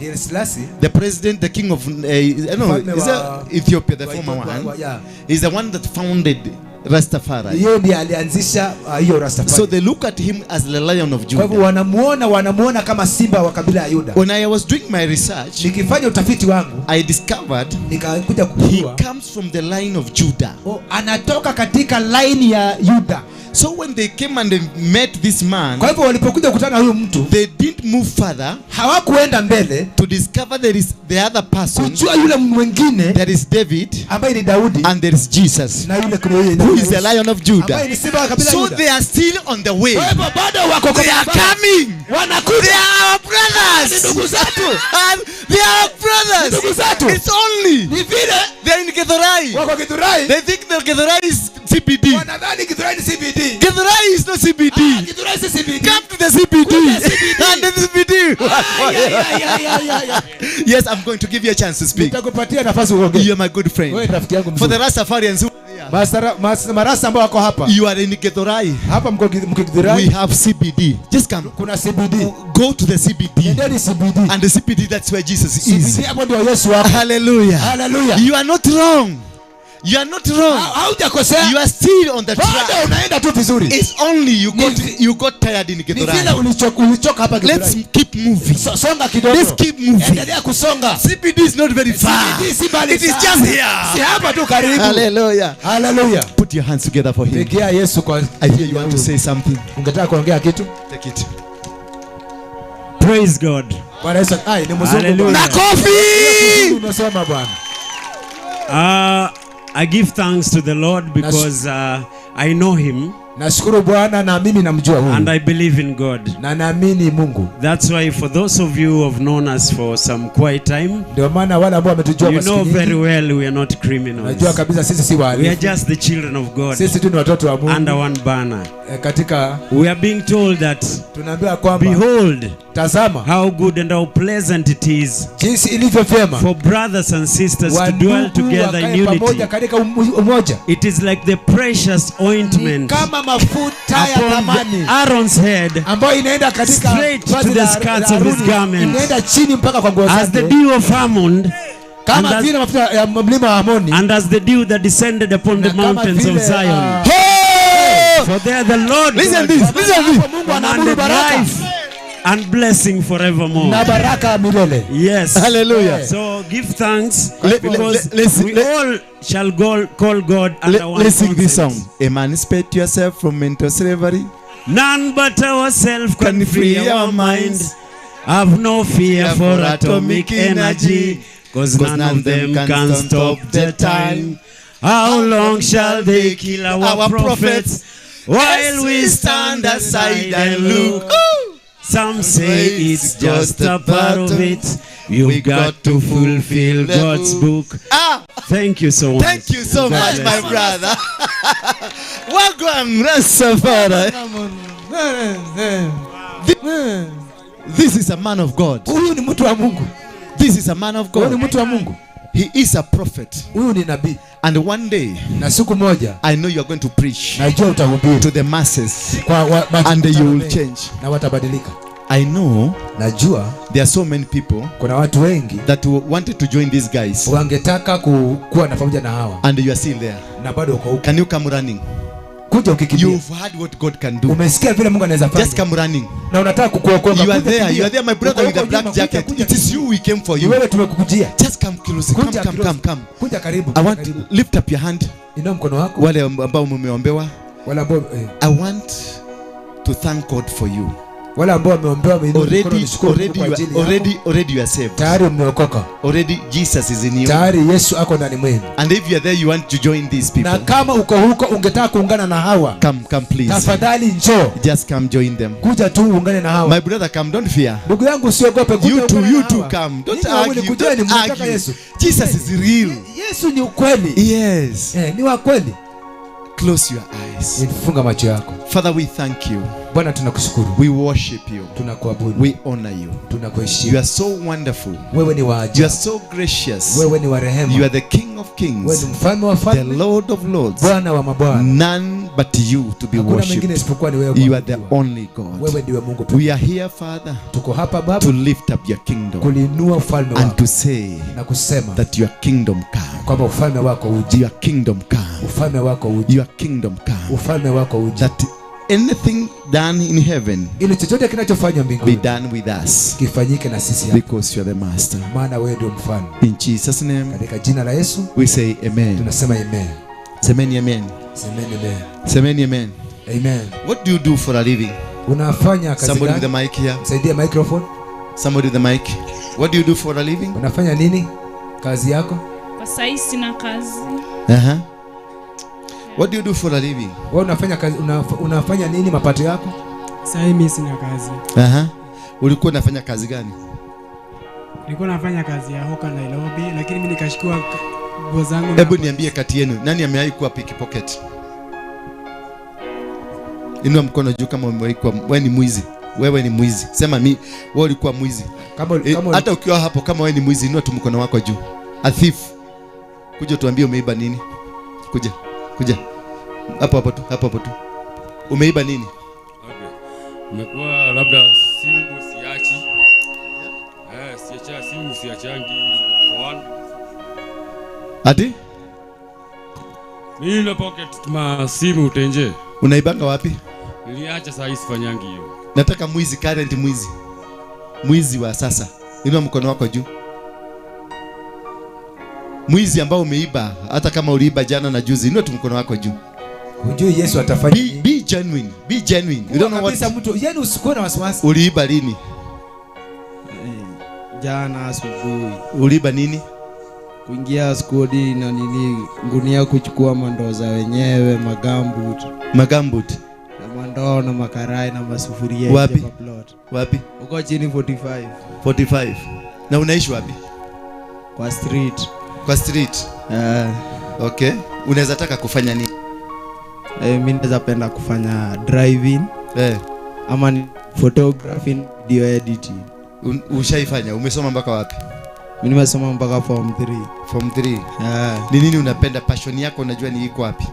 the president, the king of I don't know, is that Ethiopia, the former one, yeah, is the one that founded Rastafari. Yeye ndiye alianzisha hiyo Rastafari. So they look at him as the Lion of Judah. Kwa hivyo wanamuona kama simba wa kabila ya Yuda. When I was doing my research, nikifanya utafiti wangu, I discovered, nikakuja kugundua, he comes from the line of Judah. Oh, anatoka katika line ya Yuda. So when they came and they met this man, kwa hivyo walipokuja kukutana na huyu mtu, they didn't move further, hawakuenda mbele to discover there is the other person, kujua yule mwingine, there is David ambaye ni Daudi, and there is Jesus, na yule kuna who is the Lion of Judah. Ambaye ni simba wa kabila So Yuda. they are still on the way. Kwa hivyo bado wako kwa They are barabara. coming. Wanakuja. They are our brothers. Ni ndugu zetu. They are our brothers. Ni ndugu zetu. It's only ni vile they are in Githurai. Wako Githurai. They think that Githurai is CBD. Wanadhani Githurai ni CBD. Githurai is not CBD. Githurai si CBD. Come to the CBD. Kuja CBD. And the CBD. Ya. Yes, I'm going to give you a chance to speak. Nitakupatia nafasi uongee. You are my good friend. Wewe rafiki yangu For mzuri. the Rastafarians who are here, Marasa ambao wako hapa. You are in Githurai. Hapa mko Githurai. We have CBD. Just come. Kuna CBD. Go to the CBD. Nendeni CBD. And the CBD, that's where Jesus is. CBD hapo ndio Yesu wako. Hallelujah. Hallelujah. You are not wrong. You are not wrong. Haujakosea. You are still on the track. Bado unaenda tu vizuri. It's only you got tired in Ni vile Githurai. ulichoka hapa Githurai. Let's keep moving. Songa kidogo. Let's keep moving. Endelea kusonga. CBD is not very far. CBD si mbali It is sana. just here. Si hapa tu karibu. Hallelujah. Hallelujah. Put your hands together for him. Pigia Yesu kwa. I hear you want to say something. Ungetaka kuongea kitu? Take it. Praise God. Bwana Yesu, ai ni mzungu. Hallelujah. Makofi! Unasema Bwana. I give thanks to the Lord because I know him. Nashukuru Bwana na mimi namjua huyu. And I believe in God. Na naamini Mungu. That's why for those of you who have known us for some quiet time, ndio maana wale ambao wametujua you kwa siku know nyingi, very well we are not criminals. Najua kabisa sisi si wahalifu. We are just the children of God. Sisi tu ni watoto wa Mungu. Under one banner. Katika we are being told that tunaambiwa kwamba behold, tazama, how good and how pleasant it is, jinsi ilivyo vyema, for brothers and sisters to dwell together in unity. Pamoja katika umoja. It is like the precious ointment, kama mafuta ya thamani, Aaron's head, ambayo inaenda katika straight to the skirts of his garment, inaenda chini mpaka kwa nguo zake, as the dew of Hermon, kama vile mafuta ya mlima wa Hermoni, and as the dew that descended upon the mountains of Zion. For there the Lord listen this, listen this. Commanded life and blessing forevermore. Na baraka milele. Yes. Hallelujah. So give thanks because we all shall go call God under one. Let's sing this song. Emancipate yourself from mental slavery. None but ourselves can free our minds. Have no fear for atomic energy, cause none of them can stop the time. How long shall they kill our prophets while we stand aside and look? Some say it's just a part of it. You've got to fulfill God's book. Thank you so much. Thank you so much, my brother. Wagwan Rastafari. This is a man of God. Huyu ni mtu wa Mungu. This is a man of God. Huyu ni mtu wa Mungu. He is a prophet. Huyu ni nabii. And one day, na siku moja, I know you are going to preach. Najua utahubiri to the masses. Kwa and you will change. Na watabadilika. I know. Najua there are so many people. Kuna watu wengi that wanted to join these guys. Wangetaka kuwa na pamoja na hawa. And you are still there. Na bado uko huko. Can you come running? Kuja ukikimbia. You've heard what God can do. Umesikia vile Mungu anaweza fanya. Just come running. Na unataka kukuokoa. You are there. You are there, my brother with the black jacket. It is you we came for you. Wewe tumekukujia. Just come close. Come, come, come, come. Kuja karibu. I want to lift up your hand. Inua mkono wako. Wale ambao mmeombewa. Wale ambao I want to thank God for you. Wale ambao wameombewa wameinua mkono, nishukuru Mungu kwa ajili yako. Already you are saved. Tayari mmeokoka. Already Jesus is in you. Tayari Yesu ako ndani mwenu. And if you are there, you want to join these people. Na kama uko huko ungetaka kuungana na hawa, come, come please. Tafadhali njoo. Just come join them. Kuja tu uungane na hawa. My brother, come, don't fear. Ndugu yangu usiogope, kuja. You too come. Don't argue. Don't argue. Yesu. Jesus is real. Yesu ni ukweli. Yes. Ni wa kweli. Close your eyes. Funga macho yako. Father, we thank you. Bwana tunakushukuru. We worship you. Tunakuabudu. We honor you. Tunakuheshimu. You are so wonderful. Wewe ni wa ajabu. You are so gracious. Wewe ni wa rehema. You are the King of Kings. Wewe ni mfalme wa falme. The Lord of Lords. Bwana wa mabwana. None but you to be Hakuna worshipped. mwingine isipokuwa ni wewe. You are the only God. Wewe ndiwe Mungu pekee. We are here, Father. Tuko hapa Baba. To lift up your kingdom. Kulinua ufalme wako. And to say. Na kusema. That your kingdom come. Kwamba ufalme wako uje. Your kingdom come. Ufalme wako uje. Your kingdom come. Ufalme wako uje. That anything done in heaven, ili chochote kinachofanywa mbinguni, be done with us, kifanyike na sisi hapa, because you are the master. Maana wewe ndio mfalme. In Jesus name, katika jina la Yesu, we say amen. Tunasema amen. Semeni amen. Semeni amen. Semeni amen. Amen. What do you do for a living? Unafanya kazi Somebody gani? with the mic here. Msaidie microphone. Somebody with the mic. What do you do for a living? Unafanya nini? Kazi yako? Kwa sasa sina kazi. Aha. What do you do for a living? Wewe unafanya kazi, unafanya nini mapato yako? Sasa mimi sina kazi. Aha. Ulikuwa unafanya kazi gani? Nilikuwa nafanya kazi ya hoka Nairobi, lakini mimi nikashikwa nguo zangu. Hebu niambie kati yenu, nani amewahi kuwa pickpocket? Inua mkono juu kama umewahi kuwa. Wewe ni mwizi. Wewe ni mwizi. Sema mi, wewe ulikuwa mwizi. Kama hata ukiwa hapo kama wewe ni mwizi, inua tu mkono wako juu. A thief. Kuja tuambie umeiba nini? Kuja. Kuja. Hapo hapo tu, hapo hapo tu. Umeiba nini? Okay. Nimekuwa labda simu siachi. Siacha simu siachangi phone. Ati? Mimi na pocket ma simu utenje. Unaibanga wapi? Niliacha saa hii sifanyangi hiyo. Nataka mwizi, current mwizi. Mwizi wa sasa. Inua mkono wako juu. Mwizi ambao umeiba, hata kama uliiba jana na juzi, inua tu mkono wako juu. Hujui Yesu atafanya nini? Be genuine. Be genuine. You don't know what. Kabisa mtu, yani usikuwe na wasiwasi. Uliiba lini? Jana asubuhi. Uliiba nini? Kuingia skodi na nini, ngunia kuchukua mandoo za wenyewe, magambut. Magambut. Na mandoo na makarai na masufuria. Wapi? Wapi? Uko chini 45. 45. Na unaishi wapi? Kwa street. Kwa street. Okay. Unaweza taka kufanya nini? Mimi naweza penda kufanya driving. Ama ni photography, video editing. Ushaifanya? Umesoma mpaka wapi? Mimi nimesoma mpaka form 3. Form 3. Ni nini unapenda, passion yako unajua ni iko wapi?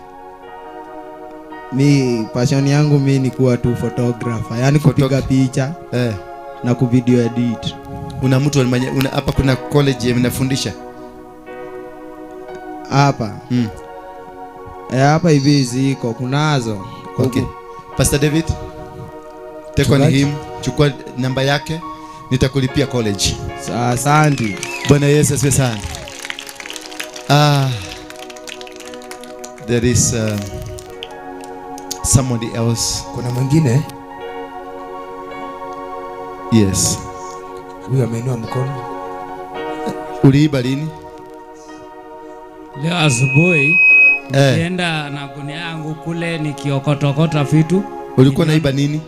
Mi passion yangu mi ni kuwa tu photographer, yani kupiga picha na ku video edit. Una mtu hapa kuna college mnafundisha? Hapa. Hapa hivi ziko kunazo. Okay. Pastor David, take on him, chukua namba yake, nitakulipia college. Asante. Bwana Yesu asifiwe sana. There is somebody else. Kuna mwingine? Yes. Huyu ameinua mkono. Uliiba lini? Leo asubuhi. Nilienda na gunia yangu kule nikiokotokota vitu. Ulikuwa naiba nini?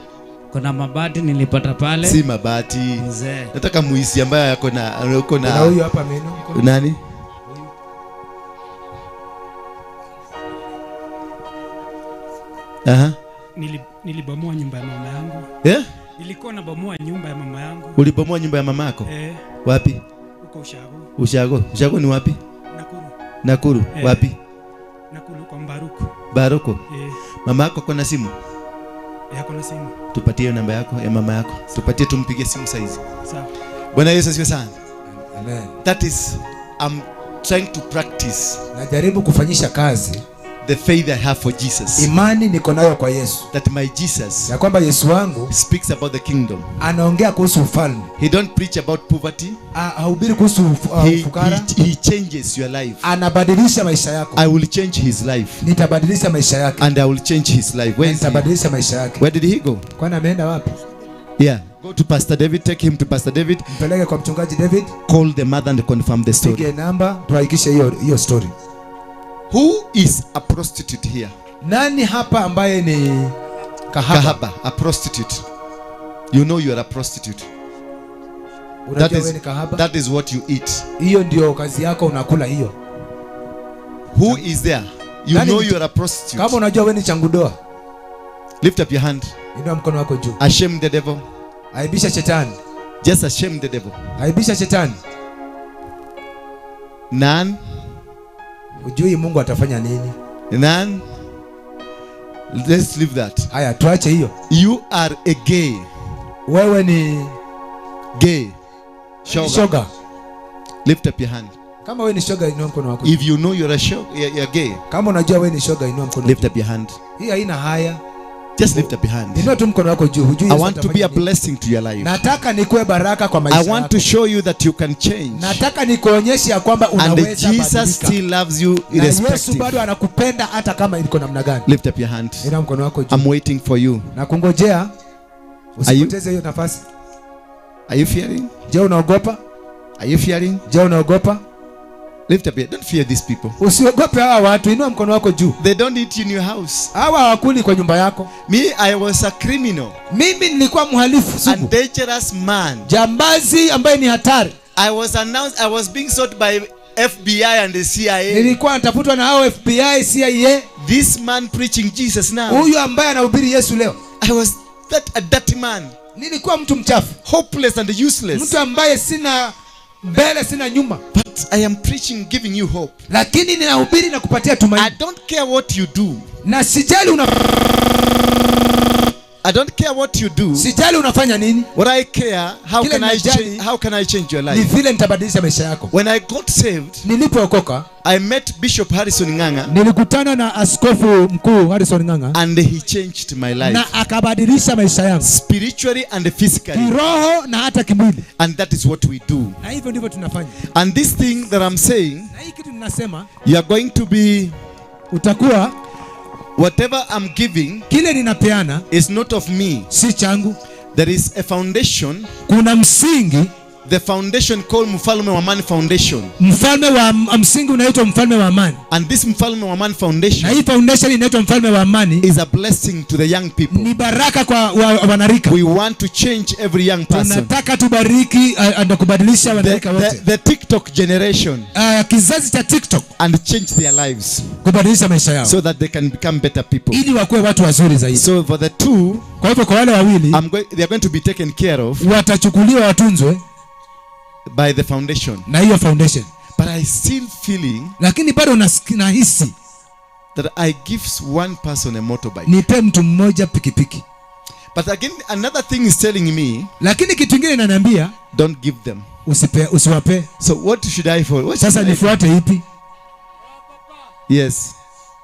Kuna mabati nilipata pale. Si mabati. Mzee. Nataka muizi ambaye yako na uko na. Kuna huyu hapa ameinua mkono. Nani? Aha. Nilibomoa nyumba ya mama yangu. Eh? Nilikuwa nabomoa nyumba ya mama yangu. Ulibomoa nyumba ya mama yako? Wapi? Huko Ushago. Ushago. Ushago ni wapi? Nakuru. Nakuru. Wapi? Nakuru kwa Mbaruku. Baruku. Mama yako kuna simu? Yako na simu. Tupatie namba yako ya mama yako. Tupatie tumpigie simu saizi. Sawa. Bwana Yesu asifiwe sana. Amen. That is, I'm trying to practice. Najaribu kufanyisha kazi the faith I have for Jesus. Imani niko nayo kwa Yesu. That my Jesus, ya kwamba Yesu wangu speaks about the kingdom. Anaongea kuhusu ufalme. He don't preach about poverty. Hahubiri kuhusu ufukara. He changes your life. Anabadilisha maisha yako. I will change his life. Nitabadilisha maisha yake. And I will change his life. Where is he? Nitabadilisha maisha yake. Where did he go? Kwani ameenda wapi? Yeah. Go to Pastor David, take him to Pastor David. Mpeleke kwa mchungaji David. Call the mother and confirm the story. Pige namba tuhakikishe hiyo story. Who is a prostitute here? Nani hapa ambaye ni kahaba? Kahaba, a prostitute. You know you are a prostitute. That is what you eat. Hiyo ndio kazi yako, unakula hiyo. Who is there? You know you are a prostitute. Kama unajua wewe ni changudoa. Lift up your hand. Inua mkono wako juu. Ashame the devil. Aibisha shetani. Just ashame the devil. Aibisha shetani. None. Hujui Mungu atafanya nini? None. Let's leave that. Haya, tuache hiyo. You are a gay. Wewe ni gay. Shoga. Shoga. Lift up your hand. Kama wewe ni shoga, inua mkono wako. If you know you're a shoga, you're gay. Kama unajua wewe ni shoga, inua mkono. Lift up your hand. Hii haina haya. Just lift up your hand. Inua tu mkono wako juu. Hujui I Yesu want to be atafanya a nini. blessing to your life. Nataka nikuwe baraka kwa I maisha want yako. to show you that you can change. Nataka nikuonyeshe ya kwamba And unaweza Jesus badilika. still loves you Na Yesu irrespective. bado anakupenda hata kama iko namna gani. Lift up your hand. Inua mkono wako juu. I'm waiting for you. Na kungojea. Are you- Usipoteze hiyo nafasi. Are you fearing? Je, unaogopa? Are you fearing? Je, unaogopa? Lift up your, don't fear these people. Usiogope hawa watu, inua mkono wako juu. They don't eat in your house. Hawa hawakuli kwa nyumba yako. Me, I was a criminal. Mimi nilikuwa mhalifu A sugu, dangerous man. jambazi ambaye ni hatari. I was announced, I was being sought by FBI and the CIA. Nilikuwa natafutwa na hao FBI, CIA. This man preaching Jesus now. Huyu ambaye anahubiri Yesu leo. I was that a dirty man. Nilikuwa mtu mchafu, Hopeless and useless. mtu ambaye sina mbele sina nyuma, But I am preaching, giving you hope. lakini ninahubiri na kupatia tumaini. I don't care what you do. Na sijali una I don't care what you do. sijali unafanya nini, What I care, how Kile can I ninajali change, how can I change your ni life? vile nitabadilisha maisha yako. When I got saved, Nilipookoka I met Bishop Harrison Nganga nilikutana na askofu mkuu Harrison Ng'ang'a and he changed my life na akabadilisha maisha yangu spiritually and physically. kiroho na hata kimwili, And that is what we do. na hivyo ndivyo tunafanya. And this thing that I'm saying, Na hii kitu ninasema, you are going to be, utakuwa whatever I'm giving kile ninapeana is not of me. si changu. There is a foundation, Kuna msingi, the foundation called Mfalme wa Amani Foundation. mfalme wa msingi unaitwa mfalme wa amani, And this Mfalme wa Amani na Foundation hii foundation inaitwa mfalme wa amani is a blessing to the young people. ni baraka kwa wanarika. We want to change every young person. Tunataka tubariki na kubadilisha The, wanarika wote, the TikTok generation kizazi cha TikTok, and change their lives kubadilisha maisha yao so that they can become better people. ili wakuwe watu wazuri zaidi. So for the two, Kwa hivyo kwa wale wawili they are going to be taken care of watachukuliwa watunzwe by the foundation. na hiyo foundation, But I still feeling lakini bado nahisi that I give one person a motorbike. nipe mtu mmoja pikipiki. But again, another thing is telling me, Lakini kitu kingine inaniambia don't give them. usipe, usiwape. So what should I follow? What Sasa should I nifuate ipi? Yes.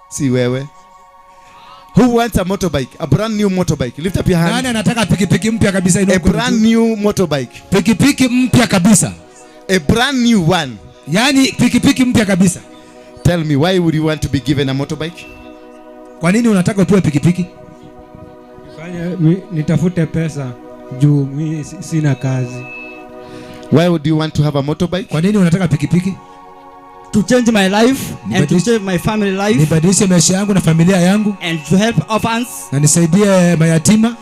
See wewe. Who wants a motorbike? A brand new motorbike. Lift up your hand. Nani anataka pikipiki mpya kabisa? Inua A mkono brand juu. new motorbike. Pikipiki mpya kabisa, A brand new one. yaani pikipiki mpya kabisa. Tell me, why would you want to be given a motorbike? Kwa nini unataka upewe pikipiki? Fanya nitafute pesa juu mi sina kazi. Why would you want to have a motorbike? Kwa nini unataka pikipiki? To change my life and to change my family life Nibadilishe maisha yangu na familia yangu and to help orphans na nisaidie mayatima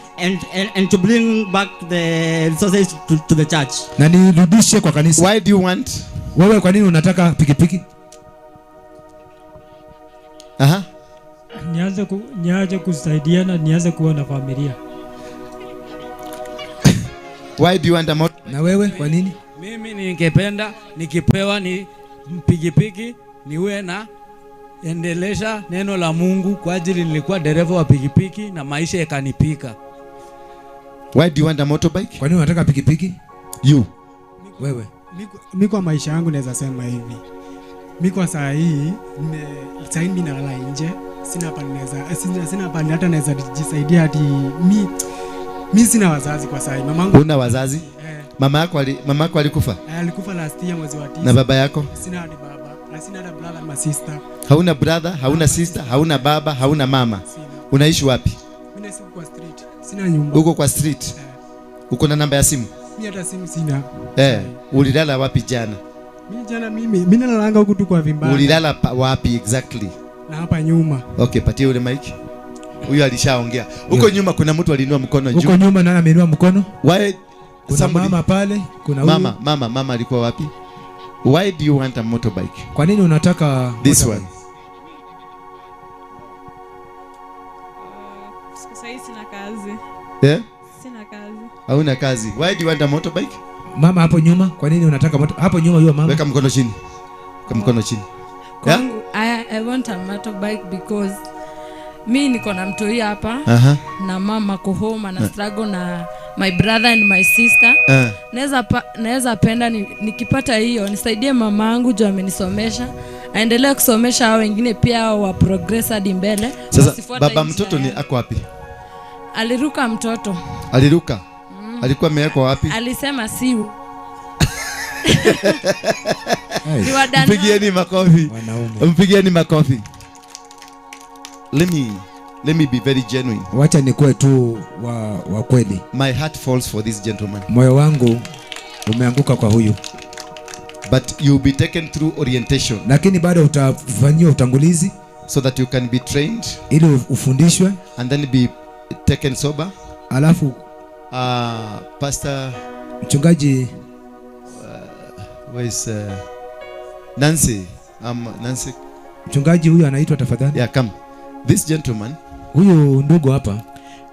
and to bring back the resources to the church. na nirudishe kwa kanisa. Why do you want? Wewe kwa nini unataka pikipiki? Aha. Nianze kusaidiana, nianze kuwa na familia. Why do you want a motorbike? Na wewe kwa nini? Mimi ningependa nikipewa ni pikipiki niwe na endelesha neno la Mungu kwa ajili nilikuwa dereva wa pikipiki na maisha yakanipika. Why do you want a motorbike? Kwa nini unataka pikipiki? You. Wewe. Mi kwa maisha yangu naweza sema hivi. Mi kwa saa hii saa hii mi nalala nje. Sina pali naweza, sina pali hata naweza jisaidia hadi mi sina wazazi kwa saa hii. Mamangu Una wazazi? Mama yako alikufa? Alikufa last year mwezi wa 9. Na baba yako? Sina hadi baba, na sina hata brother na sister. Hauna brother, hauna sister, hauna baba, hauna mama. Unaishi wapi? Mimi naishi kwa street. Sina nyumba. Uko kwa street. Uko na namba ya simu? Mimi hata simu sina. Ulilala wapi jana? Mimi jana mimi nalalanga huku tu kwa vibanda. Ulilala wapi exactly? Na hapa nyuma. Okay, patie ule mic. Huyu alishaongea. Huko nyuma kuna mtu aliinua mkono juu. Huko nyuma nani ameinua mkono? Why Kuna somebody... mama pale, kuna huyu. Mama alikuwa wapi? Why do you want a motorbike? Kwa nini unataka this one? Sasa hii sina kazi. Yeah? Sina kazi. Hauna kazi. Why do you want a motorbike? Mama hapo nyuma, kwa nini unataka moto? Hapo nyuma huyo mama. Weka mkono chini. Weka mkono chini. Yeah? I want a motorbike because mi niko na mtoi hapa. Na mama ko home na struggle na my brother and my sister. Naweza penda nikipata hiyo nisaidie mama yangu juu amenisomesha, aendelee kusomesha hao wengine pia wa progress hadi mbele. Sasa baba mtoto ni ako wapi? Aliruka mtoto. Aliruka? Alikuwa amewekwa wapi? Alisema siu. Mpigieni makofi. Mpigieni makofi. Let me be very genuine. Wacha nikuwe tu wa kweli. My heart falls for this gentleman. Moyo wangu umeanguka kwa huyu. But you'll be taken through orientation. Lakini bado utafanyiwa utangulizi so that you can be trained, ili ufundishwe, and then be taken sober. Alafu Pastor, mchungaji, where is Nancy? Nancy. Mchungaji huyu anaitwa tafadhali. Yeah, come. This gentleman, huyu ndugu hapa,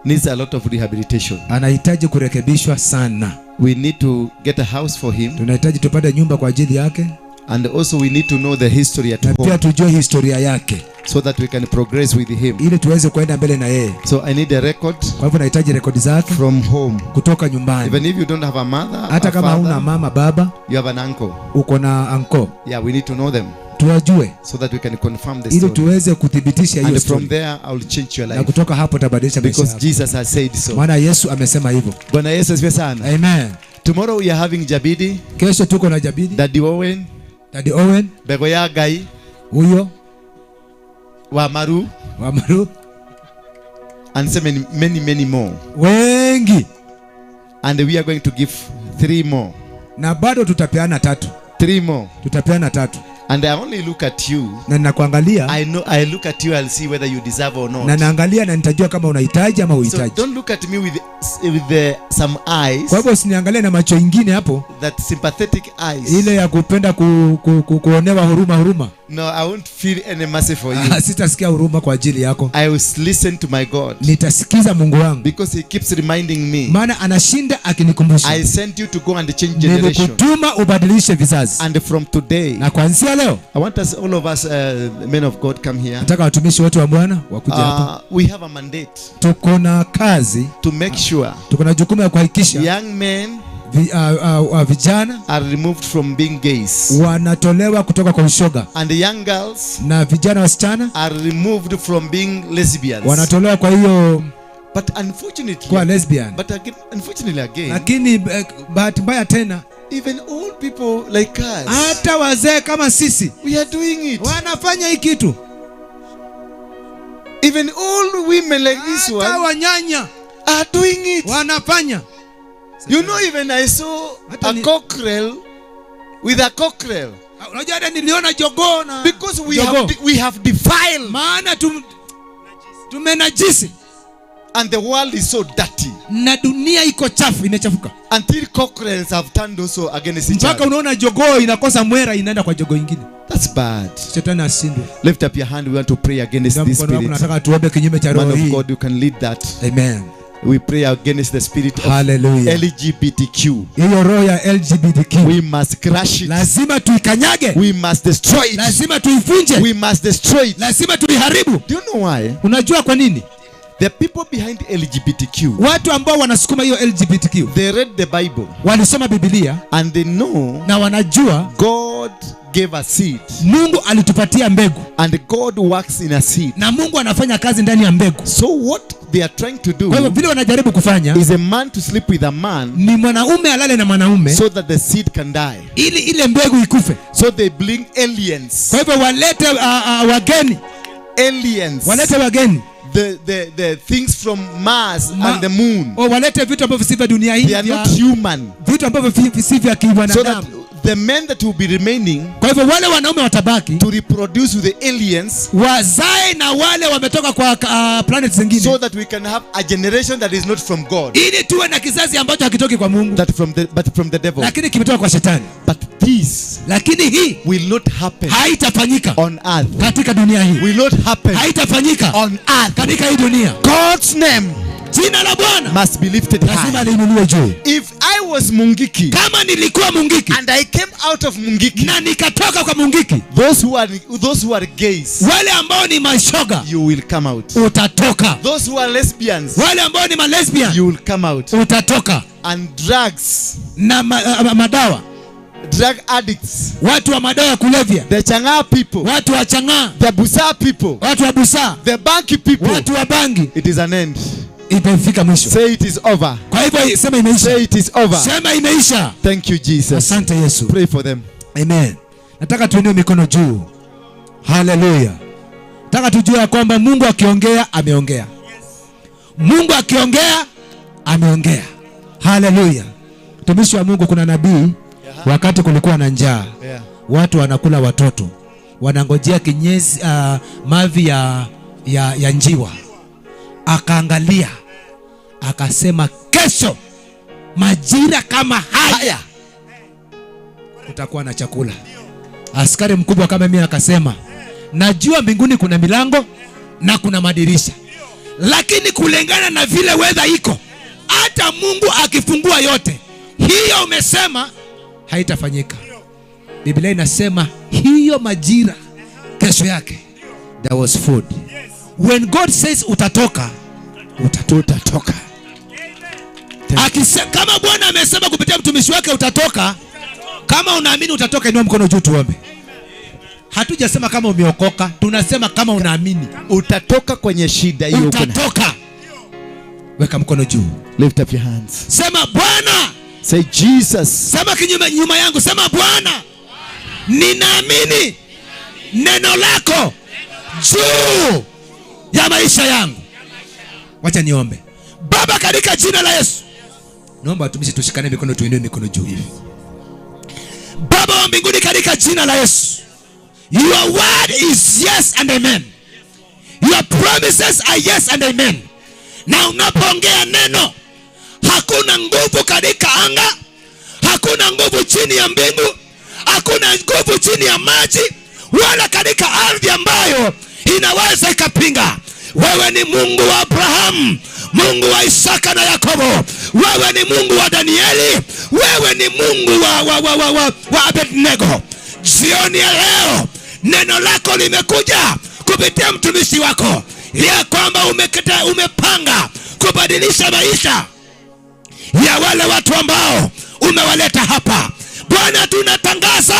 needs a lot of rehabilitation. Anahitaji kurekebishwa sana. We need to get a house for him. Tunahitaji tupate nyumba kwa ajili yake. And also we need to know the history at home. Na pia tujue historia yake. So that we can progress with him. Ili tuweze kuenda mbele na yeye. So I need a record. Kwa hivyo nahitaji rekodi zake. From home. Kutoka nyumbani. Even if you don't have a mother, hata kama huna mama, baba, you have an uncle. Uko na uncle. Yeah, we need to know them. Tuwajue. So that we can confirm the story. Ili tuweze kuthibitisha hiyo story. And from there I will change your life. Na kutoka hapo tabadilisha maisha yako. Because Jesus has said so. Maana Yesu amesema hivyo. Bwana Yesu asifiwe sana. Amen. Tomorrow we are having Jabidi. Kesho tuko na Jabidi. Daddy Owen. Daddy Owen. Bego ya Gai. Huyo. Wamaru. Wamaru. And so many, many, many more. Wengi. And we are going to give 3 more. Na bado tutapeana 3. 3 more. Tutapeana 3. And I only look at you. Na ninakuangalia. I know I look at you, I'll see whether you deserve or not. Na naangalia na nitajua kama unahitaji ama huhitaji. So don't look at me with some eyes. Kwa hivyo usiniangalie na macho ingine hapo. That sympathetic eyes. Ile ya kupenda kuonewa huruma. No, I won't feel any mercy for you. Sitasikia huruma kwa ajili yako. I will listen to my God. Nitasikiza Mungu wangu. Because he keeps reminding me. Maana anashinda akinikumbusha. I sent you to go and change generation. Nilikutuma ubadilishe vizazi. And from today. Na kuanzia leo. I want us, all of us, men of God, come here. Nataka watumishi wote wa Bwana wakuje hapa. We have a mandate. Tuko na kazi. To make sure. Tuko na jukumu ya kuhakikisha. Young men vijana are removed from being gays. Wanatolewa kutoka kwa ushoga. And the young girls na vijana wasichana are removed from being lesbians. Wanatolewa kwa hiyo. But unfortunately, kwa lesbian. But again, unfortunately again, lakini bahati mbaya tena, even old people like us, hata wazee kama sisi, we are doing it. Wanafanya hii kitu. Even old women like this one, hata wanyanya are doing it. Wanafanya. You know, even I saw a cockerel with a cockerel. Unajua hata niliona jogoo na, because we have defiled. Maana tumenajisi. And the world is so dirty. Na dunia iko chafu, imechafuka. Until cockerels have turned also against each other. Mpaka unaona jogoo inakosa mwera inaenda kwa jogoo ingine. That's bad. Shetani ashindwe. Lift up your hand, we want to pray against this spirit. Tunataka tuombe kinyume cha roho hii. Man of God, you can lead that. Amen. We pray against the spirit of Hallelujah. LGBTQ. Hiyo roho ya LGBTQ. We must crush it. Lazima tuikanyage. We must destroy it. Lazima tuivunje. We must destroy it. Lazima tuiharibu. Do you know why? Unajua kwa nini? The people behind LGBTQ, watu ambao wanasukuma hiyo LGBTQ, they read the Bible. Walisoma Biblia. And they know, na wanajua God gave a seed. Mungu alitupatia mbegu. And God works in a seed. Na Mungu anafanya kazi ndani ya mbegu. So what they are trying to do, kwa hivyo vile wanajaribu kufanya, is a man to sleep with a man, ni mwanaume alale na mwanaume, so that the seed can die. Ili ile mbegu ikufe. So they bring aliens. Kwa hivyo walete wageni. Aliens. Walete wageni. The things from Mars and the moon. Oh, walete vitu ambavyo si vya dunia hii. They are not human. Vitu ambavyo si vya kibinadamu. So that the men that will be remaining, kwa hivyo wale wanaume watabaki, to reproduce with the aliens, wazae na wale wametoka kwa planet zingine, so that we can have a generation that is not from God, ili tuwe na kizazi ambacho hakitoki kwa Mungu, that from the, but from the devil, lakini kimetoka kwa shetani. But this, lakini hii will not happen, haitafanyika on earth, katika dunia hii. Will not happen, haitafanyika on earth, katika hii dunia. God's name, jina la Bwana, must be lifted high. Lazima liinuliwe juu. If I was Mungiki, kama nilikuwa Mungiki, and I came out of Mungiki, na nikatoka kwa Mungiki, those who are gays, wale ambao ni mashoga, you will come out, utatoka. Those who are lesbians, wale ambao ni malesbian, you will come out, utatoka. And drugs, na madawa, drug addicts, watu wa madawa ya kulevya, the chang'aa people, watu wa chang'aa, the busaa people, watu wa busaa, the banki people, watu wa bangi. It is an end. Imefika mwisho. Say it is over. Kwa hivyo sema imeisha. Say it is over. Sema imeisha. Thank you, Jesus. Asante Yesu. Pray for them. Amen. Nataka tuinue mikono juu. Haleluya. Nataka tujue ya kwamba Mungu akiongea ameongea. Mungu akiongea ameongea. Haleluya. Mtumishi wa Mungu, kuna nabii wakati kulikuwa na njaa. Watu wanakula watoto. Wanangojea kinyesi, mavi ya njiwa. Akaangalia, akasema kesho majira kama haya kutakuwa na chakula. Askari mkubwa kama mimi akasema, najua mbinguni kuna milango na kuna madirisha, lakini kulingana na vile weather iko, hata Mungu akifungua yote hiyo umesema haitafanyika. Biblia inasema hiyo majira kesho yake there was food. When God says utatoka, utatoka. Kama Bwana amesema kupitia mtumishi wake utatoka, kama unaamini utatoka, inua mkono juu tuombe. Hatujasema kama umeokoka, tunasema kama unaamini utatoka kwenye shida hiyo. Utatoka. Weka mkono juu. Lift up your hands. Sema Bwana. Say Jesus. Sema kinyume nyuma yangu, sema Bwana, ninaamini neno lako juu ya maisha yangu. Wacha niombe. Baba, katika jina la Yesu, naomba watumishi tushikane mikono, tuinue mikono juu hivi. Baba wa mbinguni, katika jina la Yesu, your word is yes and amen. Your promises are yes and amen. Na unapoongea neno, hakuna nguvu katika anga, hakuna nguvu chini ya mbingu, hakuna nguvu chini ya maji, wala katika ardhi ambayo inaweza ikapinga. Wewe ni Mungu wa Abraham, Mungu wa Isaka na Yakobo. Wewe ni Mungu wa Danieli. Wewe ni Mungu wa Abednego. Jioni ya leo neno lako limekuja kupitia mtumishi wako, ya kwamba umepanga kubadilisha maisha ya wale watu ambao umewaleta hapa. Bwana, tunatangaza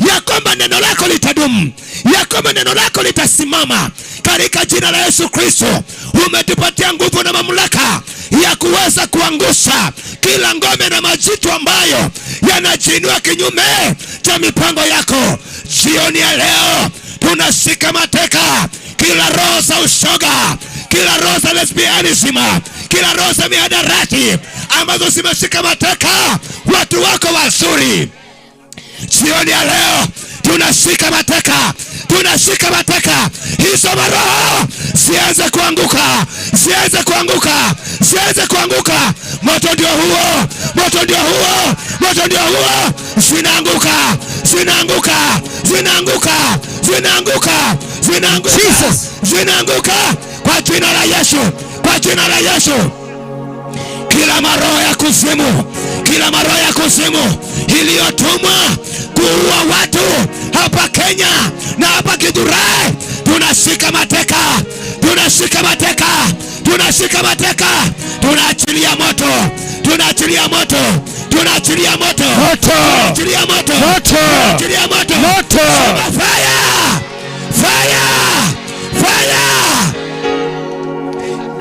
ya kwamba neno lako litadumu, ya kwamba neno lako litasimama katika jina la Yesu Kristo. Umetupatia nguvu na mamlaka ya kuweza kuangusha kila ngome na majitu ambayo yanajiinua kinyume cha mipango yako. Jioni ya leo tunashika mateka kila roho za ushoga, kila roho za lesbianism, kila roho za mihadarati ambazo zimeshika mateka watu wako wazuri. Jioni ya leo tunashika mateka, tunashika mateka hizo maroho, zianze kuanguka, zianze kuanguka, zianze kuanguka. Moto ndio huo, moto ndio huo, moto ndio huo. Zinaanguka, zinaanguka, zinaanguka, zinaanguka, zinaanguka, zinaanguka kwa jina la Yesu, kwa jina la Yesu. Kila maroho ya kuzimu, kila maroho ya kuzimu iliyotumwa kuua watu hapa Kenya na hapa Githurai, tunashika mateka, tunashika mateka, tunashika mateka, tunaachilia moto, tunaachilia moto, tunaachilia moto, tunaachilia moto, tunaachilia moto, moto, fire, fire, fire.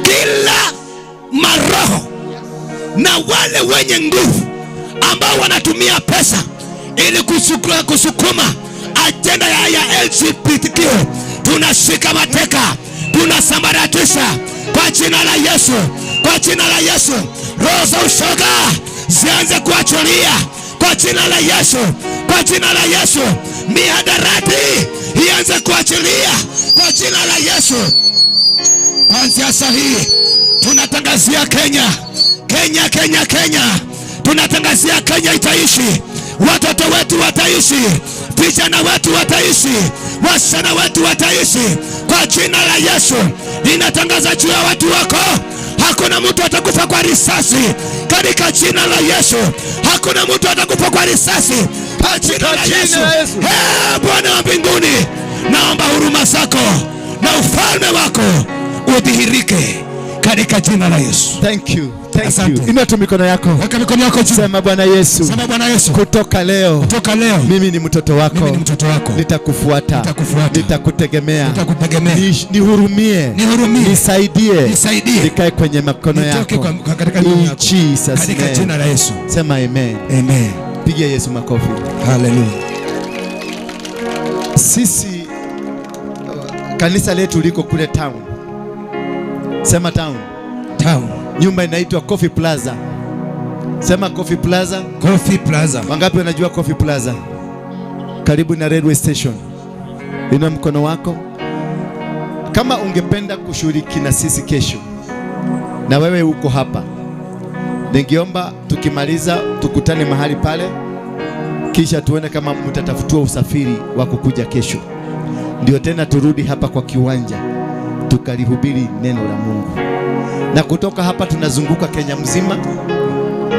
Kila maroho na wale wenye nguvu ambao wanatumia pesa ili kusukuma agenda ya LGBTQ, tunashika mateka, tunasambaratisha kwa jina la Yesu, kwa jina la Yesu. Roho za ushoga zianze kuachilia kwa jina la Yesu, kwa jina la Yesu. Mihadarati ianze kuachilia kwa jina la Yesu. Kuanzia saa hii tunatangazia Kenya, Kenya, Kenya, Kenya. Tunatangazia Kenya itaishi, watoto wetu wataishi, vijana wetu wataishi, wasichana wetu wataishi kwa jina la Yesu. Ninatangaza juu ya watu wako, hakuna mtu atakufa kwa risasi katika jina la Yesu. Hakuna mtu atakufa kwa risasi kwa jina la Yesu. Ee Bwana wa mbinguni, naomba huruma zako na ufalme wako udhihirike Katika jina la Yesu. Thank you. Thank you. Inua tu mikono yako. Weka mikono yako juu. Sema Bwana Yesu. Sema Bwana Yesu. Kutoka leo. Kutoka leo. Mimi ni mtoto wako. Mimi ni mtoto wako. Nitakufuata. Nitakufuata. Nitakutegemea. Nitakutegemea. Nihurumie. Nihurumie. Nisaidie. Nisaidie. Nikae kwenye mikono Nitoke yako. katika mikono In yako. Jesus Katika name. jina la Yesu. Sema amen. Amen. Pigia Yesu makofi. Hallelujah. Sisi kanisa letu liko kule town. Sema town. Town. Nyumba inaitwa Coffee Plaza. Sema Coffee Plaza. Coffee Plaza. Wangapi wanajua Coffee Plaza? Karibu na railway station. Inua mkono wako. Kama ungependa kushiriki na sisi kesho, na wewe uko hapa, ningeomba tukimaliza tukutane mahali pale, kisha tuone kama mtatafutua usafiri wa kukuja kesho, ndio tena turudi hapa kwa kiwanja tukalihubiri neno la Mungu. Na kutoka hapa tunazunguka Kenya mzima,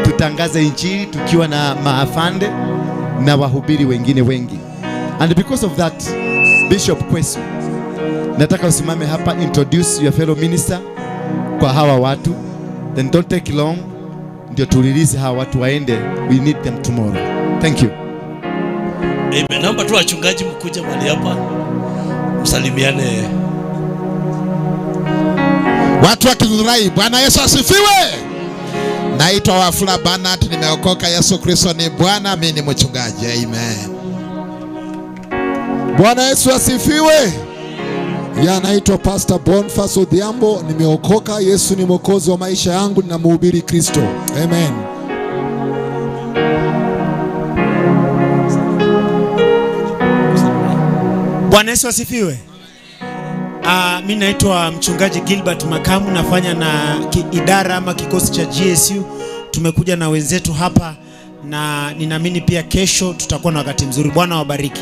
tutangaze injili tukiwa na maafande na wahubiri wengine wengi. And because of that, Bishop Kwesu, nataka usimame hapa, introduce your fellow minister kwa hawa watu, then don't take long, ndio tulilize hawa watu waende. We need them tomorrow. Thank you. Amen. Naomba tu wachungaji mkuje mahali hapa msalimiane. Watu wa Githurai, Bwana Yesu asifiwe. Naitwa Wafula Bernard, nimeokoka. Yesu Kristo ni Bwana, mimi ni mchungaji. Amen. Bwana Yesu asifiwe. Ya, naitwa Pastor Boniface Odhiambo, nimeokoka. Yesu ni mwokozi wa maisha yangu, ninamhubiri Kristo. Amen. Bwana Yesu asifiwe. Mimi naitwa mchungaji Gilbert Makamu, nafanya na idara ama kikosi cha GSU. Tumekuja na wenzetu hapa na ninaamini pia kesho tutakuwa na wakati mzuri. Bwana wabariki.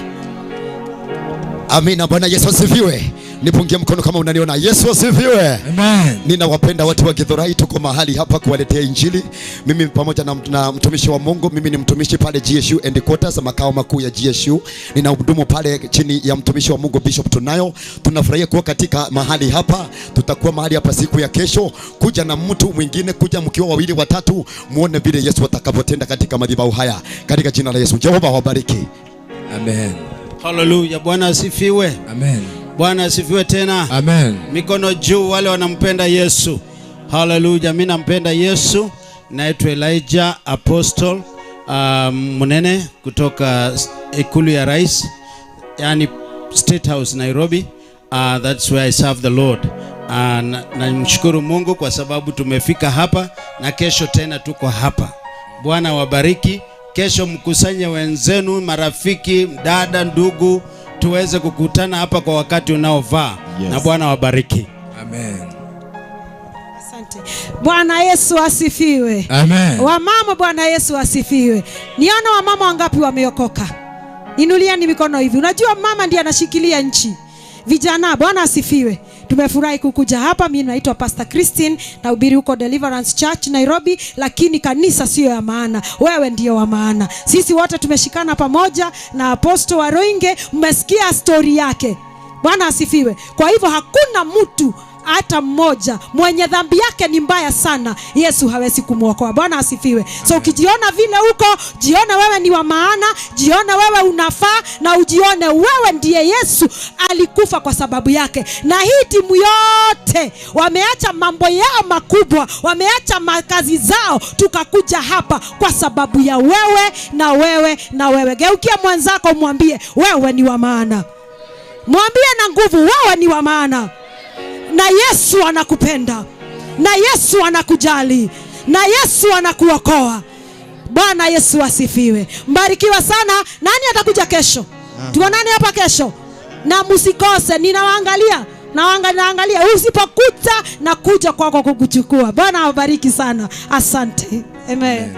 Amina. Bwana Yesu asifiwe. Nipungie mkono kama unaniona. Yesu asifiwe. Amen. Ninawapenda watu wa Githurai, tuko mahali hapa kuwaletea injili. Mimi pamoja na mtumishi wa Mungu, mimi ni mtumishi pale GSU headquarters, makao makuu ya GSU. Ninahudumu pale chini ya mtumishi wa Mungu Bishop Tunayo. Tunafurahia kuwa katika mahali hapa. Tutakuwa mahali hapa siku ya kesho, kuja na mtu mwingine, kuja mkiwa wawili watatu, muone vile Yesu atakavyotenda katika madhabahu haya. Katika jina la Yesu. Jehova wabariki. Amen. Hallelujah. Bwana asifiwe. Amen. Bwana asifiwe tena. Amen. Mikono juu wale wanampenda Yesu. Hallelujah. Mimi nampenda Yesu. Naitwa Elijah Apostle Munene kutoka Ikulu ya Rais, yani State House Nairobi. That's where I serve the Lord. Namshukuru Mungu kwa sababu tumefika hapa na kesho tena tuko hapa. Bwana wabariki. Kesho mkusanye wenzenu, marafiki, dada, ndugu, tuweze kukutana hapa kwa wakati unaofaa. Yes. Na Bwana wabariki. Amen. Asante. Bwana Yesu asifiwe. Amen. Wamama, Bwana Yesu asifiwe. Niona wamama wangapi wameokoka? Inulieni mikono hivi. Unajua mama ndiye anashikilia nchi. Vijana, Bwana asifiwe. Tumefurahi kukuja hapa. Mimi naitwa Pastor Christine, nahubiri huko Deliverance Church Nairobi, lakini kanisa sio ya maana. Wewe ndio wa maana. Sisi wote tumeshikana pamoja na Apostle Waroinge, mmesikia story yake. Bwana asifiwe. Kwa hivyo hakuna mtu hata mmoja mwenye dhambi yake ni mbaya sana, Yesu hawezi kumuokoa. Bwana asifiwe. So ukijiona vile huko, jiona wewe ni wa maana, jiona wewe unafaa, na ujione wewe ndiye Yesu alikufa kwa sababu yake. Na hii timu yote wameacha mambo yao makubwa, wameacha makazi zao, tukakuja hapa kwa sababu ya wewe na wewe na wewe. Geukia mwenzako mwambie wewe ni wa maana. Mwambie na nguvu, wewe ni wa maana. Na Yesu anakupenda, na Yesu anakujali, na Yesu anakuokoa. Bwana Yesu asifiwe. Mbarikiwa sana. Nani atakuja kesho? Tuonane hapa kesho. Na msikose, ninawaangalia. Naangalia. Usipokuta na kuja kwako kukuchukua. Bwana awabariki sana. Asante. Amen.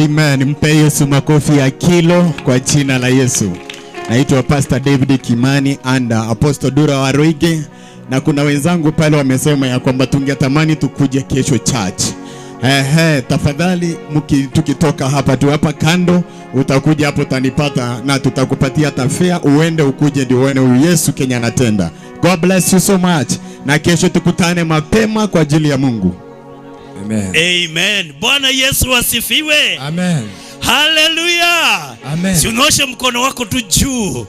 Amen. Mpe Yesu makofi ya kilo kwa jina la Yesu. Naitwa Pastor David Kimani and Apostle Dura Waroige, na kuna wenzangu pale wamesema ya kwamba tungetamani tukuje kesho church. Tafadhali tukitoka hapa tu hapa kando utakuja hapo utanipata na tutakupatia tafea uende ukuje ndio uone huyu Yesu Kenya anatenda. God bless you so much. na kesho tukutane mapema kwa ajili ya Mungu. Amen. Amen. Bwana Yesu asifiwe. Amen. Haleluya. Amen. Si unyoshe mkono wako tu juu.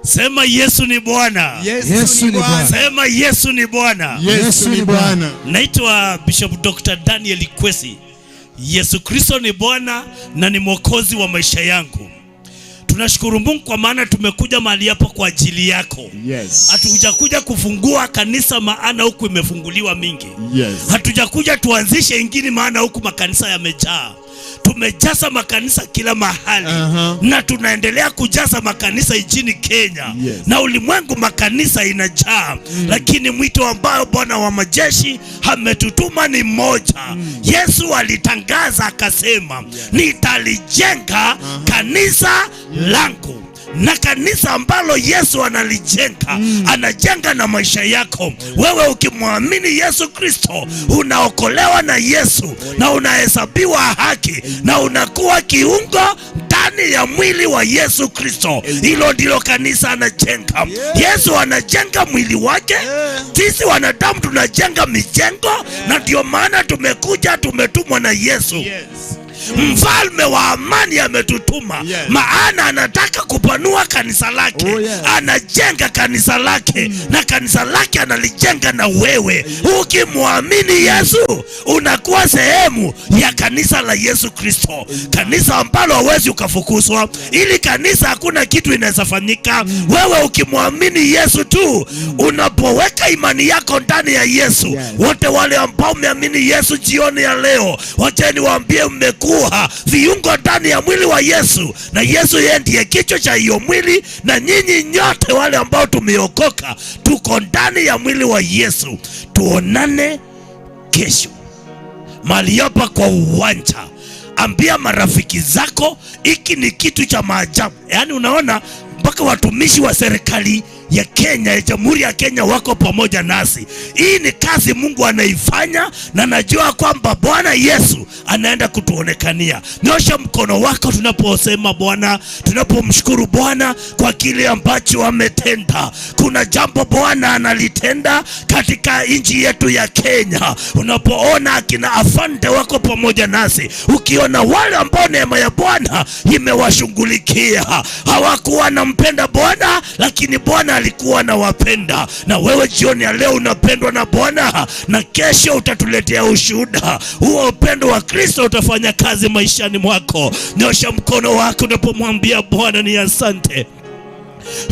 Sema Yesu ni Bwana. Yesu ni Bwana. Sema Yesu ni Bwana. Yesu ni Bwana. Naitwa Bishop Dr. Daniel Kwesi. Yesu Kristo ni Bwana na ni Mwokozi wa maisha yangu. Tunashukuru Mungu kwa maana tumekuja mahali hapa kwa ajili yako. Yes. Hatujakuja kufungua kanisa maana huku imefunguliwa mingi. Yes. Hatujakuja tuanzishe ingine maana huku makanisa yamejaa. Tumejaza makanisa kila mahali. Na tunaendelea kujaza makanisa nchini Kenya. Yes. Na ulimwengu makanisa inajaa. Lakini mwito ambao Bwana wa majeshi ametutuma ni mmoja. Yesu alitangaza akasema, nitalijenga kanisa langu. Na kanisa ambalo Yesu analijenga, anajenga na maisha yako. Wewe ukimwamini Yesu Kristo, unaokolewa na Yesu na unahesabiwa haki na unakuwa kiungo ndani ya mwili wa Yesu Kristo. Hilo ndilo kanisa anajenga. Yesu anajenga mwili wake. Sisi wanadamu tunajenga mijengo, na ndio maana tumekuja, tumetumwa na Yesu. Mfalme wa amani ametutuma. Maana anataka kupanua kanisa lake. Anajenga kanisa lake. Na kanisa lake analijenga na wewe. Ukimwamini Yesu unakuwa sehemu ya kanisa la Yesu Kristo. Kanisa ambalo hauwezi ukafukuzwa. Ili kanisa hakuna kitu inaweza fanyika. Wewe ukimwamini Yesu tu, unapoweka imani yako ndani ya Yesu, wote wale ambao umeamini Yesu jioni ya leo, wacheni waambie mmekuwa viungo ndani ya mwili wa Yesu, na Yesu yeye ndiye kichwa cha hiyo mwili, na nyinyi nyote wale ambao tumeokoka tuko ndani ya mwili wa Yesu. Tuonane kesho mahali hapa kwa uwanja. Ambia marafiki zako, hiki ni kitu cha maajabu. Yaani unaona mpaka watumishi wa serikali ya Kenya, ya Jamhuri ya Kenya wako pamoja nasi. Hii ni kazi Mungu anaifanya, na najua kwamba Bwana Yesu anaenda kutuonekania. Nyosha mkono wako tunaposema Bwana, tunapomshukuru Bwana kwa kile ambacho ametenda. Kuna jambo Bwana analitenda katika nchi yetu ya Kenya. Unapoona akina afande wako pamoja nasi, ukiona wale ambao neema ya Bwana imewashughulikia, hawakuwa wanampenda Bwana, lakini Bwana alikuwa anawapenda. Na wewe jioni ya leo unapendwa na Bwana, na kesho utatuletea ushuhuda. Huo upendo wa Kristo utafanya kazi maishani mwako. Nyosha mkono wako unapomwambia Bwana ni asante.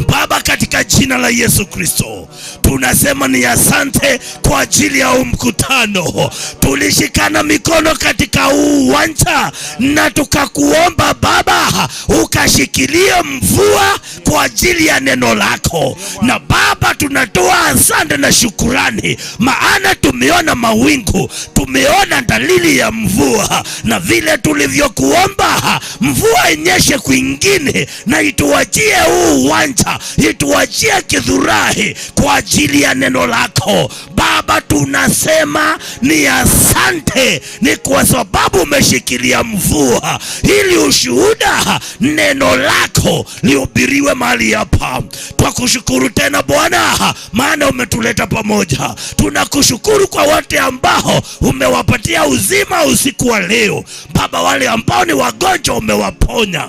Baba, katika jina la Yesu Kristo tunasema ni asante kwa ajili ya huu mkutano. Tulishikana mikono katika huu uwanja na tukakuomba Baba ukashikilie mvua kwa ajili ya neno lako. Na Baba tunatoa asante na shukurani, maana tumeona mawingu, tumeona dalili ya mvua, na vile tulivyokuomba mvua inyeshe kwingine na ituachie huu uwanja, ituachie Githurai kwa ajili ya neno lako. Baba tunasema ni asante, ni kwa sababu umeshikilia mvua ili ushuhuda neno lako lihubiriwe mahali hapa. Twakushukuru tena Bwana, maana umetuleta pamoja. Tunakushukuru kwa wote ambao umewapatia uzima usiku wa leo. Baba, wale ambao ni wagonjwa umewaponya.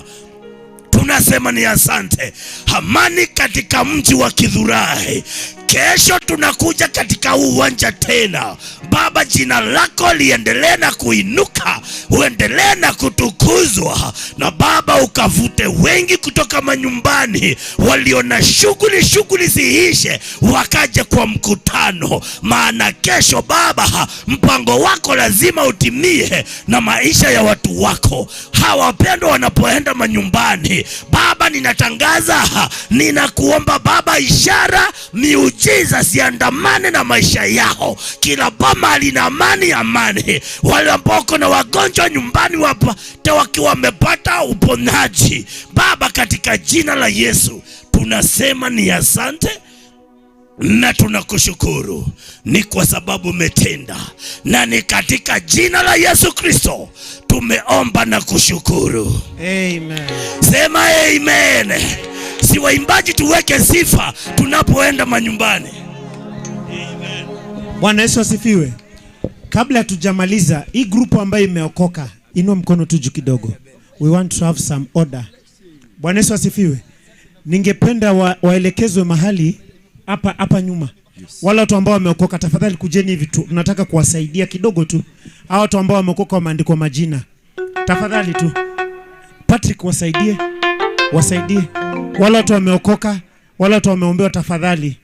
Tunasema ni asante. Amani katika mji wa Githurai. Kesho tunakuja katika uwanja tena. Baba, jina lako liendelee na kuinuka, uendelee na kutukuzwa. Na Baba ukavute wengi kutoka manyumbani walio na shughuli ziishe, wakaje kwa mkutano. Maana kesho Baba mpango wako lazima utimie na maisha ya watu wako hawa wapendwa wanapoenda manyumbani. Baba ninatangaza, ninakuomba Baba, ishara, miujiza siandamane na maisha yao. Kila boma lina amani, amani. Wale ambao na wagonjwa nyumbani wapate wakiwa wamepata uponyaji. Baba, katika jina la Yesu tunasema ni asante na tunakushukuru, ni kwa sababu umetenda, na ni katika jina la Yesu Kristo tumeomba na kushukuru. Amen. Sema amen. Si waimbaji tuweke sifa tunapoenda manyumbani. Amen. Bwana Yesu asifiwe. Kabla hatujamaliza, hii grupu ambayo imeokoka, inua mkono tu juu kidogo. We want to have some order. Bwana Yesu asifiwe. Ningependa waelekezwe mahali hapa hapa nyuma. Yes. Wale watu ambao wameokoka, tafadhali kujeni hivi tu. Tunataka kuwasaidia kidogo tu. Hao watu ambao wameokoka wameandikwa majina. Tafadhali tu. Patrick, wasaidie. Wasaidie. Wale watu wameokoka, wale watu wameombewa, tafadhali.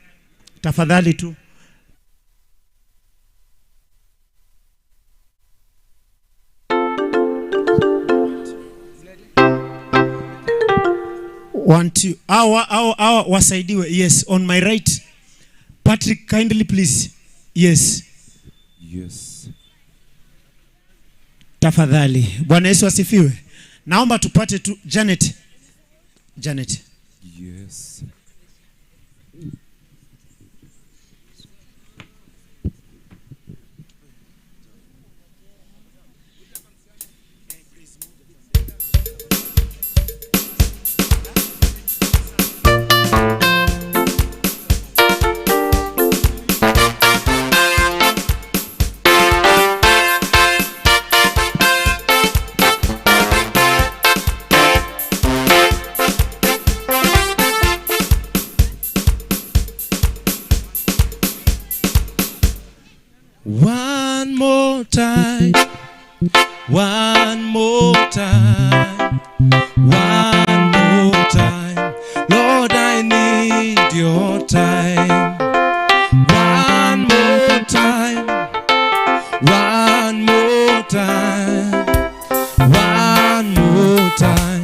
Tafadhali tu. One, two. Awa wasaidiwe. Yes, on my right. Patrick, kindly please. Yes. Yes. Tafadhali. Bwana Yesu asifiwe. Naomba tupate tu Janet. Janet. Yes. One more time, one more time, one more time. Lord, I need your time. One more time, one more time, one more time.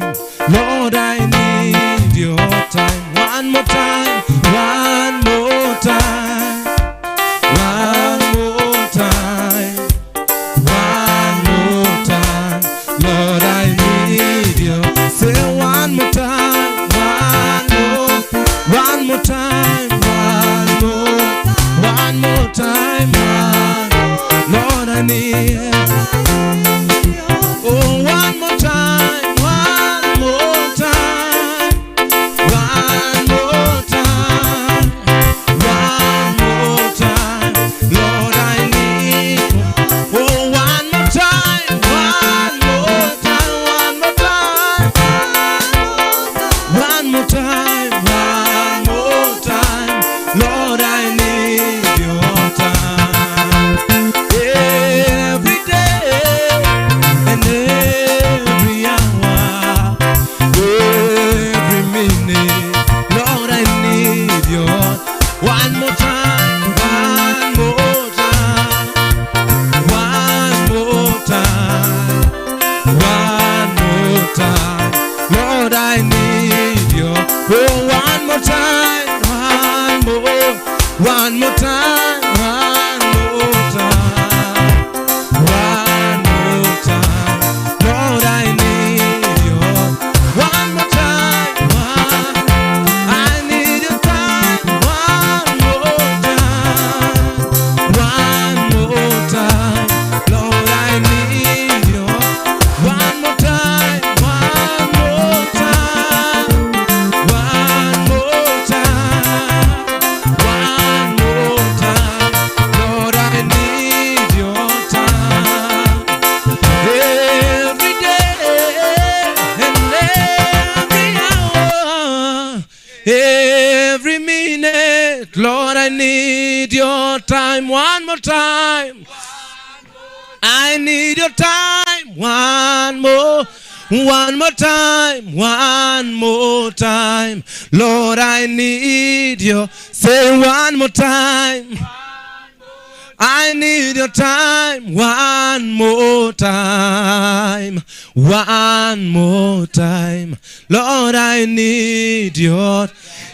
Lord, I need your time. One more time, one more time, one more time, one more time. Lord, I need you. Say one more time, one more time, one more time, one. Lord, I need. Oh, one more time, one more time, one more time, one more time. Lord, I need. Oh, one more time, one more time, one more time, one more time, one more time. Lord, I need your time. Every day and every hour, every minute. Lord, I need your one more time, one more time, one more time, one more time. Lord, I need your oh, one more time, one more time, one more time, one more time. Lord, I need your one more time, one. I need your time, one more time, one more time. Lord, I need your one more time, one more time, one more time, one more time. Lord, I need your time. Every day and every hour, every minute. Lord, I need your time. One more time. I need your time. One more time, one more time. Lord, I need your, say one more time. I need your time. One more time, one more time. Lord, I need your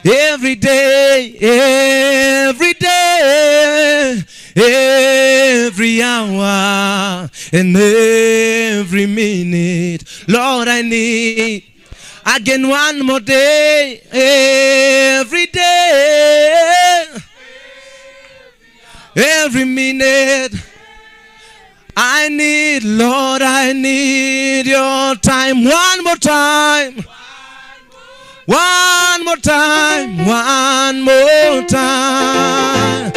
every day, every day, every hour, and every minute. Lord, I need again one more day, every day, every minute. I need, Lord, I need your time. One more time, one more time, one more time,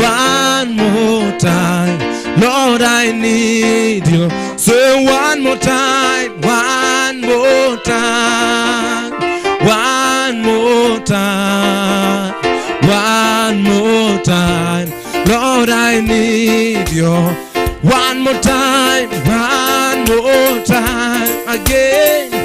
One more time, Lord, I need you. Say one more time, one more time, one more time, one more time, Lord, I need you. One more time, one more time again.